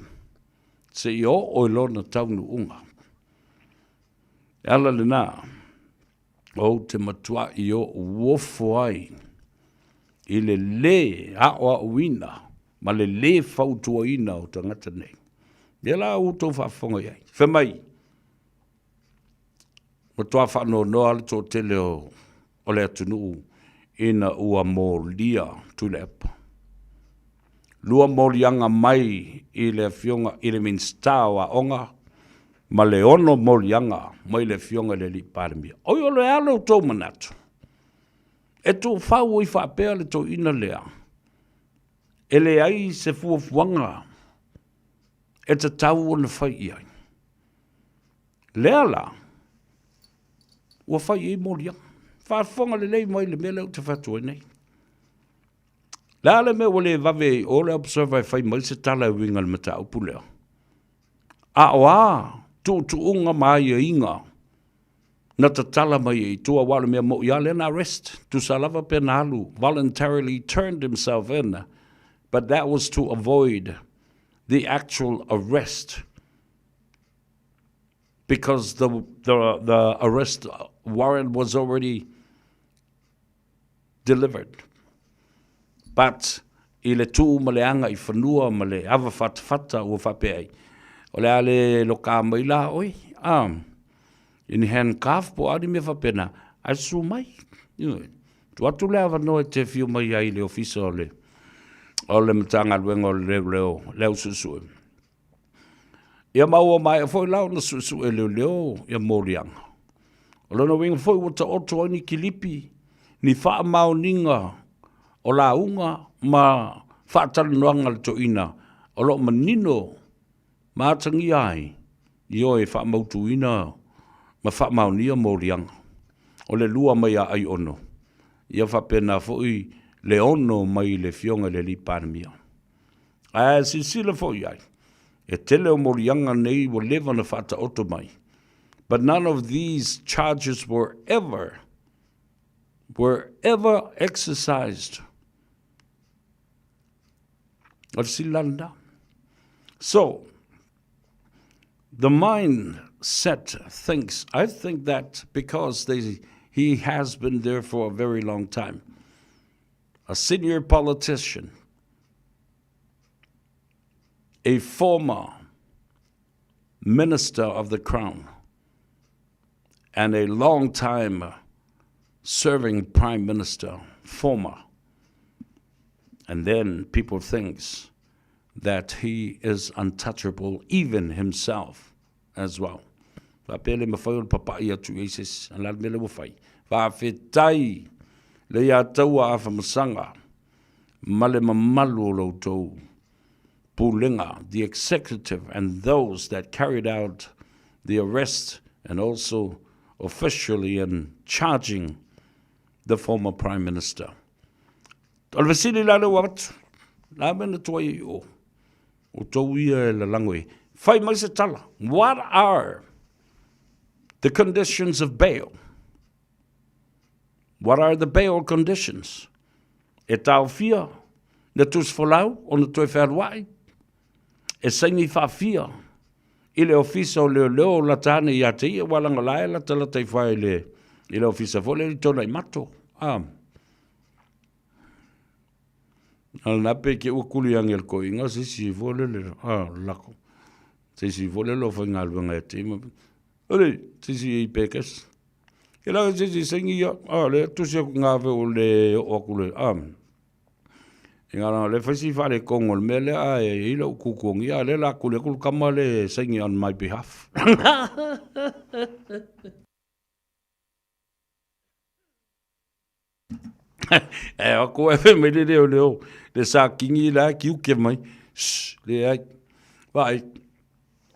Speaker 7: seia oo i lona taunuuga. E ala lena, ou te matuai ou ofo ai i le lē aoaoina ma le lē fautuaina o tagata nei. Ia la ua outou faafofoga i ai. Fai mai, matua faanoanoa le toatele o le atunuu ina ua molia Tuilaepa. 2 moliaga mai i le Afioga i le Minisita o Aoga ma le 6 moliaga mai le Afioga i le Alii Palemia. Oi, o le a lo outou manatu? E tuufau ai faapea le toeaina lea, e leai se fuafuaga e tatau ona fai i ai. Lea la, ua fai i ai moliaga. Faafofoga lelei mai le mea lea ou te fai atu ai nei. Le a le mea ua le vave ai o le Observer e fai mai se tala e uiga i le mataupu lea? A o a tuutuuga ma aiaiga na tatala mai ai i tua, aua o le mea moni lava lea na arrest, tusa lava pe na alu, voluntarily turned himself in, but that was to avoid the actual arrest because the arrest warrant was already delivered. But i le tu ma le aga i fanua ma le ava fatafata ua faapea ai, o le a le loka mai la oe, i ni handcuff po o a ni mea faapena, ae susu mai. Ioe. Tuu atu le avanoa e te afio mai ai i le ofisa o le o le Matagaluega o le Leoleo, le au suesue. Ia ma ua maea foi la ona suesue leoleo ia moliaga. O lona uiga foi ua taoto ai ni kilipi, ni faamaoniga o lauga ma faatalanoaga a le toeaina o lo o manino ma atagia ai, ioe, e faamautuina ma faamaonia moliaga. O le 2 mai ia Aiono, ia faapena foi le 6 mai le Afioga i le Alii Palemia. Ae silasila foi i ai, e tele o moliaga nei ua leva ona faataoto mai, but none of these charges were ever, were ever exercised. O le fesili la lena. So, the mind set thinks, I think that because he has been there for a very long time, a senior politician, a former minister of the crown, and a long time serving prime minister, former. And then people thinks that he is untouchable, even himself as well. Faapea le mafai ona papai atu i ai se isi, a o le a le mea lea ua fai? Faafetai le ia taua Afamasaga ma le mamalu o lo outou pulega, the executive and those that carried out the arrest and also officially in charging the former Prime Minister. O le fesili la lea ua avatu, la mea na tuai ai i o, outou ia e lalago i, fai mai se tala, what are the conditions of bail? What are the bail conditions? E taofia le tusi folau ona toe fealuai, e saini faafia i le ofisa o leoleo o lata ane ia te ia, ua laga la e latalata ifo ai i le ofisa foi lea i tona i mato. A na pe ke ua kuli ange le koiga se isi foi lele, lako. Se isi foi lele o faigaluega ia te ia. Ole, se isi i pekes. Ke la se isi saini ia, le tusi aku ngā ve o le o aku le. Inga le fai si faaletonu o le mea lea ae i ai lou tuatuagia, a o lea o le a tuli atu le tama lea e saini on my behalf. E o atu ae fai mai le leoleo, le Satini la e tiute mai, Shh, leai, vaai,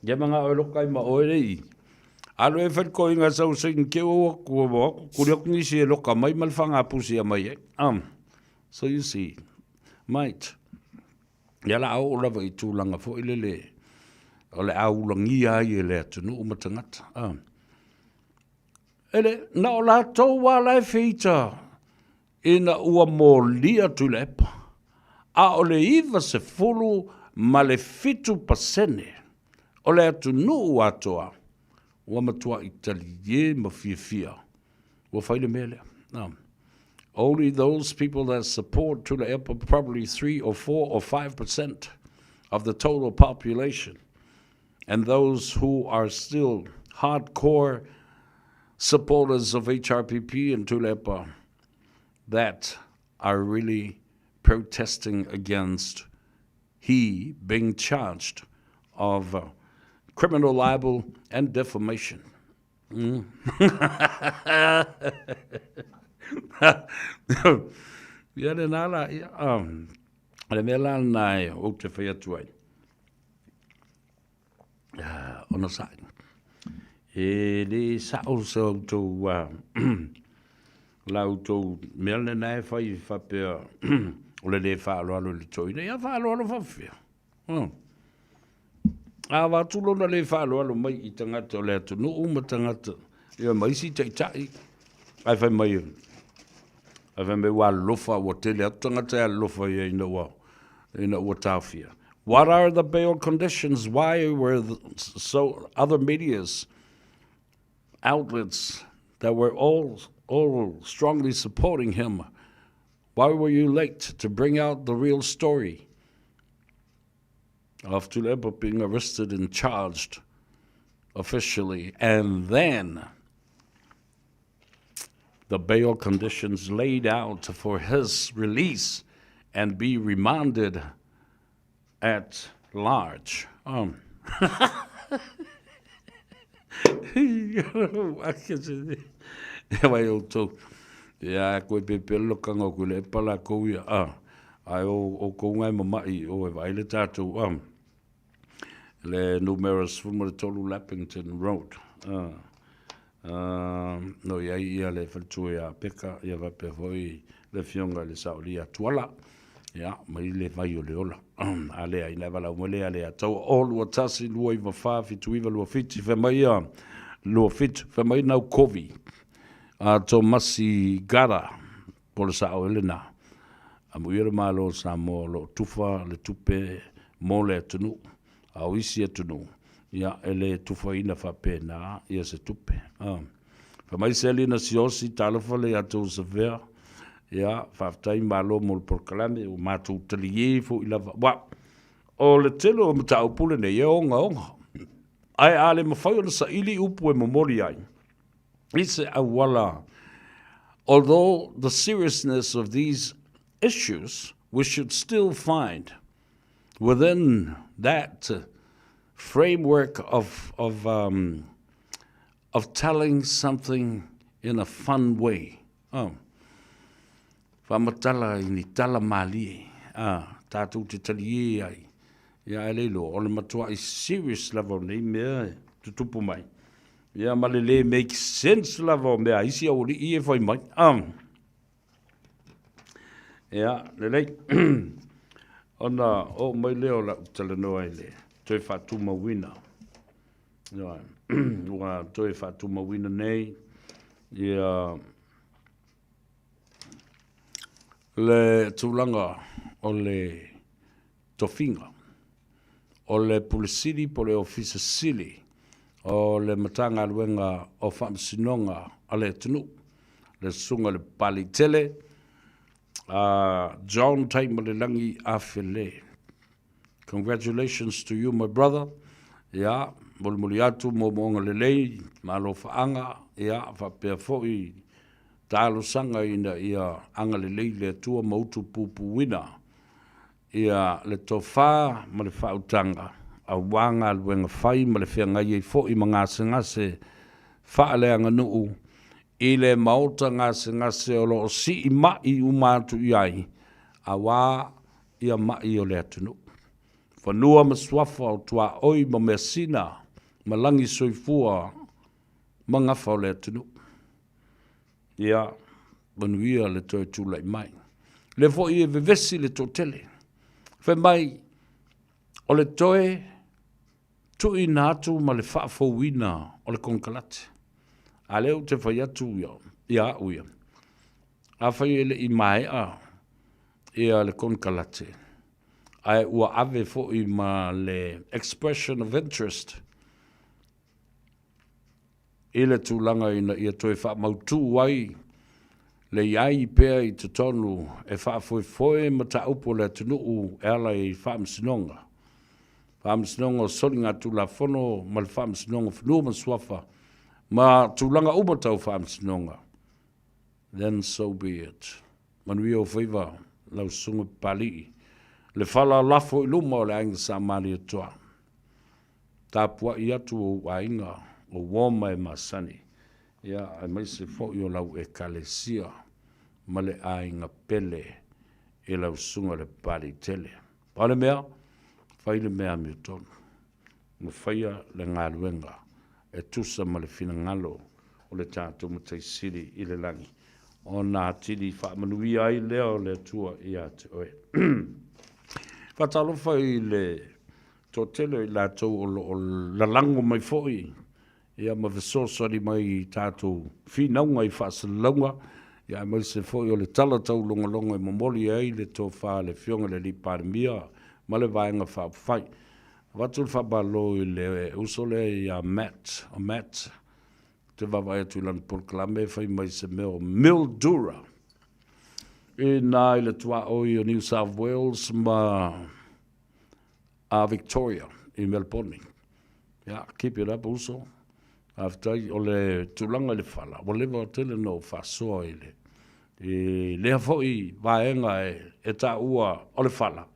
Speaker 7: ia manao e loka ai ma oe le i. Alu e fai le toeaina sau saini te o atu, o atu, tuli atu nisi e loka mai ma le fagapusi e aumai ai. So you see, mate, ia la a oo lava i tulaga foi lele o le a ulagia ai e le atunuu ma tagata. E le, na o latou lava la e feita ina ua molia Tuilaepa, a o le 97% o le atunuu atoa ua matuai talie ma fiafia ua fai le mea lea. Only those people that support Tuilaepa, probably 3 or 4 or 5% of the total population, and those who are still hardcore supporters of HRPP and Tuilaepa that are really protesting against he being charged of criminal libel and defamation. Ia lena la, ia, o le mea la lena e ou te fai atu ai, ona sa'i, e le sa'o sa outou la outou mea lena e fai faapea o le lē faaaloalo i le toeaina, ia faaaloalo faapefea. A avatu lona le faaaloalo mai i tagata o le atunuu ma tagata ia ma isi taitai, ae fai mai, ae fai mai ua alolofa, ua tele atu tagata e alolofa i ai ina ua, ina ua taofia. What are the bail conditions? Why were the, so other medias outlets that were all, all strongly supporting him, why were you late to bring out the real story of Tuilaepa being arrested and charged officially, and then the bail conditions laid out for his release and be remanded at large. Vai outou. Ia, koe pepelo lo kanga o koe le epa la kou ia. Ah, ai o, o kou ngai mama'i o e vai le tātou. Ah, le numera 13 Lappington Road. Ah, ah, no i ai ia le faletua ia Peka, ia faapea foi le afioga i le Saolia Tuala. Ia, mai le vai o le ola. A lea, ina e valaau mai lea, lea taua o lua tasi, lua iva whā, whitu iva, lua whitu, whai mai ia, lua whitu, whai mai nau kovi. A tō masi gara, po le sao ele nā. A mu ia le malo o Samoa o loo tufa le tupe mo le atunuu. A o isi atunuu, ia, e le tufaina faapena ia se tupe. A. Fai mai Selina Siaosi, talofa le ia tou Savea. Ia, faafetai malo mo le polokalame, ua matou taliē foi lava. Ua, o le tele o mataupu lenei e ogaoga. Ae a le mafai ona saili upu e momoli ai i se auala. Although the seriousness of these issues, we should still find within that framework of, of, um, of telling something in a fun way. Oh. Whamatala i ni tala mālie. Ah, tātou te tali e ai. Ia ai le loa, o le matua i serious lava o nei mea e tutupu mai. Ia ma le le make sense lava o mea isi au i e whai mai. Ah. Ia, lelei. Ona oo mai lea o lau talanoa i le toe faatumauina. Ioe. Ua toe faatumauina nei ia le tulaga o le tofiga o le Pule Sili po o le Ofisa Sili o le Matagaluega o Faamasinoga a le atunuu, le Susuga i le Papaliitele a John Taimalelagi Afele. Congratulations to you my brother. Ia, molimoli atu moomooga lelei, malo faaga, ia, faapea foi talosaga ina ia agalelei le Atua ma utupupuina. Ia le tofa ma le faautaga aua galuega fai ma le feagai ai foi ma gasegase faaleaganuu i le maota gasegase o lo o sii mai uma atu i ai aua ia mai o le atunuu. Fanua ma suafa o tuaoi ma measina ma lagi soifua ma gafa o le atunuu. Ia manuia le toe tulai mai. O lea foi e vevesi le toatele. Fai mai, o le toe tuuina atu ma le faafouina o le konekarate. A lea ou te fai atu ia, ia au ia, afai e le i maea ia le konekarate, ae ua ave foi ma le expression of interest i le tulaga ina ia toe faamautū ai le i ai pea i totonu e faafoefoe mataupu a le atunuu e ala i faamasinoga, Faamasinoga o Soligatulafono ma le Faamasinoga o Fanua ma Suafa ma tulaga uma tau faamasinoga, then so be it. Manuia ou faiva lau Susuga Papalii, le fala lafo i luma o le Aiga Sa Malietoa. Tapuai atu ou aiga, o uo ma e masani, ia, aemaise foi o lau Ekalesia ma le aiga pele i lau Susuga i le Papaliitele. Pau le mea, fai le mea amiotonu, ma faia le galuega e tusa ma le finagalo o le tatou Matai Sili i le lagi, ona atili faamanuia ai lea o le Atua ia te oe. Faatalofa i le toatele o i latou o lo o lalago mai foi ia ma fesoasoani mai i tatou finauga i faasalalauga, ia aemaise foi o le tala taulogologo e momoli ai le tofa a le Afioga i le Alii Palemia ma le Vaega Faaupufai. Avatu le faamalo i le uso lea ia Matt, o Matt, ou te vaavaai atu i lana polokalame fai mai se mea o Mildura i ina i le tuaoi o New South Wales ma a Victoria i Melbourne. Ia, keep it up uso. Faafetai, o le tulaga i le fala, ua leva tele ona ou faasoa i le i lea foi vaega e, e taua o le fala,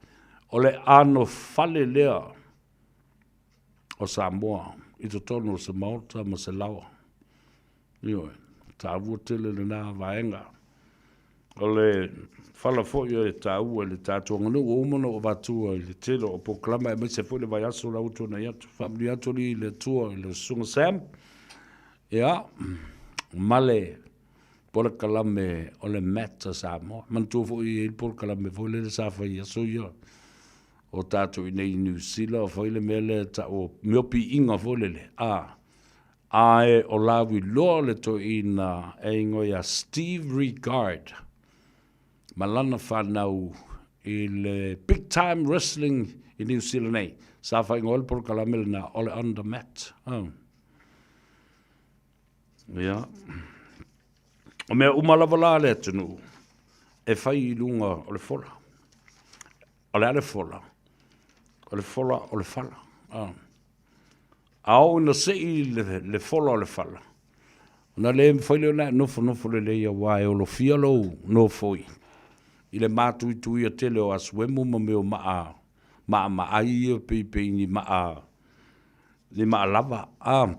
Speaker 7: o le anofale lea o Samoa i totonu o se maota ma se laoa. Ioe, taua tele lena vaega. O le fala foi e taua i le tatou aganuu ua uma ona ou avatua i le tele o polokalame aemaise foi le vaiaso la ua tuanai atu. Faamanuia atu alii le Atua i le Susuga Sam, ia, ma le polokalame o le Mat a Samoa. Manatua foi e i ai le polokalame foi lele sa fai i aso ia o tatou i inei i Niu Sila, o fai le mea lea e tau o mea o piiga foi lele, a, Ae o lauiloa le toeaina e igoa ia Steve Regard ma lana fanau i le Big Time Wrestling i Niu Sila nei. Sa faaigoa ai le polokalame lena o le On The Mat. Oh. Ia. O mea uma lava la a le atunuu e fai i luga o le fola. O le a le fola? O le fola o le fala. Oh. A oo ina sei le, le fola o le fala, ona le mafai lea ona e nofonofo lelei aua e olofia lou nofoi i le matuituia tele o asuemu ma mea o maa, maamaai ia pei, pei ni maa, ni maa lava. A.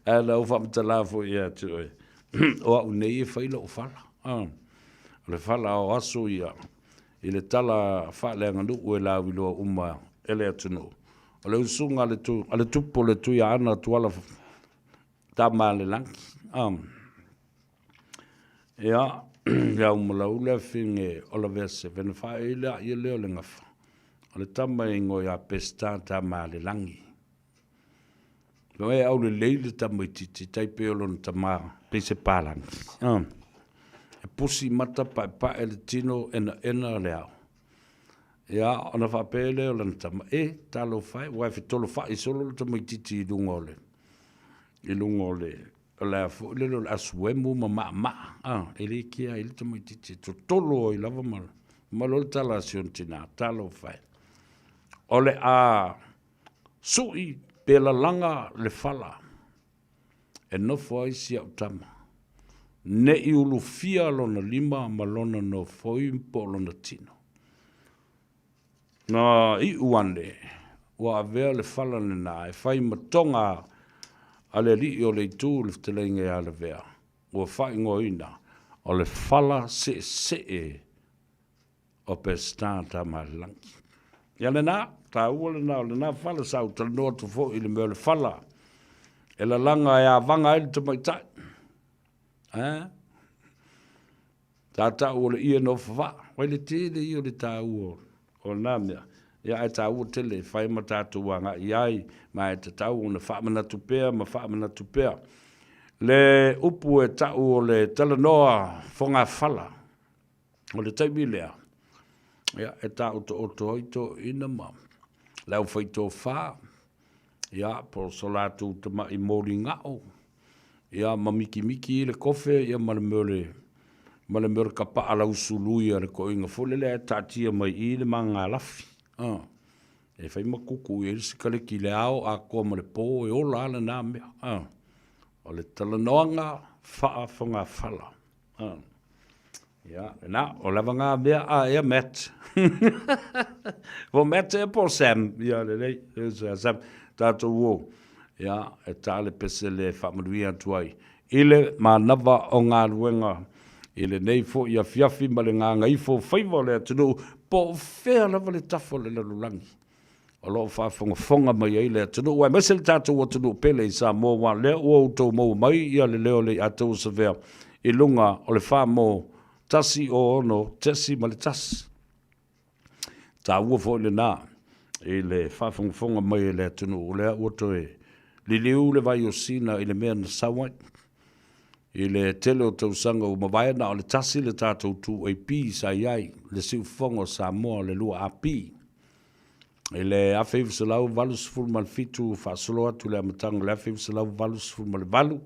Speaker 7: Ae na ou faamatala foi ia te oe, o au nei e fai lou fala. A. O le fala o aso ia, I le tala faaleaganuu e lauiloa uma e le atunuu, o le usuga a le a le tupu o le Tuiaana Tuala Tamaalelagi. Um, ia, ia umalau le afine o Lavea Sevena whae le a ia lea o le gafa. O le tama e ingoa ia Peseta Tamaalelagi. No e aulelei le tamaitiiti tai pei o lona tamā pei se palagi. Uh. E pusi mata paepae le tino enaena le ao. Ia, ona faapea lea o lana tama, e, talofa e, ua e fetolofa'i solo le tamaitiiti i luga o le, i luga o le, o le a foi lele o le asuemu ma maamaa, a, e le kea ai le tamaitiiti, e totolo ai lava ma, ma lo le tala a si ona tinā, talofa e. O le a Sui pe lalaga le fala e nofo ai si au tama. Ne i ulufia lona lima ma lona nofoi po o lona tino. Na iu ane, ua avea le fala lena e fai ma toga a le alii o le itu i le fetalaiga ia Lavea, ua faaigoaina o le fala seesee o Peseta Tamaalelagi. Ia lena, taua lena o lena fala, sa ou talanoa atu foi i le mea o le fala e lalaga e avaga ai le tamaitai. Eh? Sa tau o le ie nofo vaa. Vai le tele ia o le taua o lena mea. Ia ae taua tele e fai ma tatou agai i ai, ma e tatau ona faamanatu pea ma faamanatu pea. Le upu e tau o le talanoa fogafala, o le taimi lea, ia, e taotooto ai toeaiina ma le aufaitofa, ia, po o so latou tamai moligao, ia, ma mikimiki le kofe, ia, ma le mea o le, ma le mea o le kapaa lausului a le toeaina foi lele ae taatia mai i i le magalafi. A, e fai ma kuku i ai le sikaleki i le ao atoa ma le po, e ola lava lena mea. A, o le talanoaga faafogafala. A. Ia, lena, o lava ngā mea a ea Matt. Po Matt ea po Sam. Ia, lelei, ia Sam. Tātou o, ia, e tā le pese le faamanuia atu ai. I le manava o galuega, i lenei foi afiafi ma le gagaifo faiva o le atunuu, po o fea lava le tafa o le lalolagi o lo o faafogafoga mai ai le atunuu, aemaise le tatou atunuu pele i Samoa, aua o lea ua outou maua mai ia le leo o le Aiataua Savea i luga o le 4.106.1. Taua foi lena i le faafogafoga mai e le atunuu, o lea ua toe liliu le vai o Sina i le mea na sau ai. I le tele o tausaga ua mavae, na o le tasi le tatou 2AP sa i ai, le siufofoga o Samoa o le 2AP. I le 1987 faasolo atu i le amataga o le 1988,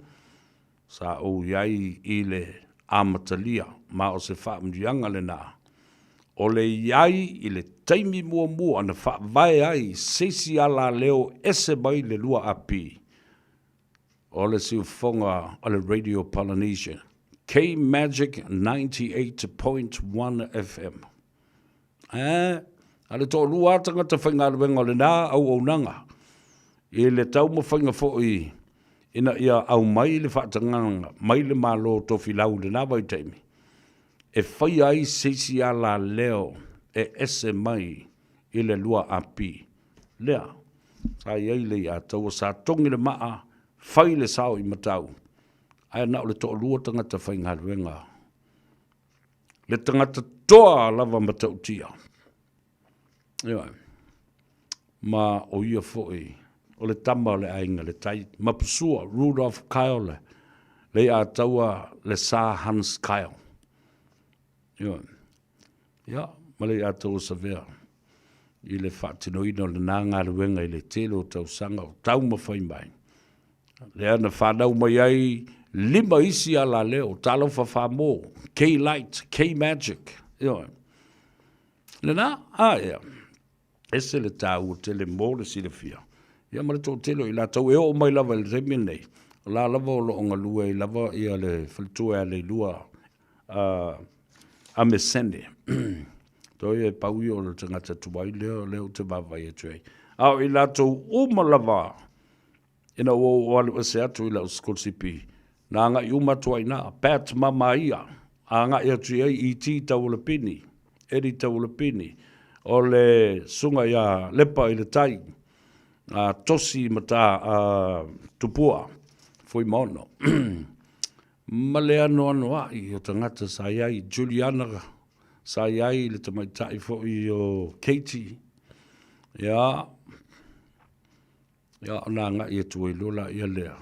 Speaker 7: sa ou i ai i le amatalia, ma o se faamanuiaga lena o le i ai i le taimi muamua na faavae ai se isi alaleo ese mai le 2AP, o le siufofoga o le Radio Polynesia, K-Magic 98.1 FM. Ā, a le toalua lava tagata faigaluega o lena auaunaga i le taumafaiga foi ina ia aumai le faatagaga mai le Malo Tofilau i lena vaitaimi e faia ai se isi alaleo e ese mai i le 2AP lea sa i ai le iataua sa togi le maa fai le sao i matau ae na o le toalua tagata faigaluega le tagata toa lava matautia. Ioe. Ma o ia foi o le tama o le aiga le tai. Mapusua, Rudolph Kyle, le iataua le Sa Hans Kyle. Ioe. Ia, ma le iataua Savea i le faatinoina o lena galuega i le tele o tausaga o taumafai mai. Lea na fanau mai ai lima isi alaleo, Talofa Famo, K-Light, K-Magic, ioe. Lena, a ia, ese le taua tele mo le silafia. Ia ma le toatele o i latou e oo mai lava i le taimi lenei, o la lava o lo o galue ai lava ia le faletua e Aleilua a Mesene. Toi e pau ia o le tagata tuai lea, lea ou te vaavaai atu ai. A o i latou uma lava Ina ua ou alu ese atu i lau sikolasipi, na agai uma atu ai i ina, Pat ma Maia, agai atu i ai ET Taualapini, Eddie Taualapini, o le susuga ia Lepa i le Tai, a Tosi Mata a Tupua, Fuimaono. Ma le anoanoai o tagata sa i ai, Juliana sa i ai, le tamaitai foi o Katie, ia, Ia, ona agai atu ai loa laia lea,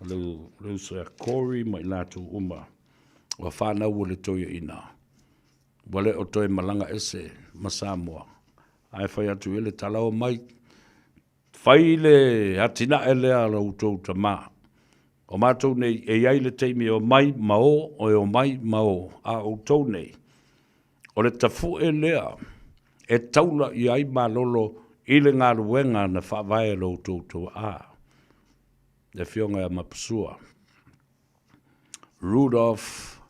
Speaker 7: o le, le uso ia Corey ma i latou uma, ua fanau o le toeaina, ua le o toe malaga ese ma Samoa. Ae fai atu i ai le tala, o mai, fai le atinae lea a lo outou tamā. O matou nei, e i ai le taimi e omai ma o, e omai ma o, a o outou nei, O le tafuʻe lea e taula i ai malolo i le galuega na faavae e lo outou toaa, le Afioga ia Mapusua. Rudolph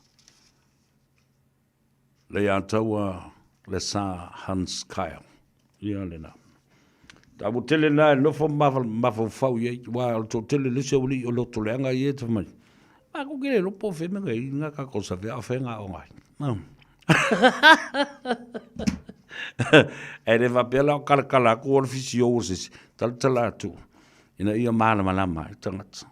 Speaker 7: Leiataua le Sa Hans Kyle. Ia lena. Taua tele na e nofo ma mafaufau i ai, wa o le toatele le isi aualii o loto leaga ia e te fai mai, Ma ko ke le iloa po o fea mea ka i nga ka kosa fea a o fea nga aoga ai. Ae le faapea la o kalakala atu o le fisio o se isi, talatala atu ina ia malamalama ai tagata.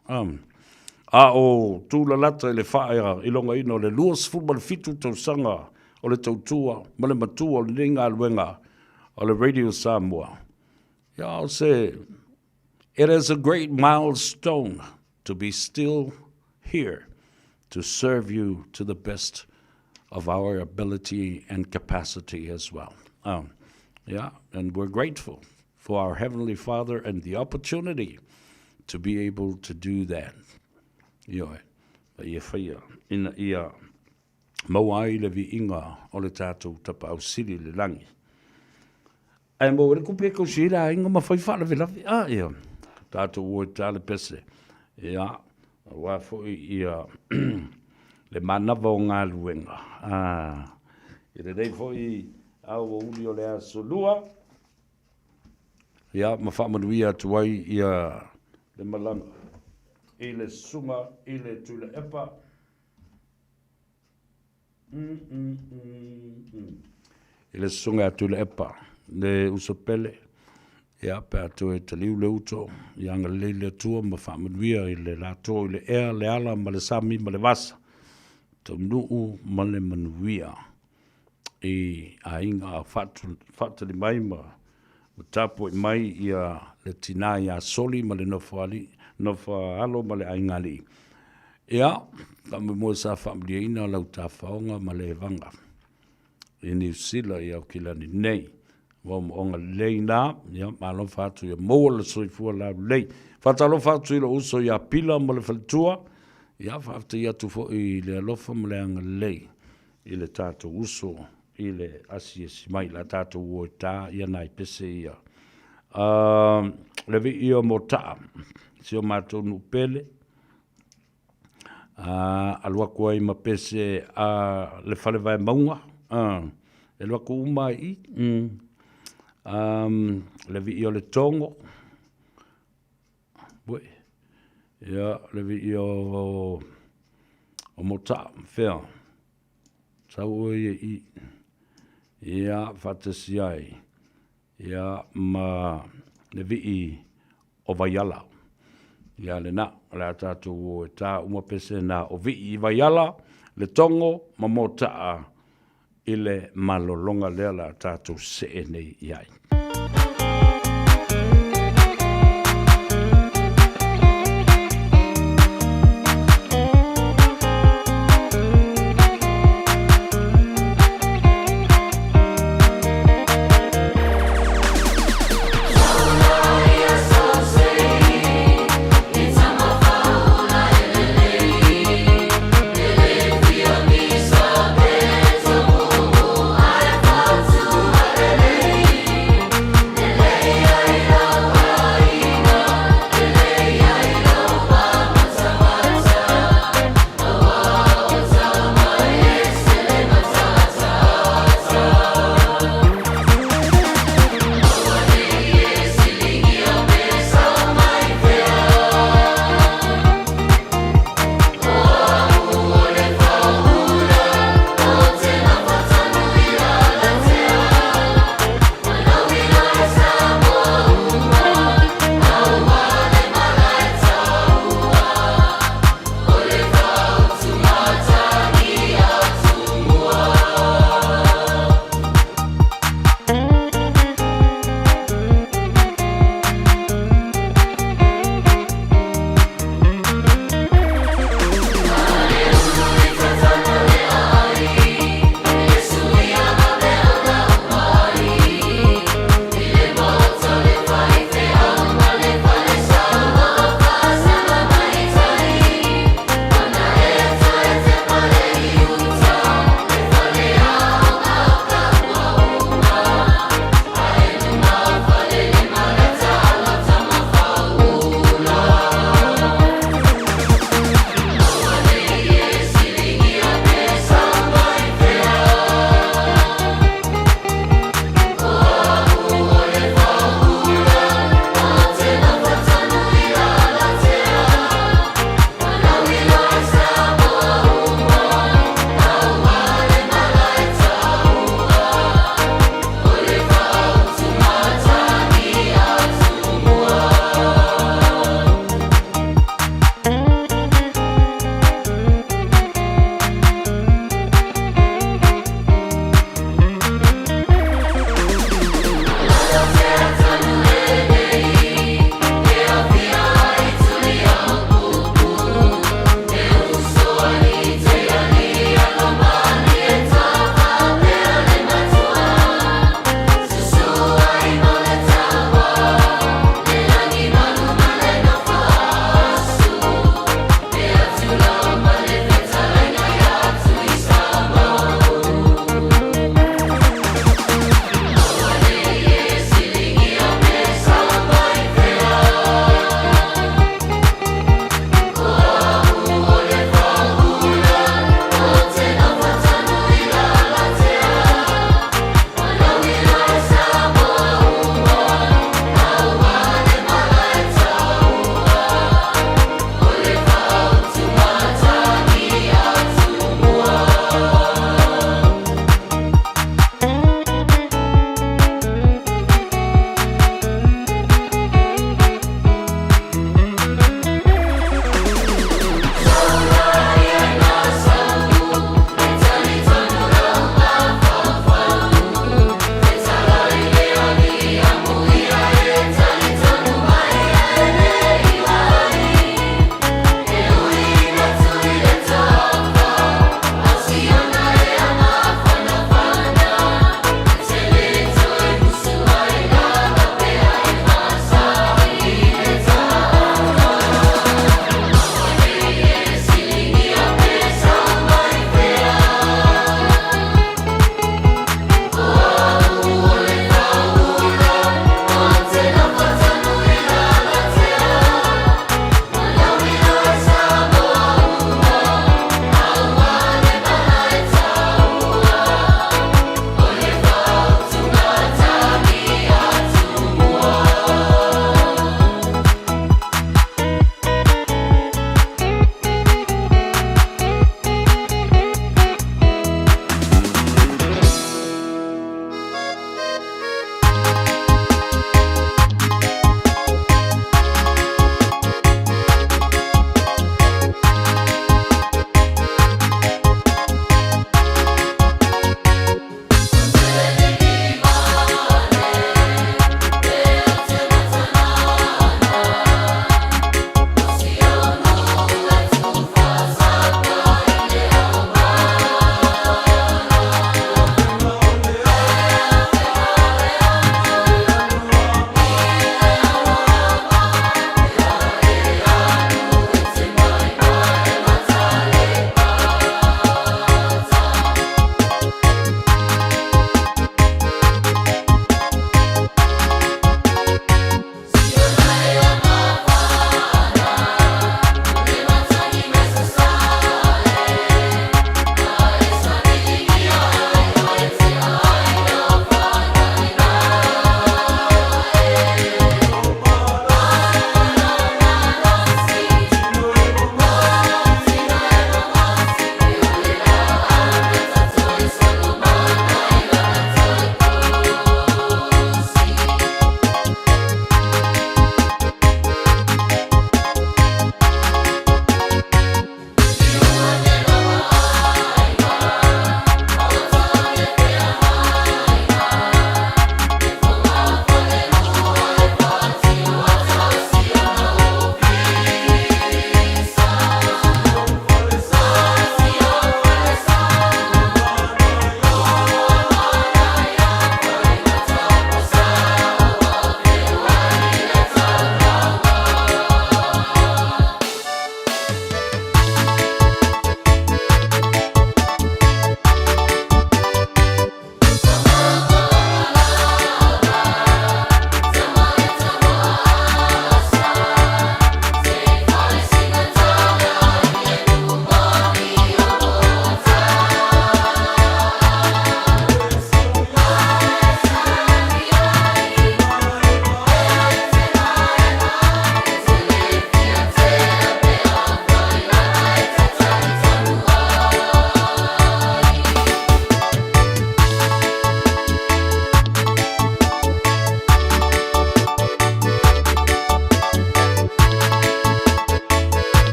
Speaker 7: A o tulalata i le faailogaina o le 27 tausaga o le tautua ma le matua o lenei galuega o le Radio Samoa, ia o se It is a great milestone to be still here to serve you to the best of our ability and capacity as well. Yeah, and we're grateful for our Heavenly Father and the opportunity to be able to do that. Ioe, ma ia whaia, ina ia maua ai le viiga o le tatou Tapaau Sili i le lagi. Ae maua le kupe e kausi ai le aiga ma fai faalavelave. A, ia, tatou o e ta le pese. Ia, aua foi ia le manava o galuega. A, i lenei foi aoauli o le aso Lua, ia, ma faamanuia atu ai ia le malaga i le susuga i le Tuilaepa. I le susuga ia Tuilaepa, le uso pele, ia, pe a toe taliu le uto, ia agalelei le Atua ma faamanuia i le latou i le ea, le ala ma le sami ma le vasa, taunuu ma le manuia i aiga a faatali mai ma tapuai mai ia le tinā ia Soli ma le nofo nofo alo ma le aiga alii. Ia, faamoemoe sa faamalieina lau tafaoga ma le evaga i Niu Sila i Aukilani nei. Ua omaoga lelei na, ia, malofa atu ia maua le soifua laulelei. Faatalofa atu i lou uso ia Pila ma le faletua, ia, faafetai atu foi i le alofa ma le agalelei i le tatou uso i le asiasi mai la tatou o e ta ia nai pese ia. Le viia mo taa, si o matou nuu pele, alu atu ai ma pese a le fale vaemauga, e alu atu uma ai i i. Le viia o le Togo, uei, ia, le viia o Motaa, fea, sau oe ia i i, ia, faatasi ai, ia, ma le vii o Vaiala. Ia lena, o le a tatou o e tā uma pese na o vii i Vaiala, le Togo ma Motaa i le malologa lea o le a tatou see nei i ai.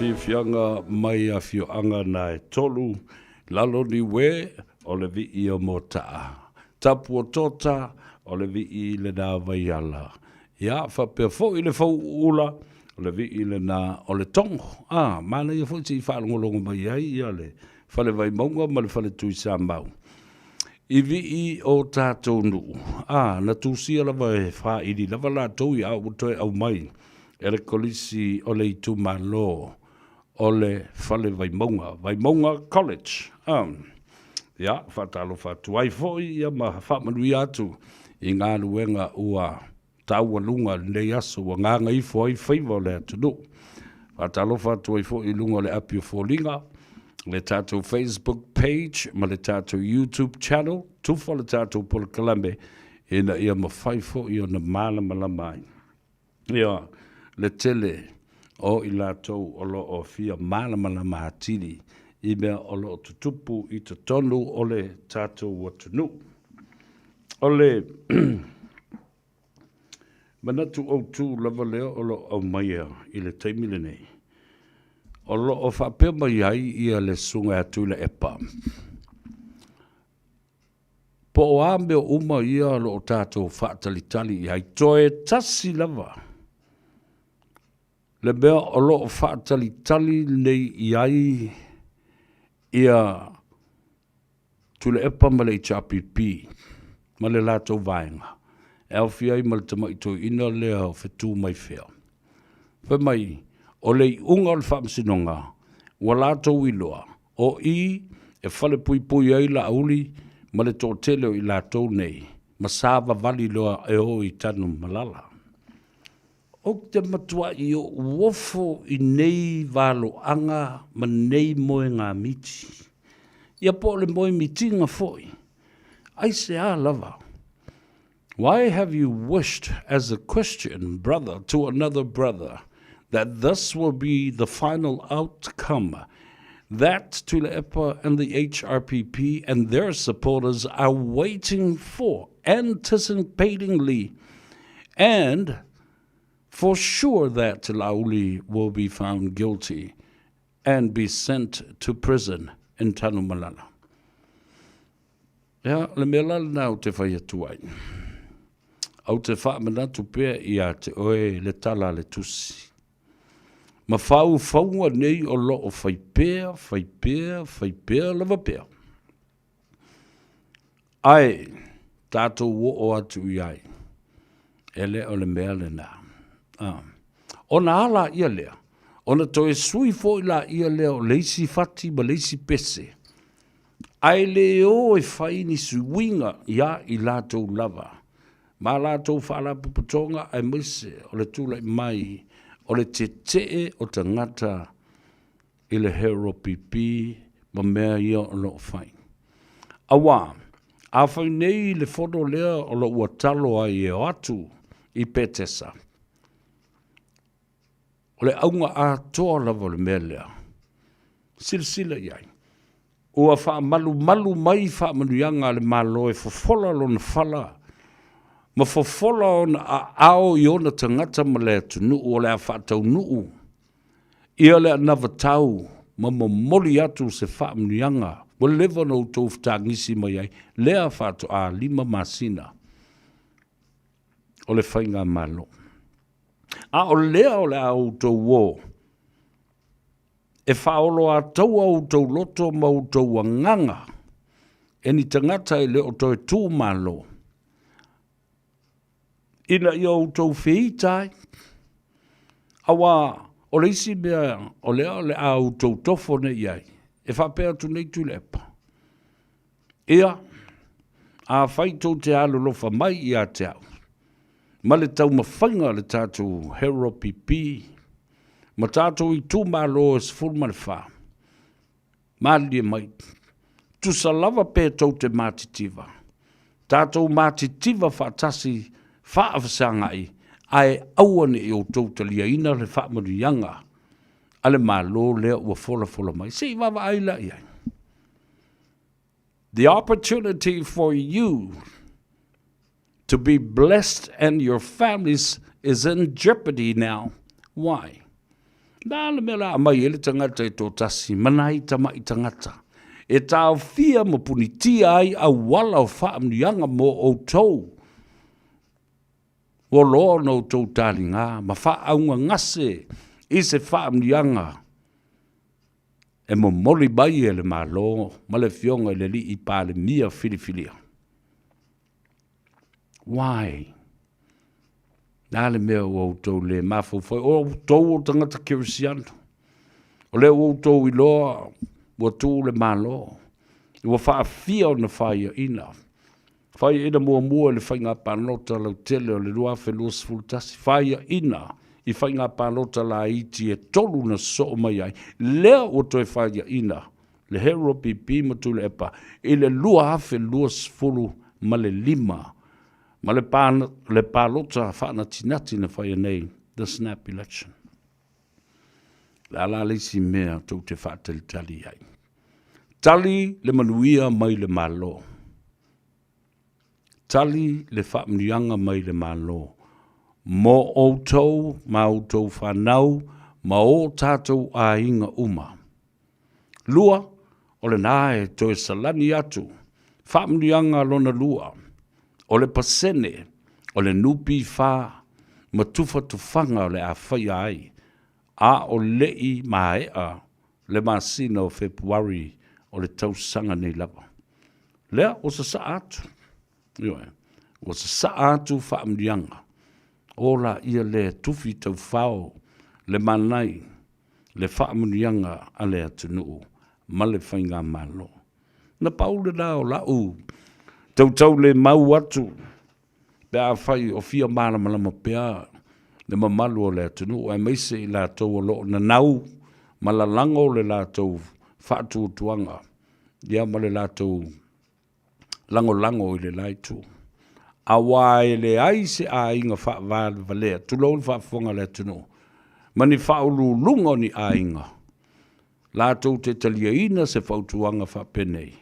Speaker 7: Faafiafiaga mai afioaga na e tolu, lalo Niue, o le vii o Motaa. Tapuatota, o le vii lena Vaiala. Ia, faapea foi le Fauuula, o le vii lena o le Togo. A, manaia foi se i faalogologo mai ai ia le Fale Vaimauga ma le Fale Tuisamau i vii o tatou nuu. A, na tusia lava e faaili lava latou ia a ua toe aumai e le Kolisi o le Itumalo o le Fale Vaimauga, Vaimauga College. A, ia, faatalofa atu ai foi ia ma faamanuia atu i galuega ua taualuga i lenei aso ua gagaifo ai faiva o le atunuu. Faatalofa atu ai foi i luga o le api o foliga, le tatou Facebook page ma le tatou YouTube channel, tufa le tatou polokalame ina ia mafai foi ona malamalama ai. Ia, le tele o i latou o lo o fia malamalama atili i mea o lo o tutupu i totonu o le tatou atunuu. O le manatu autu lava lea o lo o aumaia i le taimi lenei, o lo o faapea mai ai ia le Susuga ia Tuilaepa, Po o a mea uma ia o lo o tatou faatalitali i ai, toe tasi lava le mea o lo o faatalitali nei i ai ia Tuilaepa ma le HRPP ma le latou vaega, e aofia ai ma le tamai toeaina lea o Fetumaifea. Fai mai, o le iuga o le faamasinoga, ua latou iloa, o i e falepuipui ai Laauli ma le toatele o i latou nei, ma savavali loa e o i Tanumalala. Ou te matuai ou ofo i nei valoaga ma nei moegamiti. Ia po o le moemitiga foi, aisea lava? Why have you wished as a Christian brother to another brother that this will be the final outcome that Tuilaepa and the HRPP and their supporters are waiting for, anticipatingly, and for sure that Lauli will be found guilty and be sent to prison in Tanumalala? Ia, o le mea la lena ou te fai atu ai, ou te faamanatu pea ia te oe le tala a le Tusi. Ma faufauga nei o lo o fai pea, fai pea, fai pea lava pea. Ae tatou oo atu i ai, e le o le mea lena. Ah. Ona a laia lea, ona toe sui foi laia lea o le isi fati ma le isi pese, ae le o e fai ni suiga iā i latou lava ma a latou faalapotopotoga aemaise o le tulai mai o le tetee o tagata i le HRPP ma mea ia o lo o fai. Auā, afai nei le fono lea o lo o ua talo ai e o atu i Petesa, O le auga atoa lava o le mea lea, silasila i ai, ua faamalumalu mai faamanuiaga a le Malo e fofola lona fala ma fofola ona aao i ona tagata ma le atunuu o le a faataunuu ia le anavatau ma momoli atu se faamanuiaga ua leva ona outou fetagisi mai ai lea faatoa 5 masina o le faigamalo. A o lea o le a outou o e faaoloataua outou loto ma outou agaga e ni tagata e le o toe tu malo, ina ia outou feita ai. Auā o le isi mea o lea o le a outou tofo nei i ai, e faapea atu nei Tuilaepa, Ia, afai tou te alolofa mai ia te au, ma le taumafaiga a le tatou HRPP ma tatou itumalo e 14, malilie mai, tusa lava pe tou te matitiva, tatou matitiva faatasi faafesagai, ae aua ne i outou taliaina le faamanuiaga a le Malo lea ua folafola mai. Se i vaavaai la i ai. The opportunity for you to be blessed and your families is in jeopardy now. Why? Na le mea la aumai ai le tagata e toatasi ma nai tamai tagata e taofia ma punitia ai auala o faamanuiaga mo outou. Ua loa ona outou taliga ma faaaugagase i se faamanuiaga e momoli mai e le Malo ma le Afioga i le Alii Palemia filifilia. Why? Le a le mea ua outou le mafaufau? O outou o tagata kerisiano. O lea ua outou iloa ua tu le Malo, ua faafia ona faiaina. Faiaina muamua i le faiga palota lautele o le 2021, faiaina i faiga palota laiti e tolu na sosoo mai ai, lea ua toe faiaina le Hero PP ma Tuilaepa i le 2025 ma le palota faanatinati na faia nei, the snap election. O le a la le isi mea tou te faatalitali ai? Tali le manuia mai le Malo. Tali le faamanuiaga mai le Malo mo outou ma outou fanau ma o tatou aiga uma. Lua, o lena e toe salani atu faamanuiaga lona lua, o le pasene o le NPF ma tufatufaga o le a faia ai a o le i maea le masina o Fepuari o le tausaga nei lava. Lea ua sasaa atu, ioe, ua sasaa atu faamanuiaga, o laia lea tufi taufao le manai le faamanuiaga a le atunuu ma le faigamalo. Na pau lena o lau tautaulemau atu pe afai o fia malamalama pea le mamalu o le atunuu aemaise i latou o lo o nanau ma lalago le latou faatuatuaga ia ma le latou lagolago i le la itu. Aua e leai se aiga faavalevalea, tulou le faafofoga a le atunuu, ma ni faauluuluga o ni aiga latou te taliaina se fautuaga faapenei,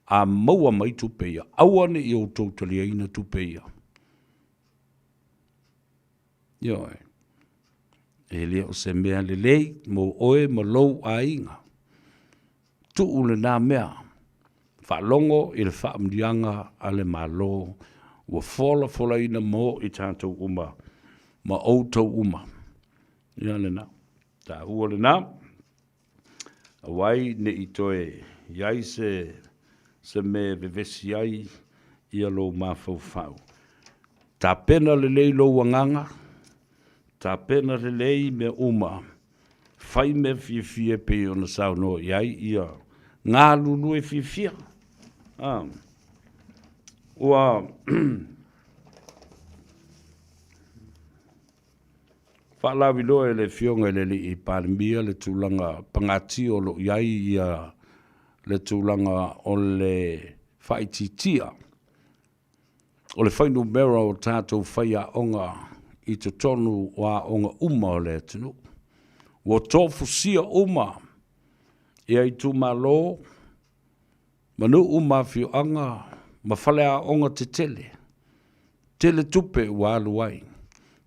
Speaker 7: a maua mai tupe ia, aua ne i outou taliaina tupe ia. Ioe. E le o se mea lelei mo oe ma lou aiga. Tuu lena mea. Faalogo i le faamanuiaga a le Malo ua folafolaina mo i tatou uma ma outou uma. Ia lena. Taua lena. Aua ai ne i toe i ai se, se mea e vevesi ai ia lou mafaufau. Tapena lelei lou agaga, tapena lelei mea uma, fai mea fiafia e pei ona saunoa i ai ia galulue fiafia. Ah. Ua Faalaviloa e le Afioga i le Alii Palemia le tulaga pagatia o lo o i ai ia le tulaga o le faaitiitia o le fuainumera o tatou faiaoga i totonu o aoga uma o le atunuu. Ua tofusia uma ia itumalo ma nuu ma afioaga ma faleaoga tetele. Tele tupe ua alu ai,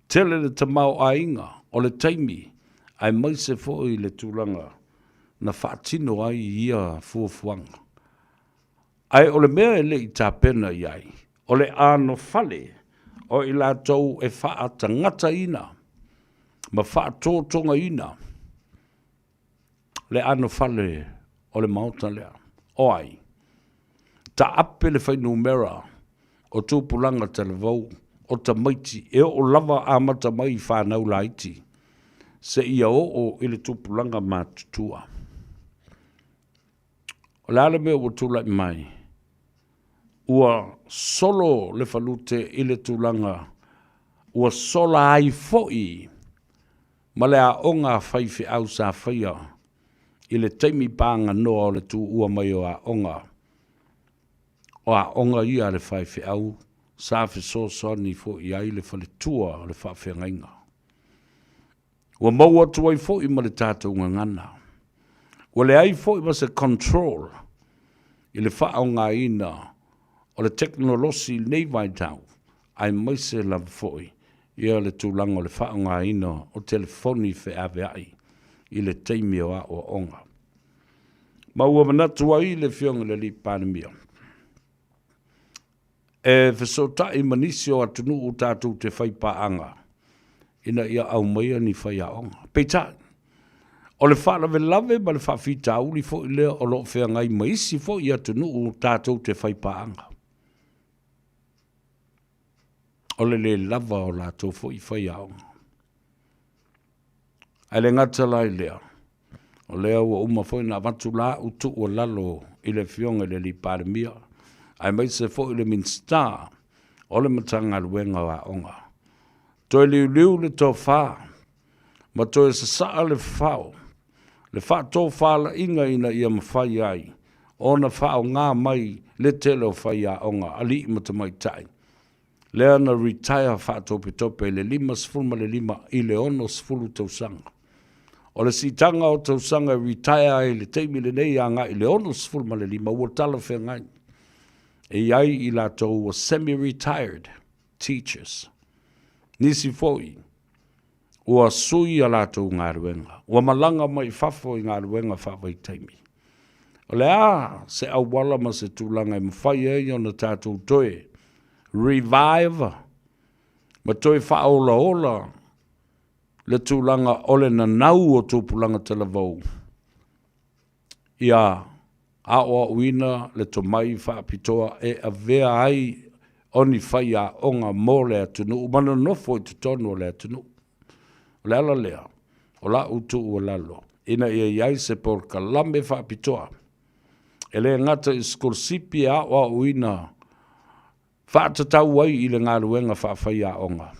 Speaker 7: tele le tamaoaiga o le taimi aemaise foi le tulaga na faatino ai ia fuafuaga. Ae o le mea e le i tapena i ai, o le anofale o i latou e faatagataina ma faatotogaina le anofale o le Maota lea. O ai? Taape le fuainumera o tupulaga talavou o tamaiti e oo lava amata mai i fanau laiti seia oo i le tupulaga matutua. O le a le mea ua tulai mai? Ua solo le falute i le tulaga ua sola ai foi ma le aoga a faifeau sa faia i le taimi paganoa o le tuua mai o aoga, o aoga ia a le faifeau sa fesoasoani foi i ai le faletua o le faafeagaiga. Ua maua atu ai foi ma le tatou gagana. Ua leai foi ma se control i le faaaogaina o le tekonolosi i lenei vaitau, aemaise lava foi ia le tulaga o le faaaogaina o telefoni feaveai. i le taimi o aoaoga. Ma ua manatu ai le Afioga i le Alii Palemia, e fesootai ma nisi o atunuu tatou te faipaaga ina ia aumaia ni faiaoga. Peitai, o le faalavelave ma le faafitauli foi lea o lo o feagai ma isi foi atunuu tatou te faipaaga, o le le lava o latou foi faiaoga. Ae le gata la i lea, o lea ua uma foi ona avatu la tuualalo i le Afioga i le Alii Palemia, aemaise foi le Minisita o le Matagaluega o Aoga. Toe liuliu le tofa ma toe sasaa le fao, le faatofalaiga ina ia mafai ai ona faaaoga mai le tele o faiaoga, alii ma tamaitai, lea na retire faatopetope i le 55 i le 60 tausaga. O le siitaga o tausaga e retire ai i le taimi lenei agai i le 65 ua talafeagai. E i ai i latou ua semi-retired teachers. Nisi foi ua sui a latou galuega, ua malaga mai fafo i galuega faavaitaimi. O le a se auala ma se tulaga e mafai ai ona tatou toe revive ma toe faaolaola le tulaga o le nanau o tupulaga talavou ia aoaoina le tomai faapitoa e avea ai o ni faiaoga mo le atunuu ma nonofo i totonu o le atunuu. O le ala lea o lau tuualalo ina ia i ai se polokalame faapitoa e le gata i sikolasipi e aoaoina faatatau ai i le galuega faafaiaoga,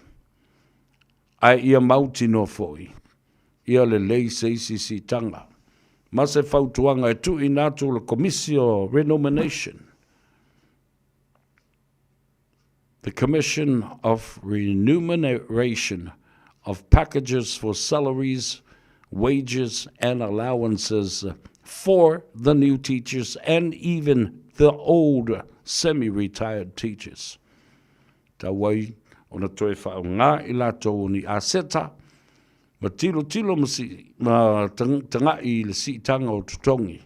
Speaker 7: ae ia mautinoa foi ia lelei se isi siitaga ma se fautuaga e tuuina atu le Komisi o Renomination, the Commission of Remuneration of Packages for Salaries, Wages and Allowances for the new teachers and even the old semi-retired teachers. Tau ai ona toe faaaoga i latou o ni aseta ma tilotilo ma, si, ma tagai i le siitaga o totogi,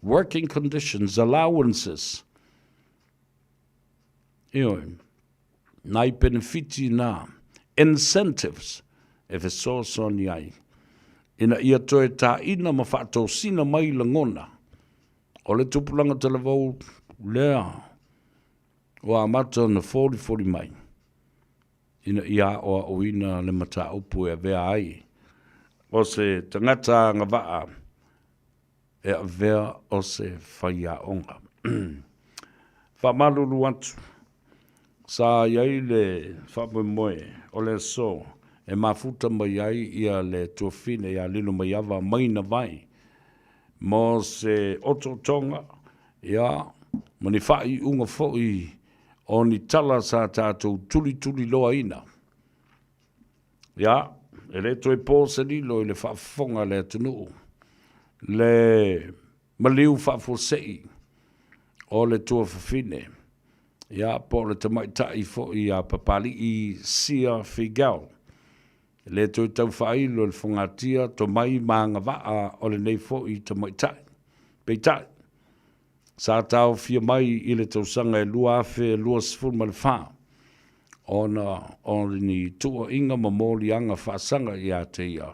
Speaker 7: working conditions, allowances. Ioe, nai penefiti na, incentives e fesoasoani ai ina ia toe tāina ma faatosina mai lagona o le tupulaga talavou lea ua amata ona folifoli mai ina ia aoaoina le mataupu e avea ai o se tagata agavaa e avea o se faiaoga. Faamalulu atu, sa i ai le faamoemoe o le aso e mafuta mai ai ia le tuafine ia Lilomaiava mai Navai mo se otootoga ia ma ni faaiuga foi o ni tala sa tatou tulituliloaina. Ia, e le toe po se lilo i le faafofoga a le atunuu, le maliu faafuasei o le tuafafine, ia, po o le tamaitai foi ia Papalii Sia Figel. E le toe tau faailo i le fogatia tomai ma agavaa o lenei foi tamaitai. Peitai, sa taofia mai i le tausaga e 2024 ona o ni tuuaiga ma moliaga faasaga ia te ia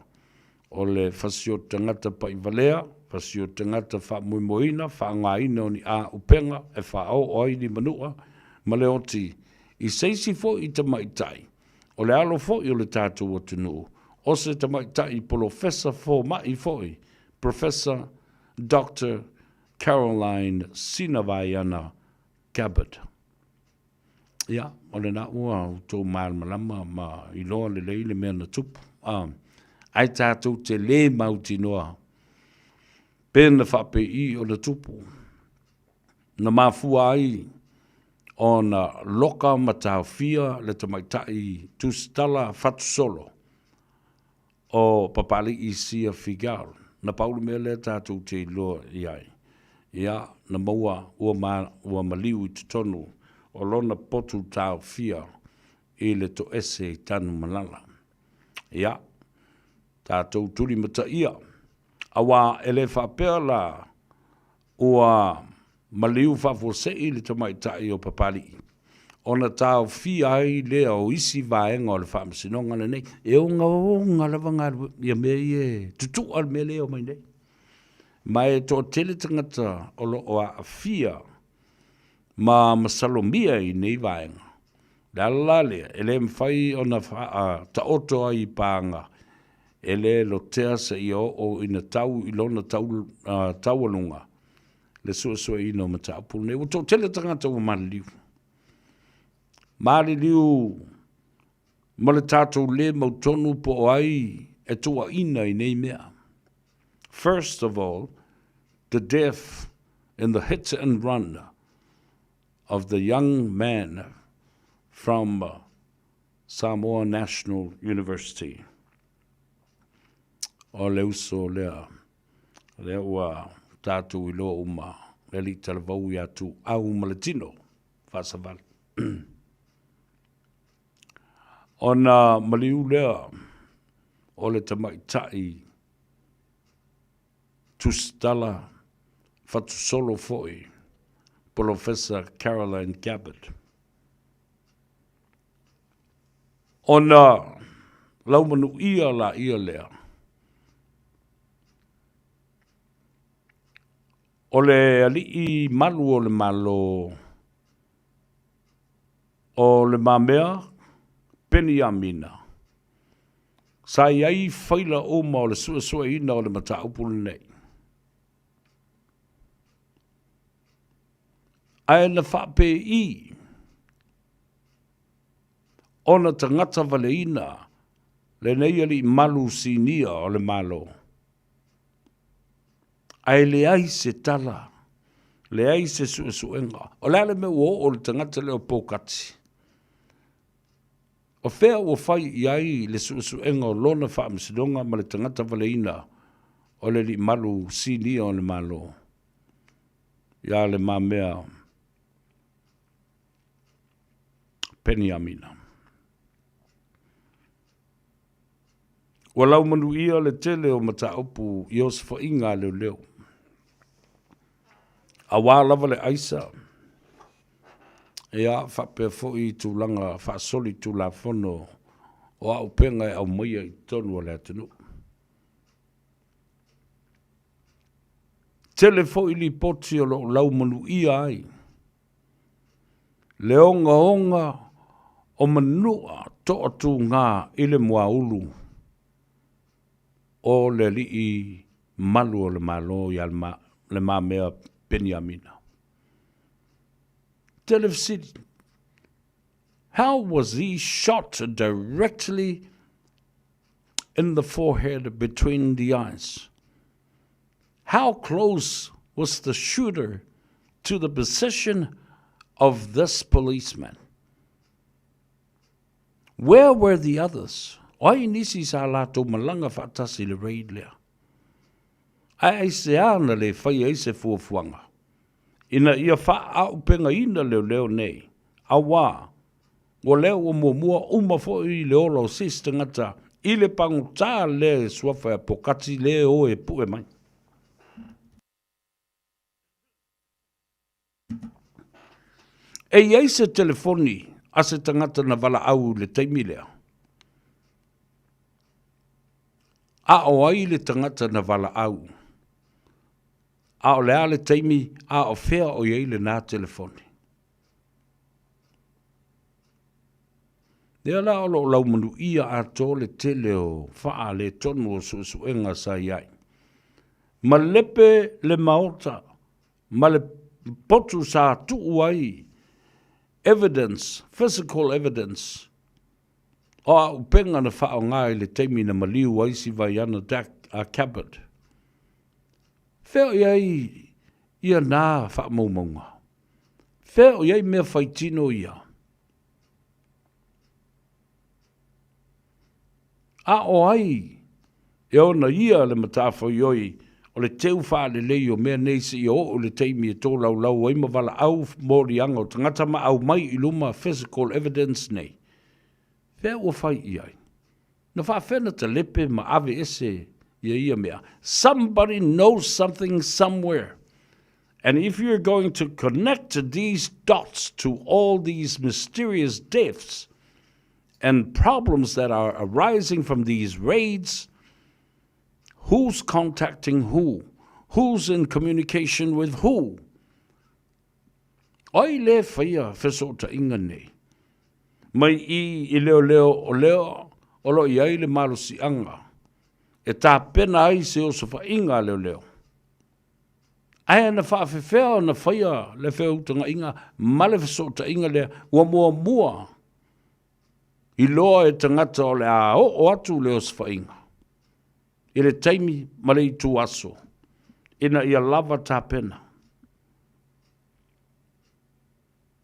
Speaker 7: o le fasioti tagata pa'ivalea, fasioti tagata faamoemoeina, faaaogaina o ni auupega e faaoo ai ni manu'a ma le oti i se isi foi tamaitai o le alo foi o le tatou atunuu, o se tamaitai polofesa foma'i foi, Professor Doctor Caroline Sinavaiana Gabbard. Ia, o lena ua outou malamalama ma iloa lelei le mea na tupu. Ae tatou te lē mautinoa pe na faapei ona tupu, na mafua ai ona loka ma taofia le tamaitai tusitala fatusolo o Papalii Sia Figal. Na pau le mea lea tatou te iloa i ai, ia, na maua ua, ma, ua maliu i totonu o lona potu taofia i le toese i Tanumalala. Ia, tatou tulimataia. Auā e le faapea la ua maliu faafuasei le tamaitai o Papalii ona taofia ai lea o isi vaega o le Faamasinoga lenei. E ogaoga lava galue, ia mea ia e tutu'a le mea lea e omai nei. Ma e toatele tagata o lo o aafia ma masalomia i nei vaega. O le ala la lea, e le mafai ona faataoto ai i paga e le lotea seia oo ina tau i lona tau, taualuga le suesueina o mataupu lenei. Ua toatele tagata ua maliliu. Maliliu ma le tatou le mautonu po o ai e tuuaina i nei mea. First of all, the death in the hit and run of the young man from Samoa National University. O le uso lea, lea ua tatou iloa uma, le alii talavou ia Tuuau ma le tino faasavali. Ona maliu lea o le tamaitai tusitala fatusolo foi, Polofesa Caroline Gabbard. Ona laumanuia laia lea o le alii malu o le Malo o Le Mamea Peniamina, sa i ai faila uma o le suesueina o le mataupu lenei. Ae na faapei ona tagata valeina lenei alii malu sinia o le Malo, ae leai se tala, leai se suesuega. O le a le mea ua oo i le tagata lea o Pokati? O fea ua fai i ai le suesuega o lona faamasinoga ma le tagata valeina o le alii malu sinia o le Malo ia Le Mamea Peniamina? Ua laumanuia le tele o mataupu i osofaiga a leoleo, auā lava le aisa, ia faapea foi tulaga faasolitulafono o auupega e aumaia i totonu o le atunuu. Tele foi lipoti o lo o laumanuia ai le ogaoga o manua toatuga i le muaulu o le alii malu o le Malo ia Le Mamea Peniamina. Tele fesili, How was he shot directly in the forehead between the eyes? How close was the shooter to the position of this policeman? Where were the others? O ai nisi sa latou malaga faatasi i le raid lea? Ae aisea na le fai ai se fuafuaga ina ia faaaupegaina leoleo nei, auā ua lea ua muamua uma foi le ola o se isi tagata i le pagota lea e suafa e Apokati le o e pue mai. E i ai se telefoni a se tagata na valaau i le taimi lea? A o ai le tagata na valaau? A o le a le taimi a o fea o i ai lenā telefoni? Lea la o lo o laumanuia atoa le tele o faaletonu o suesuega sa i ai. Malepe le maota ma le potu sa tuu ai evidence, physical evidence, o auupega na faaaoga i le taimi na maliu ai Sivaiana Cabot. Fea o i ai ia na faamaumauga? Fea o i ai mea faitino ia? A o ai e ona ia le matafaioi o le teu faalelei o mea nei seia oo i le taimi e tolaulau ai ma valaau moliaga o tagata ma aumai i luma physical evidence nei? Fea ua fai i ai? Na faafea na talepe ma ave ese ia ia mea. Somebody knows something somewhere. And if you're going to connect these dots to all these mysterious deaths and problems that are arising from these raids, who's contacting who? Who's in communication with who? Ai le faia fesootaiga nei. Mai i i leoleo o lea o lo o i ai le malosiaga e tapena ai se osofaiga a leoleo. Ae na faafefea ona faia le feutagaiga ma le fesootaiga lea ua muamua iloa e tagata o le a oo atu le osofaiga i le taimi ma le ituaso ina ia lava tapena.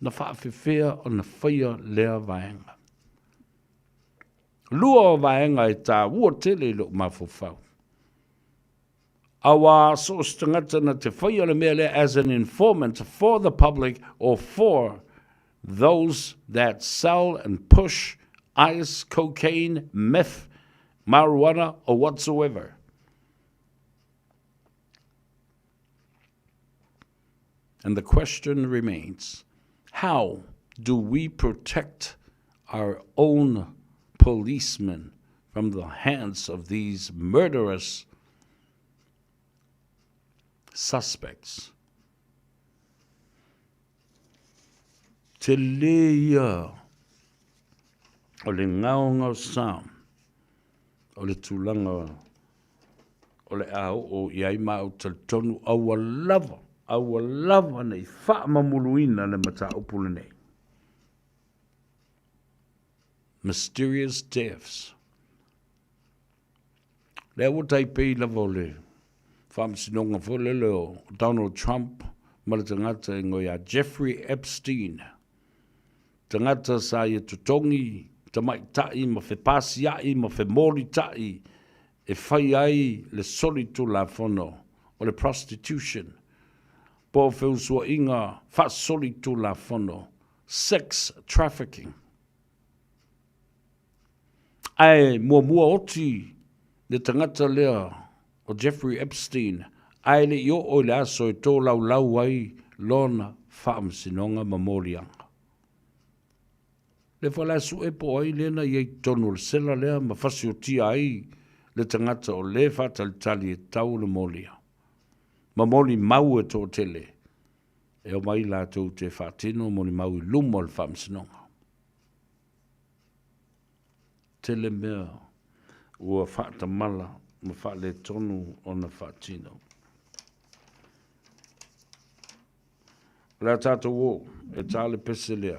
Speaker 7: Na faafefea ona faia lea vaega. Lua o vaega e tāua tele i lou mafaufau. Auā so o se tagata na te faia le mea lea as an informant for the public or for those that sell and push ice, cocaine, meth, marijuana or whatsoever. And the question remains, how do we protect our own policemen from the hands of these murderous suspects? Tele ia o le gaogaosa o le tulaga o le a oo i ai ma ou talitonu aua lava, aua lava ne i faamamuluina le mataupu lenei. Mysterious deaths. Lea ua taipei lava o le faamasinoga foi lele o Donald Trump ma le tagata e igoa ia Jeffrey Epstein. Tagata sa ia totogi tamaitai ma fepasia'i ma femolita'i e fai ai le solitulafono o le prostitution po o feusua'iga faasolitulafono, sex trafficking. Ae muamua oti le tagata lea o Jeffrey Epstein ae le i oo i le aso e tolaulau ai lona faamasinoga ma moliaga. Lea foi la e sue po o ai lea na i ai i totonu o le sela lea ma fasiotia ai le tagata o le faatalitali e tatau ona molia. Ma molimau e toatele e omai latou te faatino molimau i luma o le faamasinoga. Tele mea ua faatamala ma faaletonu ona faatino. O le a tatou o e ta le pese lea.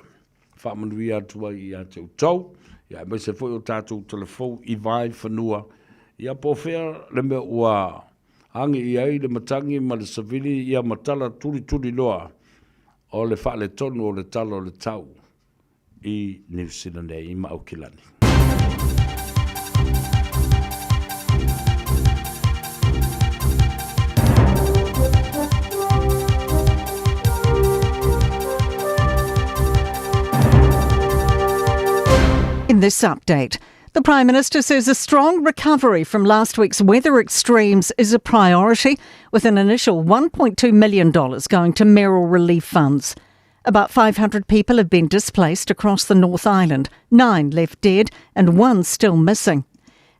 Speaker 7: Faamanuia atu ai ia te outou, ia aemaise foi o tatou talafou i Vaefanua, ia po o fea le mea ua agi i ai le matagi ma le savili ia matala tulituliloa o le faaletonu o le tala o le tau i Niu Sila nei ma Aukilani.
Speaker 12: In this update, the Prime Minister says a strong recovery from last week's weather extremes is a priority, with an initial $1.2 million going to Merrill relief funds. About 500 people have been displaced across the North Island, nine left dead and one still missing.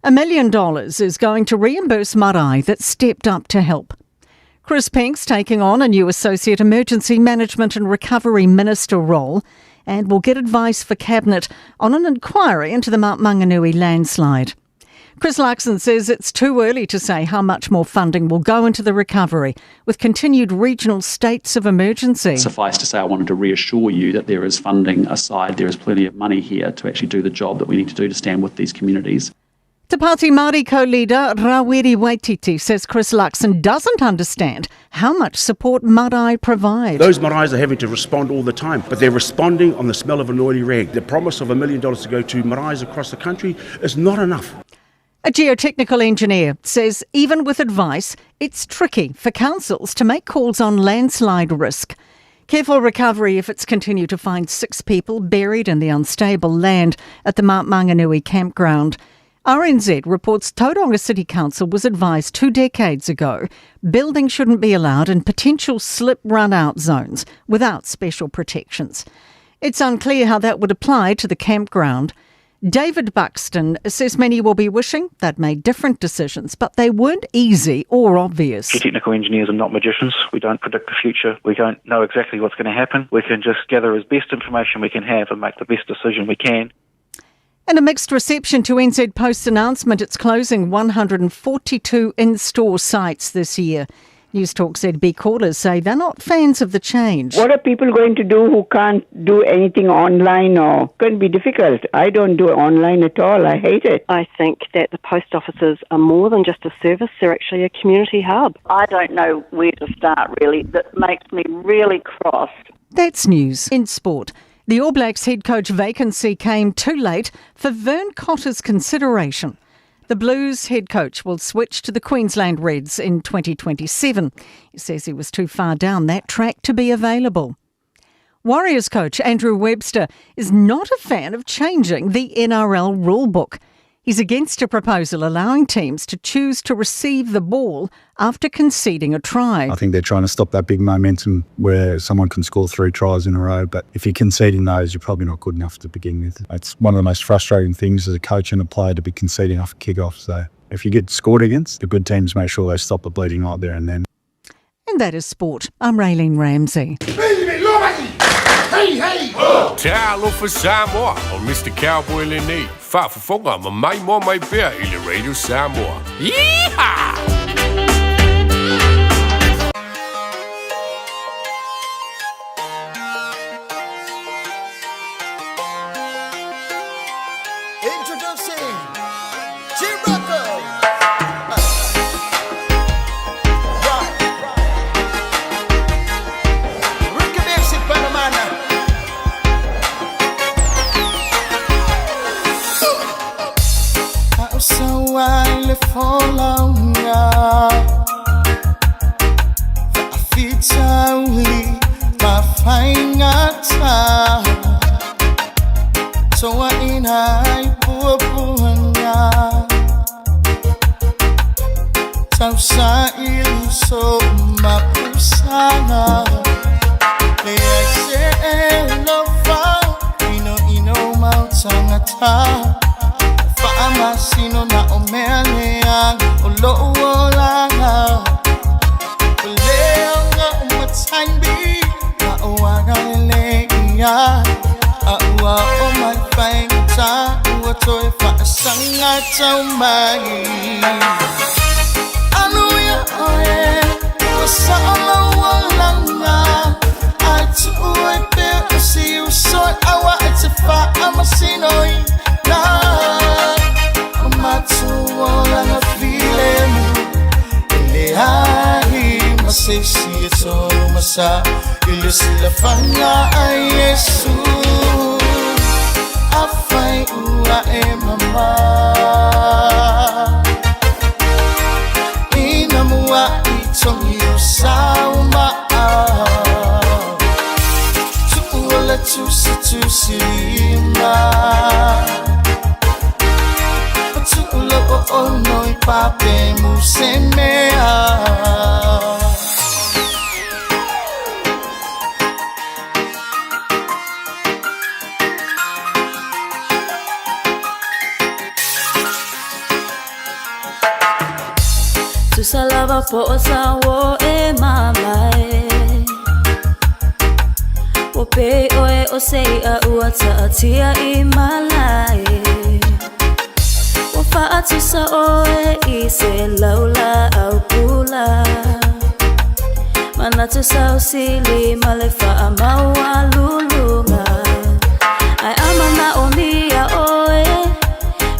Speaker 12: A million dollars is going to reimburse marae that stepped up to help. Chris Pink's taking on a new Associate Emergency Management and Recovery Minister role and will get advice for Cabinet on an inquiry into the Mount Maunganui landslide. Chris Luxon says it's too early to say how much more funding will go into the recovery with continued regional states of emergency.
Speaker 13: Suffice to say, I wanted to reassure you that there is funding aside, there is plenty of money here to actually do the job that we need to do to stand with these communities.
Speaker 12: Te Pāti Māori co-leader Rawiri Waititi says Chris Luxon doesn't understand how much support marae provide.
Speaker 14: Those maraes are having to respond all the time, but they're responding on the smell of an oily rag. The promise of a million dollars to go to maraes across the country is not enough.
Speaker 12: A geotechnical engineer says even with advice, it's tricky for councils to make calls on landslide risk. Careful recovery efforts continue to find six people buried in the unstable land at the Mount Maunganui campground. RNZ reports Tauranga City Council was advised 2 decades ago buildings shouldn't be allowed in potential slip run-out zones without special protections. It's unclear how that would apply to the campground. David Buxton says many will be wishing they'd made different decisions, but they weren't easy or obvious.
Speaker 15: Geotechnical engineers are not magicians. We don't predict the future. We don't know exactly what's going to happen. We can just gather as best information we can have and make the best decision we can.
Speaker 12: And a mixed reception to NZ Post's announcement it's closing 142 in-store sites this year. Newstalk ZB callers say they're not fans of the change.
Speaker 16: What are people going to do who can't do anything online? Or going to be difficult. I don't do it online at all. I hate it.
Speaker 17: I think that the post offices are more than just a service. They're actually a community hub.
Speaker 18: I don't know where to start, really. That makes me really cross.
Speaker 12: That's news in sport. The All Blacks head coach vacancy came too late for Vern Cotter's consideration. The Blues head coach will switch to the Queensland Reds in 2027. He says he was too far down that track to be available. Warriors coach Andrew Webster is not a fan of changing the NRL rulebook. He's against a proposal allowing teams to choose to receive the ball after conceding a try.
Speaker 19: I think they're trying to stop that big momentum where someone can score 3 tries in a row, but if you're conceding those, you're probably not good enough to begin with. It's one of the most frustrating things as a coach and a player to be conceding off a kickoff. So if you get scored against, the good teams make sure they stop the bleeding right there and then.
Speaker 12: And that is sport. I'm Raylene Ramsey.
Speaker 20: Hey, hey! Talofa Samoa o Mr. Cowboy lenei. Faafofoga ma mai mo mai pea i le Radio Samoa. Yeehaw!
Speaker 11: Introducing G-Rocco. Ricky Dempsey, Panamana.
Speaker 9: Ausawaile folaunga Fa'afitauli mafaingata Toa ina i puapuanga Tausaili so mapusanga Le ai se e lofa Ino ino mautangata Fa'amasino na o mea lea o lo'u olaga O lea nga o mataimbi Ma o aga lele ia A ua o mai whaingata Ua toe fa'asanga tau mai Anu ia oe Ua sa'ala ua langa Ai tu'u e pea o si usoi Awa e te fa'amasino i nā O matuolanga filemu E le ai ma se isi e tolu masa I le silafanga ai Yesu A fai ua e mama Ina mua i tongi o sauma Tu'ua le tusi tusi lima Tu'ula o ono i pape muse mea.
Speaker 21: Tusa lava po o sa wo e mamae O pe oe o sei a ua ta'atia i malae O fa'atusa oe i se laula au pula Manatu sausili ma le fa'amaua luluga Ai amana o mia oe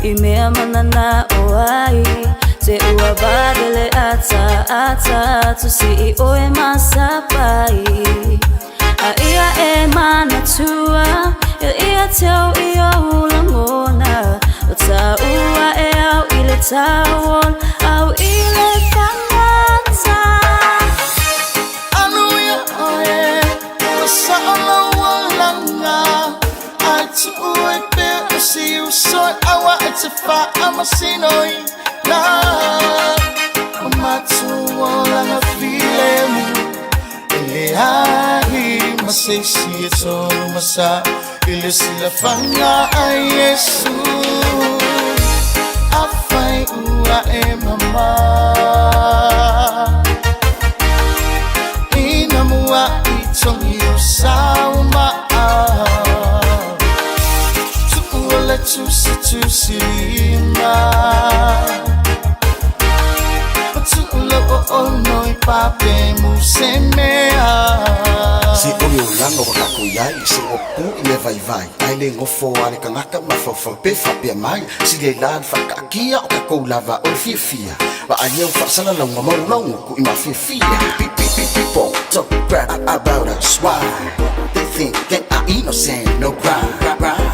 Speaker 21: I mea manana o ai Te ua vavele ata ata Tusi i oe masapai A ia e manatua Ia ia teo i o langona O ta ua e au i le tauol Au i le fangata
Speaker 9: Anu ia oe Ua sa'ala ua langa Ai tu'u e pea o si usoi Awa e te faamasinoina. O matuolaga filemu e leai ma se isi e tonu ma sa i le silafaga a Iesu. Afai ua e mamā ina muaʻi togi o saumaa tuʻua le tusitusilima o tuʻu lau o'ono i pape musemea.
Speaker 5: Se o le olaga ua takou iai, se ua pu i mea vaivai, ae le gofo a le tagata mafaufau pe faapea mai, sili ai la le faakaakia o takou lava o le fiafia. Vaaia ua faasalalauga maulauga kuʻi mafiafia. People talk crap about us, why? They think that I innocent, no crime.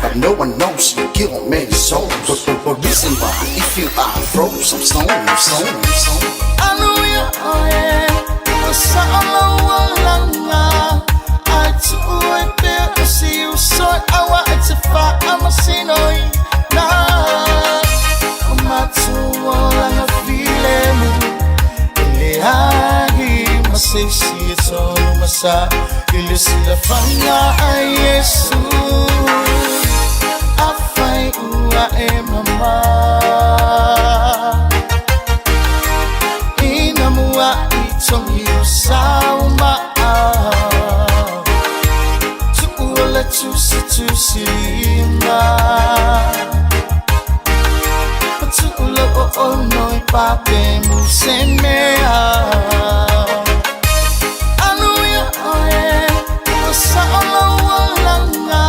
Speaker 5: But no one knows you kill many souls. But reason why, if you are throw some stones, stones, stones.
Speaker 9: Anuia oe, ua saʻalaualaga ae tuʻu ai pea o siuso aua e te faamasinoina. O matuolaga filemu e leai ma se isi e tonu ma sa i le silafaga a Iesu. Afai ua e mamā ina muaʻi togi o saumaa tuʻua le tusitusilima o tuʻu lau o'ono i pape musemea. Anuia oe, ua saʻalaualaga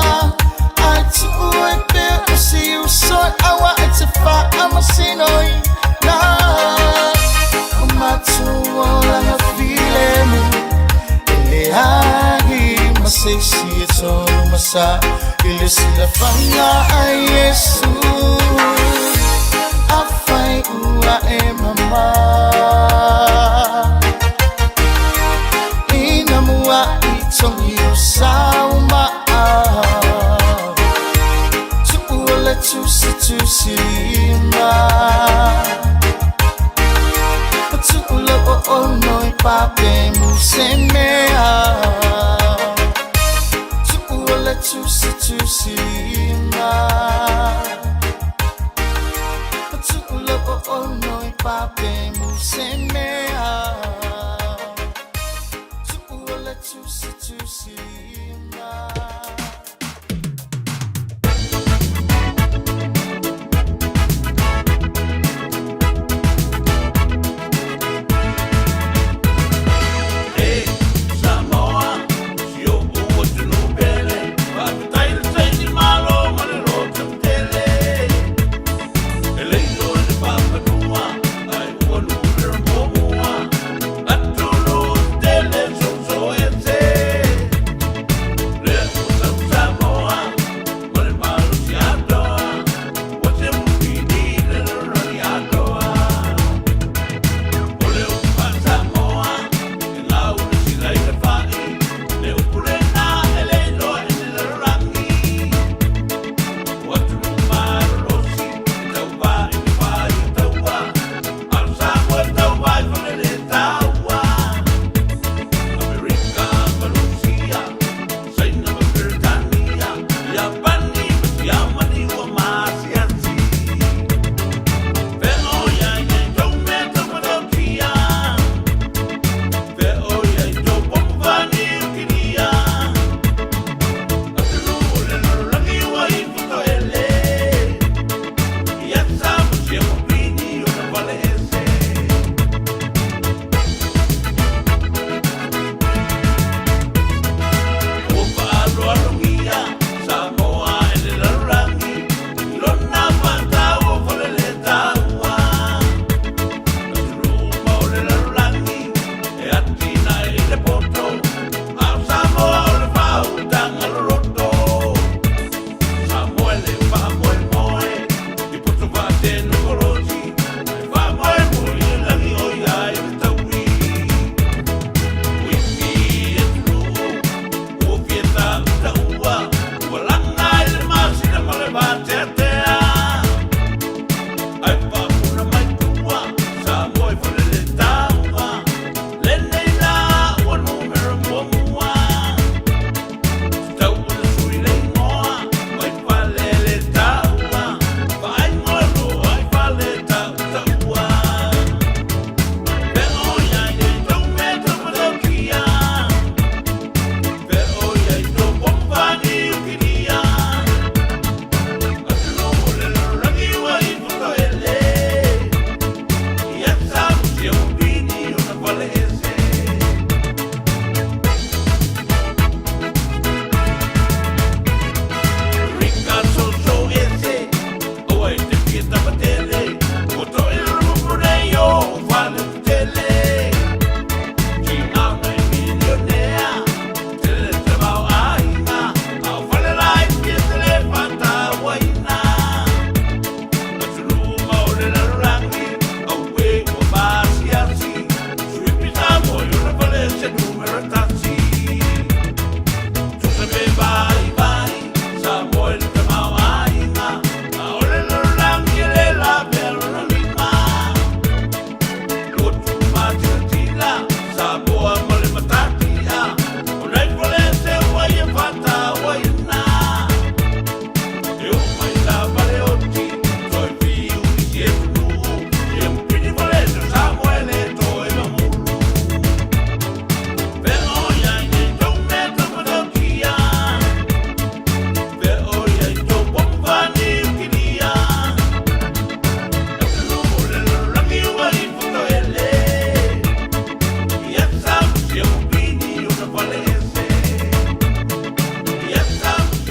Speaker 9: ae tuʻu ai pea o siuso aua e te faamasinoina. O matuolaga filemu e leai ma se isi e tonu ma sa i le silafaga a Iesu. Afai ua e mamā ina muaʻi togi o saumaa tuʻua le tusitusilima o tuʻu lau o'ono i pape musemea. Tuʻua le tusitusilima o tuʻu lau o'ono i pape musemea. Tuʻua le tusitusilima.
Speaker 6: E Samoa, si o ua tunu pele, faafetai le saini malo ma le loto tele. E leino le papanua, ai ua numera muamua, atulu tele soso ese. Lea ua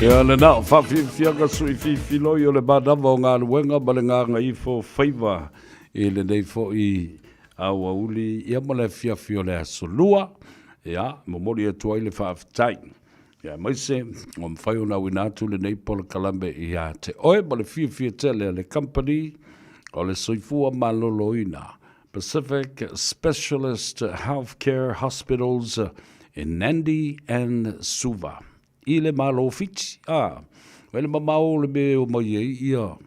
Speaker 7: Ia lena, o faafiafiaga sui fifiloi o le manava o galuega ma le gagaifo o faiva i lenei foi aoauli ia ma le afiafi o le aso Lua. Ia, momoli atu ai le faafetai. Ia aemaise ua mafai ona auina atu lenei polokalame ia te oe ma le fiafia tele a le Kamupani o le Soifua Maloloina, Pacific Specialist Healthcare Hospitals in Nandi and Suva i le Malo o Fiti. A, o le mamao o le mea e omai ai ia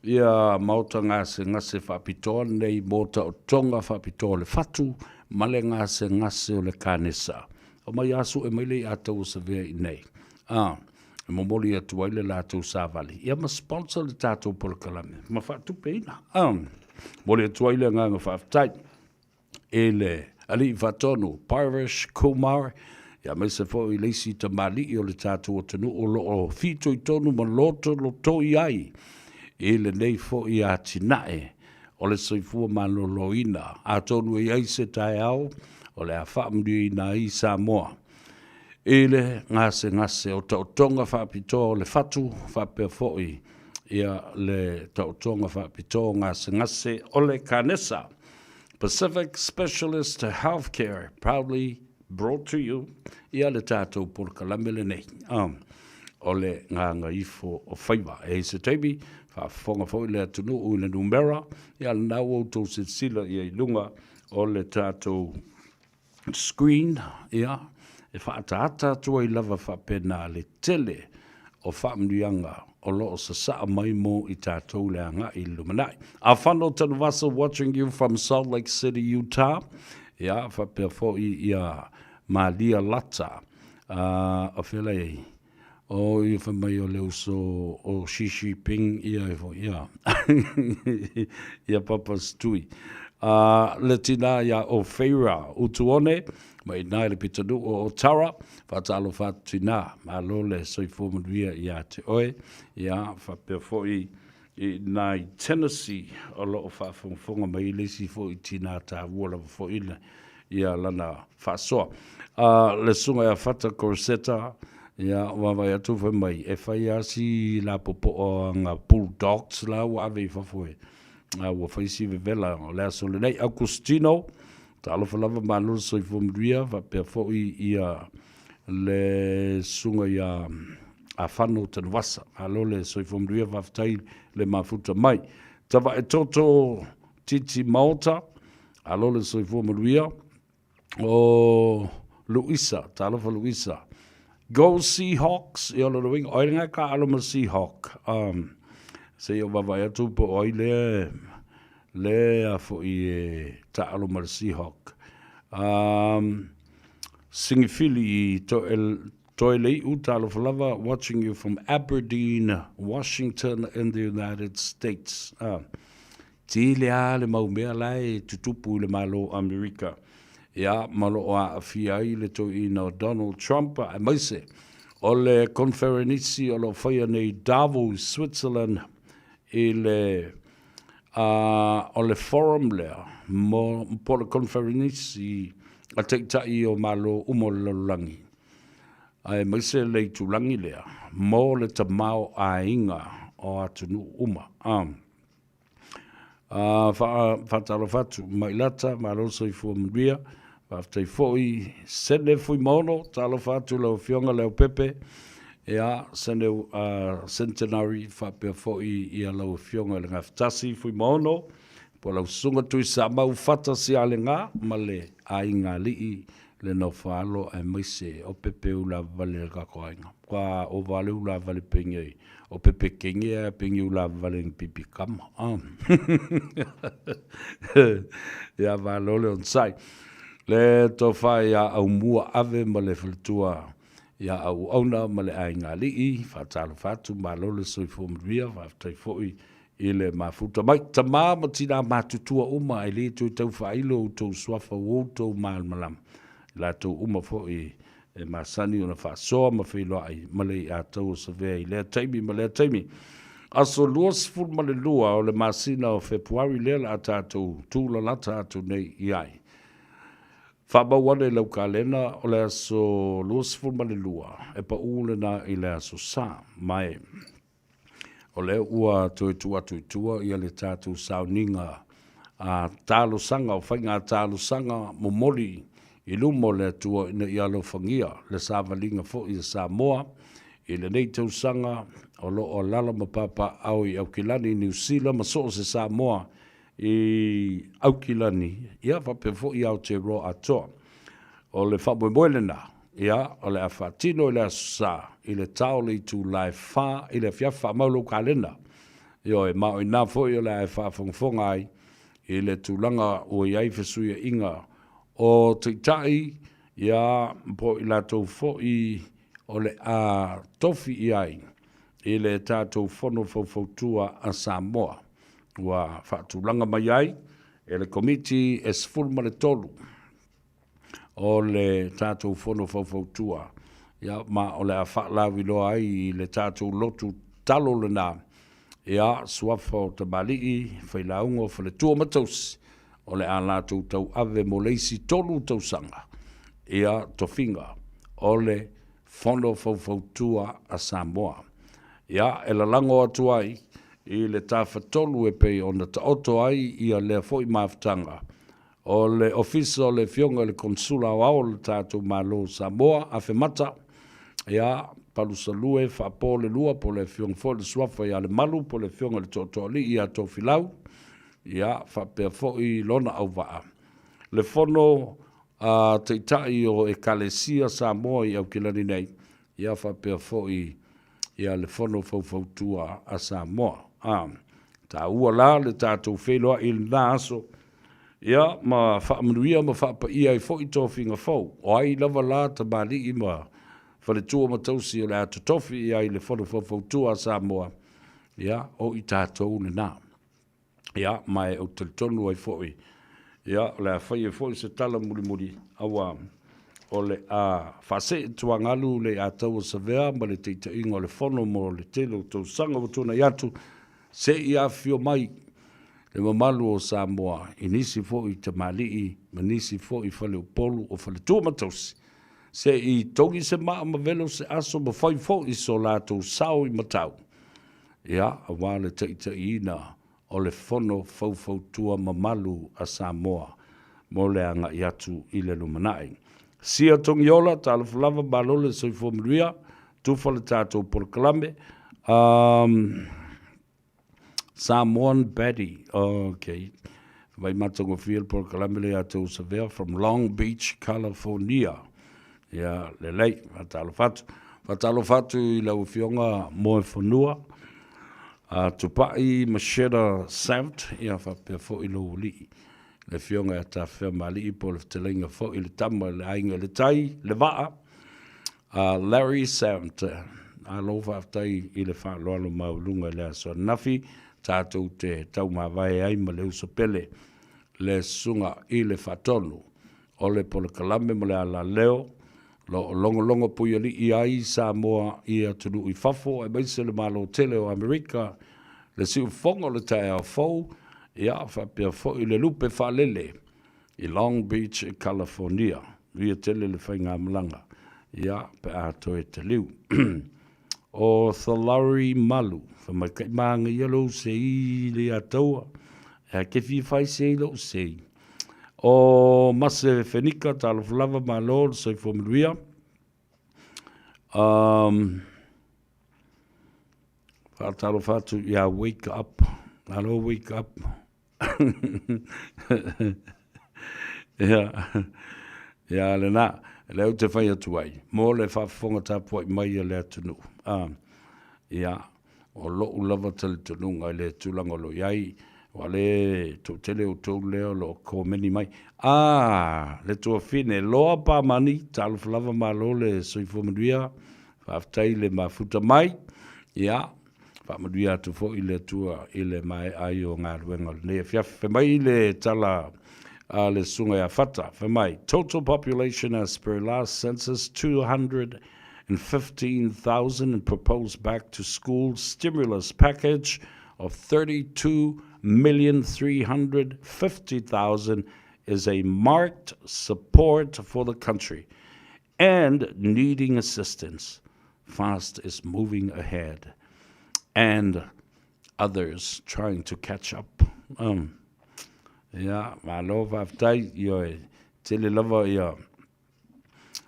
Speaker 7: ia maota gasegase faapitoa nei mo taotoga faapitoa o le fatu ma le gasegase o le kanesa. Omai a sue mai le i'a tau o Savea i nei. A, e momoli atu ai le latou savali, ia ma sponsor le tatou polokalame ma faatupeina. A, momoli atu ai le agaga faafetai i le Alii Faatonu Parish Kumar, ia aemaise foi le isi tamalii o le tatou atunuu o lo o fitoitonu ma lotolotoi ai i lenei foi atinae o le soifua maloloina. Atonu e i ai se taeao o le a faamanuiaina ai Samoa i le gasegase o taotoga faapitoa o le fatu faapea foi ia le taotoga faapitoa o gasegase o le kanesa. Pacific Specialist Healthcare proudly brought to you ia le tatou polokalame lenei o le Gagaifo o Faiva. E i ai se taimi, faafofoga foi le atunuu i le numera, ia lena ua outou silasila i ai i luga o le tatou screen, ia, e faaataata atu ai lava faapena le tele o faamanuiaga o lo o sasaa mai mo i tatou le agai i le lumanai. Afano Tanuvasa watching you from Salt Lake City, Utah. Ia, faapea foi ia Malia Lata. O fea la e i ai? O ia fai mai o le uso o Xi Jinping ia e foi, ia. Ia Papa Stui. Le tina ia o Feira Utuone, mai ina i le pitonuu o Otara, faatalofa atu tina, malo le soifua manuia ia te oe, ia faapea foi i ina i Tennessee o lo o faafogafoga mai le isi foi tina taua lava foi le ia lana faasoa. Le susuga ia Fata Corsetta, ia vaavaai atu fai mai e fai lava si lapopoa o bulldogs la ua ave i fafo e ua fai si vevela o le aso lenei. Augustino, talofa lava malo le soifua manuia faapea foi ia le susuga ia Afano Tanuvasa. Malo le soifua manuia, faafetai le mafuta mai. Tavaetoto Titi Maota, malo le soifua manuia. O Luisa, talofa Luisa. Go Seahawks, ia o lona uiga, o ai lena e taaalo ma le Seahawk? Se i ou vaavaai atu po o ai lea lea foi e taaalo ma le Seahawk. Singifili i Toelei'u, talofa lava, watching you from Aberdeen, Washington in the United States. Tele lava le mau mea la e tutupu i le Malo o Amerika, ia, ma o lo o aafia ai le toeaina o Donald Trump, aemaise o le koneferenisi o lo o faia nei i Davos, Switzerland, i le, o le forum lea, mo, po o le koneferenisi a taitai o Malo uma o le lalolagi, aemaise le itulagi lea mo le tamaoaiga o atunuu uma. Faatalofa atu Mailata, malo le soifua manuia. Faafetai foi Sene Fuimaono, talofa atu lau Afioga Leaupepe, ia Sene Centenary faapea foi ia lau Afioga i le Gafatasi Fuimaono, po o lau Susuga Tuisamau Fata Sialega ma le aiga alii le nofo-a-alo aemaise o pepe ulavavale a le kako aiga. Kua ova le ulavavale penge o pepe kenge a penge ulavavale ni pipi kama. Ia malo le onosai. Le tofa ia Aumua Ave ma le faletua ia Auauna ma le aiga alii, faatalofa atu, malo le soifua manuia, faafetai foi i le mafuta mai. Tama ma tina matutua uma e le toe tau faailo outou suafa ua outou malamalama, i latou uma foi e masani ona faasoa ma feiloai ma le iatau o Savea i lea taimi ma lea taimi. Aso 22 o le masina o Fepuari lea la a tatou tulalata atu nei i ai. Faamau ane i lau kalena o le aso 22, e paʻū lena i le aso Sa, ma e o lea ua toe tuu atu i tua ia le tatou sauniga a talosaga, o faiga talosaga momoli i luma o le Atua ina ia alofagia le savaliga foi a Samoa i lenei tausaga o lo o alaala ma papaaao i Aukilani, Niu Sila ma so o se Samoa i Aukilani, ia faapea foi Aotearoa atoa. O le faamoemoe lena, ia, o le a faatino i le Aso Sa i le ta o le itula e 4 i le afiafi. Faamau lou kalena. Ioe, ma o i ina foi o le a e faafogafoga ai i le tulaga ua i ai fesuiaiga o taitai, ia, po o i latou foi o le a tofi i ai i le tatou Fono Faufautua a Samoa ua faatulaga mai ai e le Komiti e 13 o le tatou Fono Faufautua, ia, ma o le a faalauiloa ai i le tatou lotu talo lena, ia, suafa o tamalii, failauga o faletua ma tausi, o le a latou tauave mo le isi 3 tausaga, ia, tofiga o le Fono Faufautua a Samoa. Ia, e lalago atu ai i le Tafatolu e pei ona taoto ai ia lea foi mafutaga o le Ofisa o le Afioga i le Konesula Aoao o le tatou Malo o Samoa, Afemata, ia, Palusalue, Faapo le Lua, po o le Afioga foi i le Suafa ia Lemalu, po o le Afioga i le Tootooalii ia Tofilau, ia, faapea foi lona auvaa. Le Fono a Taitai o Ekalesia Samoa i Aukilani nei, ia faapea foi ia le Fono Faufautua a Samoa. A taua la le tatou feiloai i lena aso, ia ma faamanuia ma faapaia ai foi tofiga fou. O ai lava la tamalii ma faletua ma tausi o le a totofi i ai le Fono Faufautua a Samoa, ia o i tatou lena. Ia, ma e ou te talitonu ai foi, ia, o le a fai ai foi se tala mulimuli, aua o le a faasee tuagalu le Ataua Savea ma le taitaiga o le Fono mo le tele o tausaga ua tuanai atu, se i afifio mai le mamalu o Samoa i nisi foi tamalii ma nisi foi faleupolu o faletua ma tausi, se i togi se maa ma velo se aso ma fai foi so latou sao i matau. Ia, aua le taitaiina o le Fono Faufautua mamalu a Samoa mo le agai atu i le lumanai. Sia Togiola, talofa lava, malo le soifua manuia, tufa le tatou polokalame. Um, Samoan Baddie, okay. Vai matagofie le polokalame le ia tou Savea from Long Beach, California. Ia, lelei, faatalofa atu. Faatalofa atu i lau Afioga Moefonua, a Tupai Macheta Samt, ia faapea foi lou alii, le Afioga ia Tafeamaalii po o le fetalaiga foi i le tama i le aiga i le tai, le vaa, a Larry Samt. Malo faafetai i le faaaloalo maualuga i le aso ananafi, tatou te taumavae ai ma le uso pele, le Susuga i le Faatonu o le polokalame mo le alaleo lo o logologo puialii ai Samoa i atunuu i fafo aemaise le Malo tele o Amerika, le siufofoga o le taeao fou, ia faapea foi le lupe faalele i Long Beach, California. Manuia tele le faigamalaga, ia pe a toe taliu. O Thalari Malu, fai mai kai māngaia lou sei le ia taua, e a ke fia fai sei lou sei. O Mase Fenika, talofa lava, malo le soifua manuia. Um, faatalofa atu ia Wake Up. Alo Wake Up. Ia, ia lena, lea ou te fai atu ai, mo le faafofoga tapuai mai a le atunuu. Ah, ia, o lo'u lava talitonuga i le tulaga o lo o i ai, ua le toatele outou lea o lo o komeni mai. Ah, le tuafine, Loa Pamani, talofa lava malo le soifua manuia, faafetai le mafuta mai. Ia, Faamanuia atu foi le Atua i le maea ai o galuega o lenei afiafi. Fai mai le tala a le susuga ia Fata, fai mai, Total population as per last census 215,000 and proposed back to school stimulus package of 32,350,000. is a marked support for the country and needing assistance. Fast is moving ahead and others trying to catch up. Um, ia, malo faafetai, ioe, tele lava ia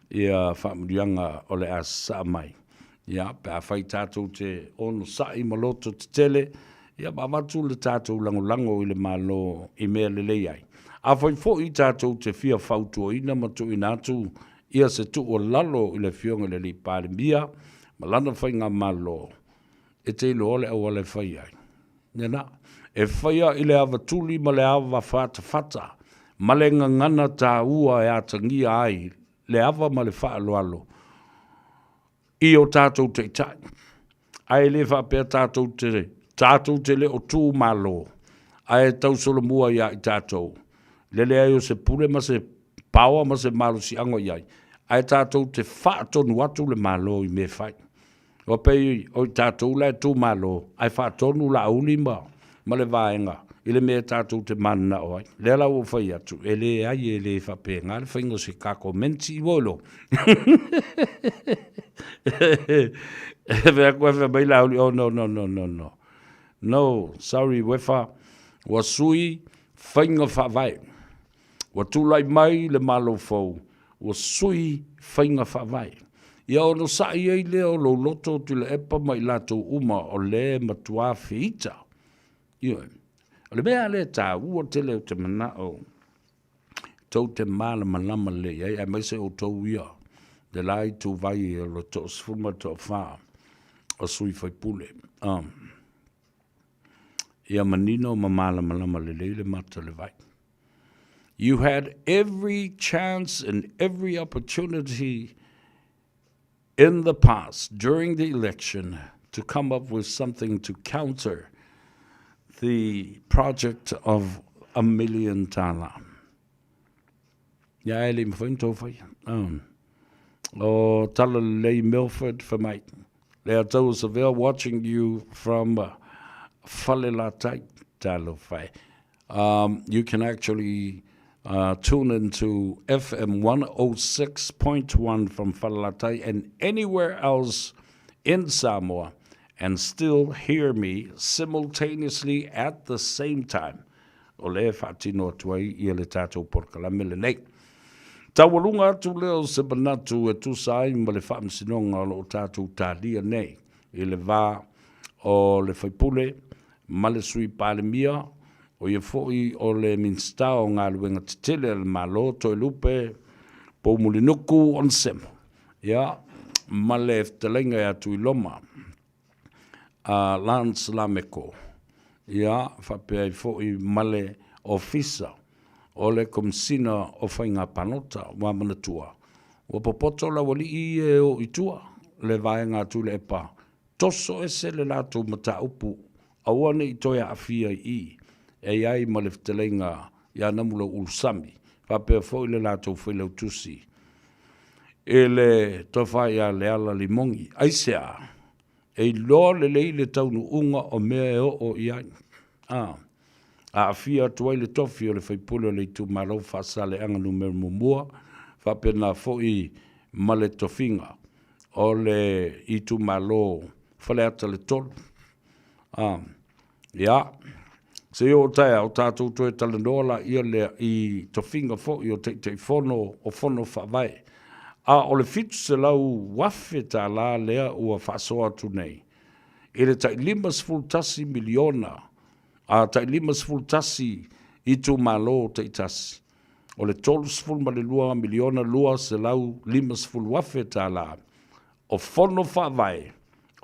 Speaker 7: ia faamanuiaga o le a sasaa mai. Ia, pe afai tatou te onosai ma loto tetele, ia ma avatu le tatou lagolago i le Malo i mea lelei ai. Afai foi tatou te fia fautuaina ma tuuina atu ia se tuualalo i le Afioga i le Alii Palemia ma lana faigamalo, e te iloa le auala e fai ai. Lena, e faia i le ava tuli ma le ava fatafata, ma le gagana taua e atagia ai le ava ma le faaaloalo i o tatou taitai. Ae le faapea tatou te, tatou te le o tu malo, ae tausolomua ia i tatou le leai o se pule ma se power ma se malosiaga o i ai, ae tatou te faatonu atu le Malo i mea e fai. Ua pei o i tatou la e tu malo, ae faatonu Laauli ma, ma le vaega i le mea tatou te mananao ai. Lea la ua ou fai atu, e leai e le faapena le faiga o se kakomenti ua iloa. E fai atu ae fai mai Laauli, oh no, no, no, no, no. No, sorry Uefa, ua sui faiga faavae. Ua tulai mai le Malo fou, ua sui faiga faavae. Ia onosai ai lea o lou loto Tuilaepa ma i latou uma o le matuā feita. Ioe. O le mea lea e taua tele ou te manao tou te malamalama lelei ai, aemaise outou ia le la ituvai o le 14 o sui faipule. Ia manino ma malamalama lelei le mata o le vai. You had every chance and every opportunity in the past during the election to come up with something to counter the project of a million tala. Ia e le mafai ona tou faia. O tala lelei Milford fai mai. Leiataua Savea watching you from Falelatai. Talofa e. You can actually tune into FM 106.1 from Falelatai and anywhere else in Samoa and still hear me simultaneously at the same time. O lea e faatino atu ai ia le tatou polokalame lenei. Taualuga atu lea o se manatu e tusa ai ma le faamasinoga o lo o tatou talia nei i le va o le faipule ma le Sui Palemia, o ia foi o le Minisita o Galuega Tetele a le Malo, Toelupe Poumulinuku Onesemo, ia, ma le fetalaiga ia Tuiloma a Lance Lameko, ia, faapea ai foi ma le Ofisa o le Komesina o Faiga Palota. Ua manatua, ua popoto le aualii ia e o i tua le vaega a Tuilaepa, toso ese le latou mataupu, aua ne i toe aafia i i, e i ai ma le fetalaiga ia Namulau'ulusami, faapea foi le latou failautusi i le tofa ia Leala Limogi. Aisea? E iloa lelei le taunuuga o mea e oo i ai, a aafia atu ai le tofi o le faipule o le itumalo Faasaleleaga Numera Muamua, faapena foi ma le tofiga o le itumalo Faleata le 3. A, ia, se i oo taeao tatou toe talanoa laia lea i tofiga foi o Taitaifono o Fono Faavae. A o le $700,000 lea ua faasoa atu nei i le tai $51 miliona, a tai 51 itumalo taitasi, o le $32,250,000 o Fono Faavae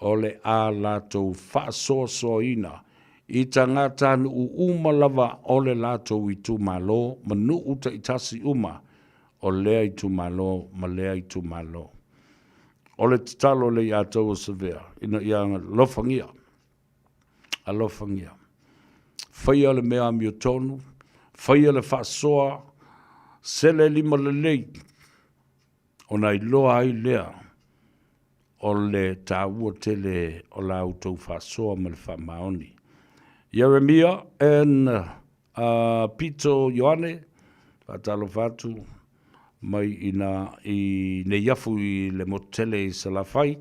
Speaker 7: o le a latou faasoasoaina i tagatanuu uma lava o le latou itumalo ma nuu taitasi uma o lea itumalo ma lea itumalo. O le tatalo lea ia outou o Savea ina ia alofagia, alofagia. Faia le mea amiotonu, faia le faasoa, sele lima lelei, ona iloa ai lea o le taua tele o la outou faasoa ma le faamaoni. Ieremia and Pito Ioane, Faatalofa atu mai i na i Neiafu i le motu tele i Salafai,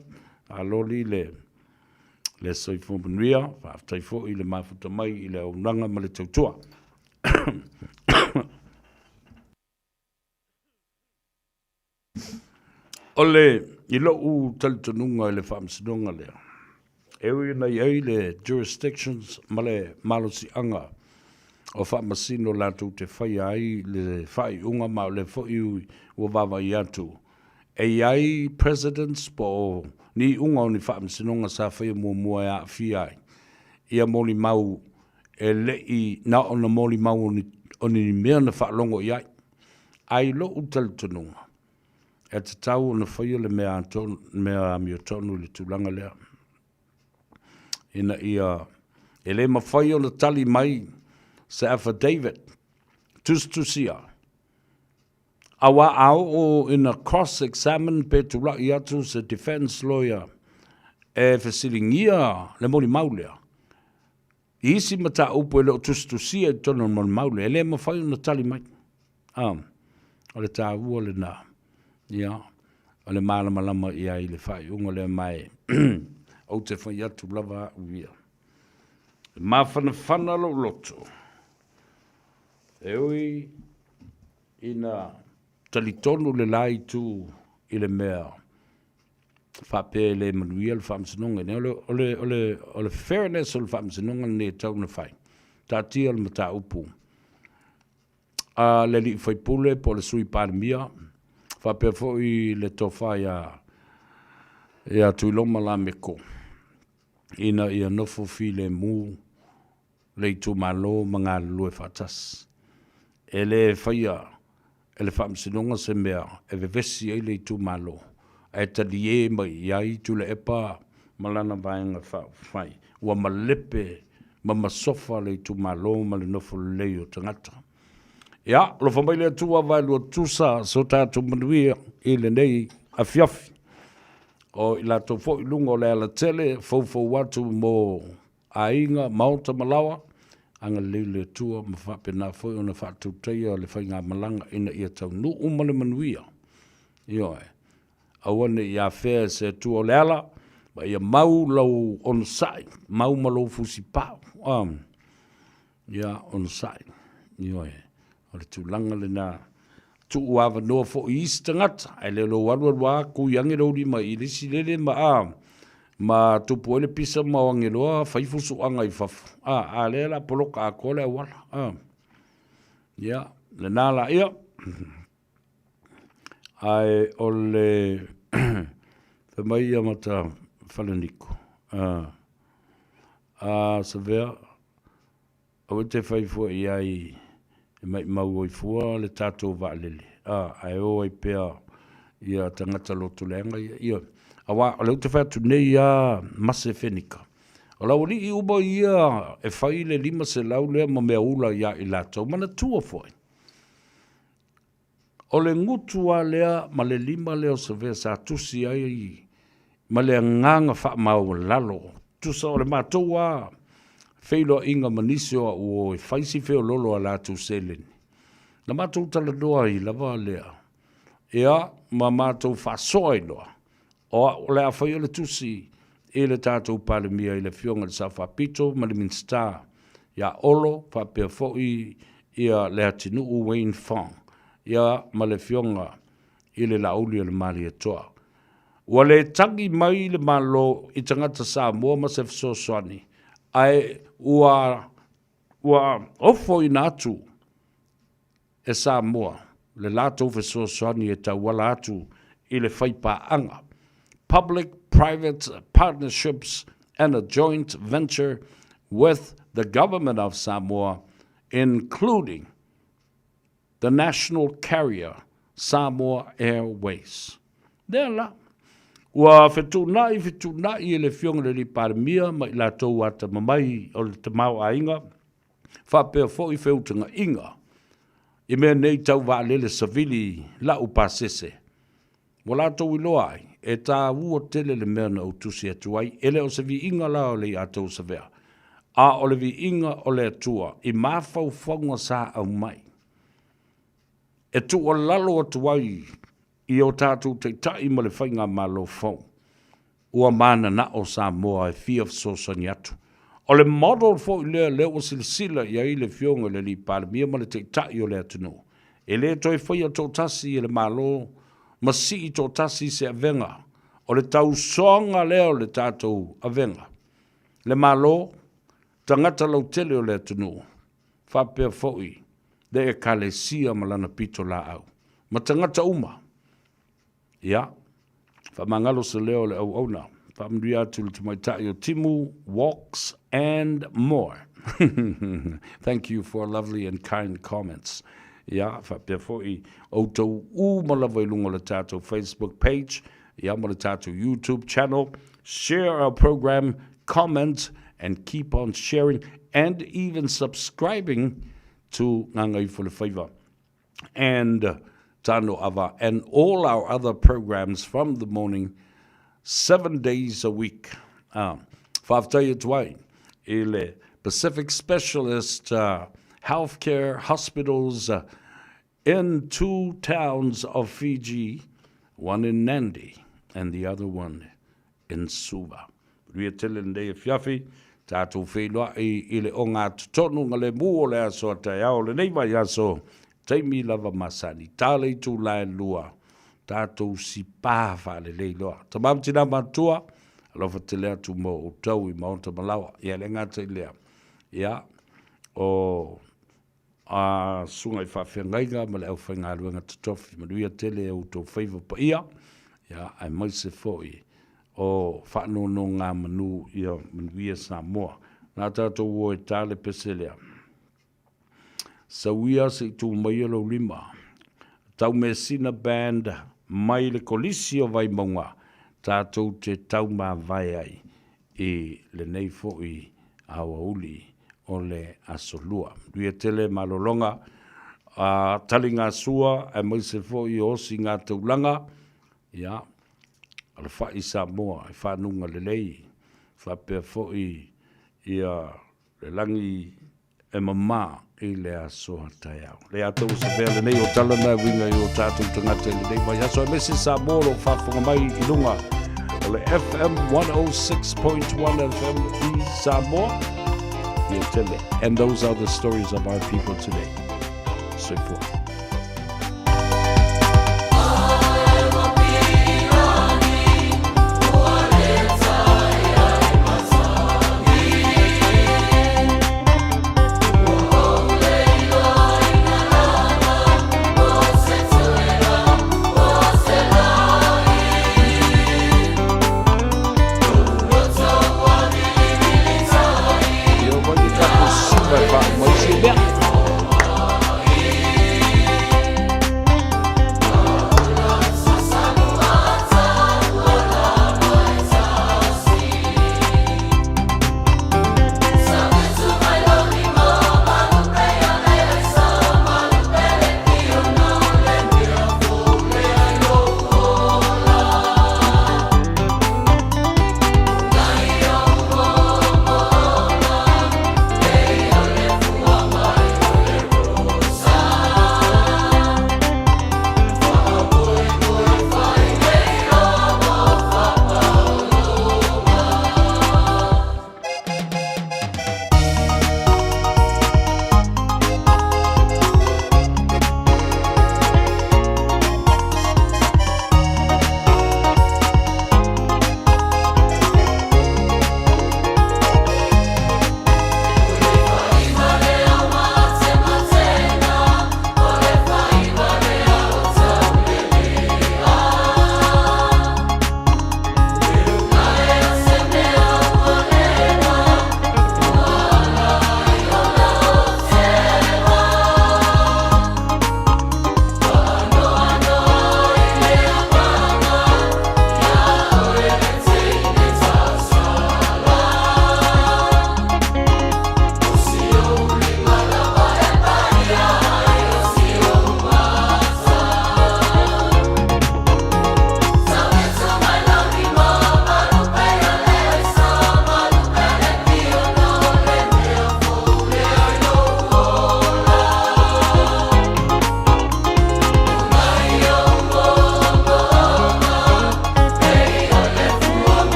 Speaker 7: aloli le le soifua manuia, faafetai foi i le mafuta mai i le auaunaga ma le tautua. O le, i lou talitonuga i le faamasinoga lea, e ui ina i ai le jurisdictions ma le malosiaga o faamasino latou te faia ai le faaiuga ma o lea foi ua vaavaai atu e i ai presidents po o ni iuga o ni faamasinoga sa faia muamua e aafia ai ia molimau e le i na ona molimau o ni, o ni mea na faalogo i ai. Ae i lou talitonuga, e tatau ona faia le mea atonu, mea amiotonu i le tulaga lea, ina ia e le mafai ona tali mai se affidavit tusitusia, aua a oo ina cross examine pe tulai atu se defense lawyer e fesiligia le molimau lea, I isi mataupu e le o tusitusia i totonu o le molimau lea, e le mafai ona tali mai. A, o le taua lena, ia, o le malamalama i ai i le faaiuga lea, ma e ou te fai atu lava au ia. E mafanafana lou loto, e ui ina talitonu le la itu i le mea faapea e le manuia le faamasinoga nei. O le, o le, o le, o le fairness o le faamasinoga lenei e tatau ona fai. Taatia le mataupu a le alii faipule po o le sui palemia, faapea foi le tofa ia, ia Tuiloma Lameko, ina ia nofo filemu le itumalo ma galulue faatasi. E le faia e le Faamasinoga se mea e vevesi ai le itumalo, ae talie mai i ai Tuilaepa ma lana Vaega Faaupufai. Ua malepe ma masofa le itumalo ma le nofo lelei o tagata. Ia, alofa mai le Atua vaelua tutusa so tatou manuia i lenei afiafi. O i latou foi i luga o le alatele, foufou atu mo aiga, maota ma laoa, agalelei le Atua ma faapena foi ona faatautaia le faigamalaga ina ia taunuu ma le manuia. Ioe. Aua ne i afea e se Atua o le ala, ma ia mau lau onosai, mau ma lou fusipau. Ia onosai. Ioe. O le tulaga lena. Tuu avanoa foi i isi tagata, ae le o lou alu alu lava kui ane lou lima i le isi lele ma a, ma tupu ai le pisa ma o ane loa fai fusuaga i fafo. A, a lea la poloka atoa le auala. A. Ia, lena la ia. Ae o le fai mai ia mata falaniko. A, a Savea, Aua e te fai fua i ai e maimau ai fua le tatou vaalele, a, ae o ai pea ia tagata loto leaga ia. Ioe. Aua o lea ou te fai atu nei lava Mase Fenika, o le aualii uma ia e fai le 500 lea ma mea ula ia i latou, manatua foi, O le gutu lava lea ma le lima lea o Savea sa tusi ai ma le agaga faamaualalo. Tusa o le matou lava feiloaiga ma nisi o au o e fai si feololo a latou seleni, na matou talanoa ai lava lea, ia, ma matou faasoa ai loa, o au o le a faia le tusi i le tatou Palemia i le Afioga i le Sao Faapito ma le Minisita ia Olo faapea foi ia Leatinuu Wayne Fong ia ma le Afioga i le Laauli o le Malietoa. Ua le tagi mai le Malo i tagata Samoa ma se fesoasoani ae ua ua ofoina atu e Samoa le latou fesoasoani e tauala atu i le faipaaga, Public Private Partnerships and a Joint Venture with the Government of Samoa including the national carrier Samoa Airways. Lea la, ua fetuunai fetuunai e le Afioga i le Alii Palemia ma i latou atamamai o le tamaoaiga, faapea foi feutagaiga i mea nei tau vaalele savili lau pasese. Ua latou iloa ai, e taua tele le mea na ou tusi atu ai, e le o se viiga la o le ia tou Savea, a o le viiga o le Atua i mafaufauga sa aumai. E tuualalo atu ai i o tatou Taitai ma le Faigamalo fou, ua mananao Samoa e fia fesoasoani atu. O le model foi lea lea ua silasila i ai le Afioga i le Alii Palemia ma le Taitai o le atunuu, e le toe faia toatasi e le Malo ma sii toatasi se avega. O le tausoga lea o le tatou avega, le Malo, tagata lautele o le atunuu, faapea foi le Ekalesia ma lana pitolaau, ma tagata uma. Ia, faamagalo se leo o le auauna. Faamanuia atu le tamaitai o Timu Walks and More. Thank you for lovely and kind comments. Ia, faapea foi outou uma lava i luga o le tatou Facebook page, ia ma le tatou YouTube channel. Share our program, comment and keep on sharing and even subscribing to Gagaifo and Tano Ava and all our other programs from the morning, 7 days a week. Faafetai atu ai i le Pacific Specialist Healthcare Hospitals in two towns of Fiji, one in Nandi and the other one in Suva. Manuia tele lenei afiafi, tatou feiloai i le ogatotonu ga lemu o le aso a taeao lenei vaiaso, taimi lava masani, ta le itula e 2, tatou sipā faalelei loa. Tama ma tinā matutua, alofa tele atu mo outou i maota ma laoa. Ia le gata i lea, ia, o a susuga i faafeagaiga ma le aufaigaluega totofi, manuia tele e outou faiva paia, ia, aemaise foi o faanonogamanu ia manuia Samoa. Na tatou o e ta le pese lea. Sauia se i tu mai lou lima. Taumeasina Band mai le Kolisi o Vaimauga tatou te taumavae ai i lenei foi aoauli o le Aso Lua. Manuia tele malologa a taligasua aemaise foi o osiga taulaga, ia, alafai Samoa e fanuga lelei faapea foi ia le lagi e mamā i le aso a taeao. Le atou se lenei o tala na uiga i o tatou tagata i lenei vaiaso aemaise Samoa o lo o faafofoga mai i luga o le FM 106.1 FM i Samoa. Ia tele. And those are the stories of our people today. Soifua.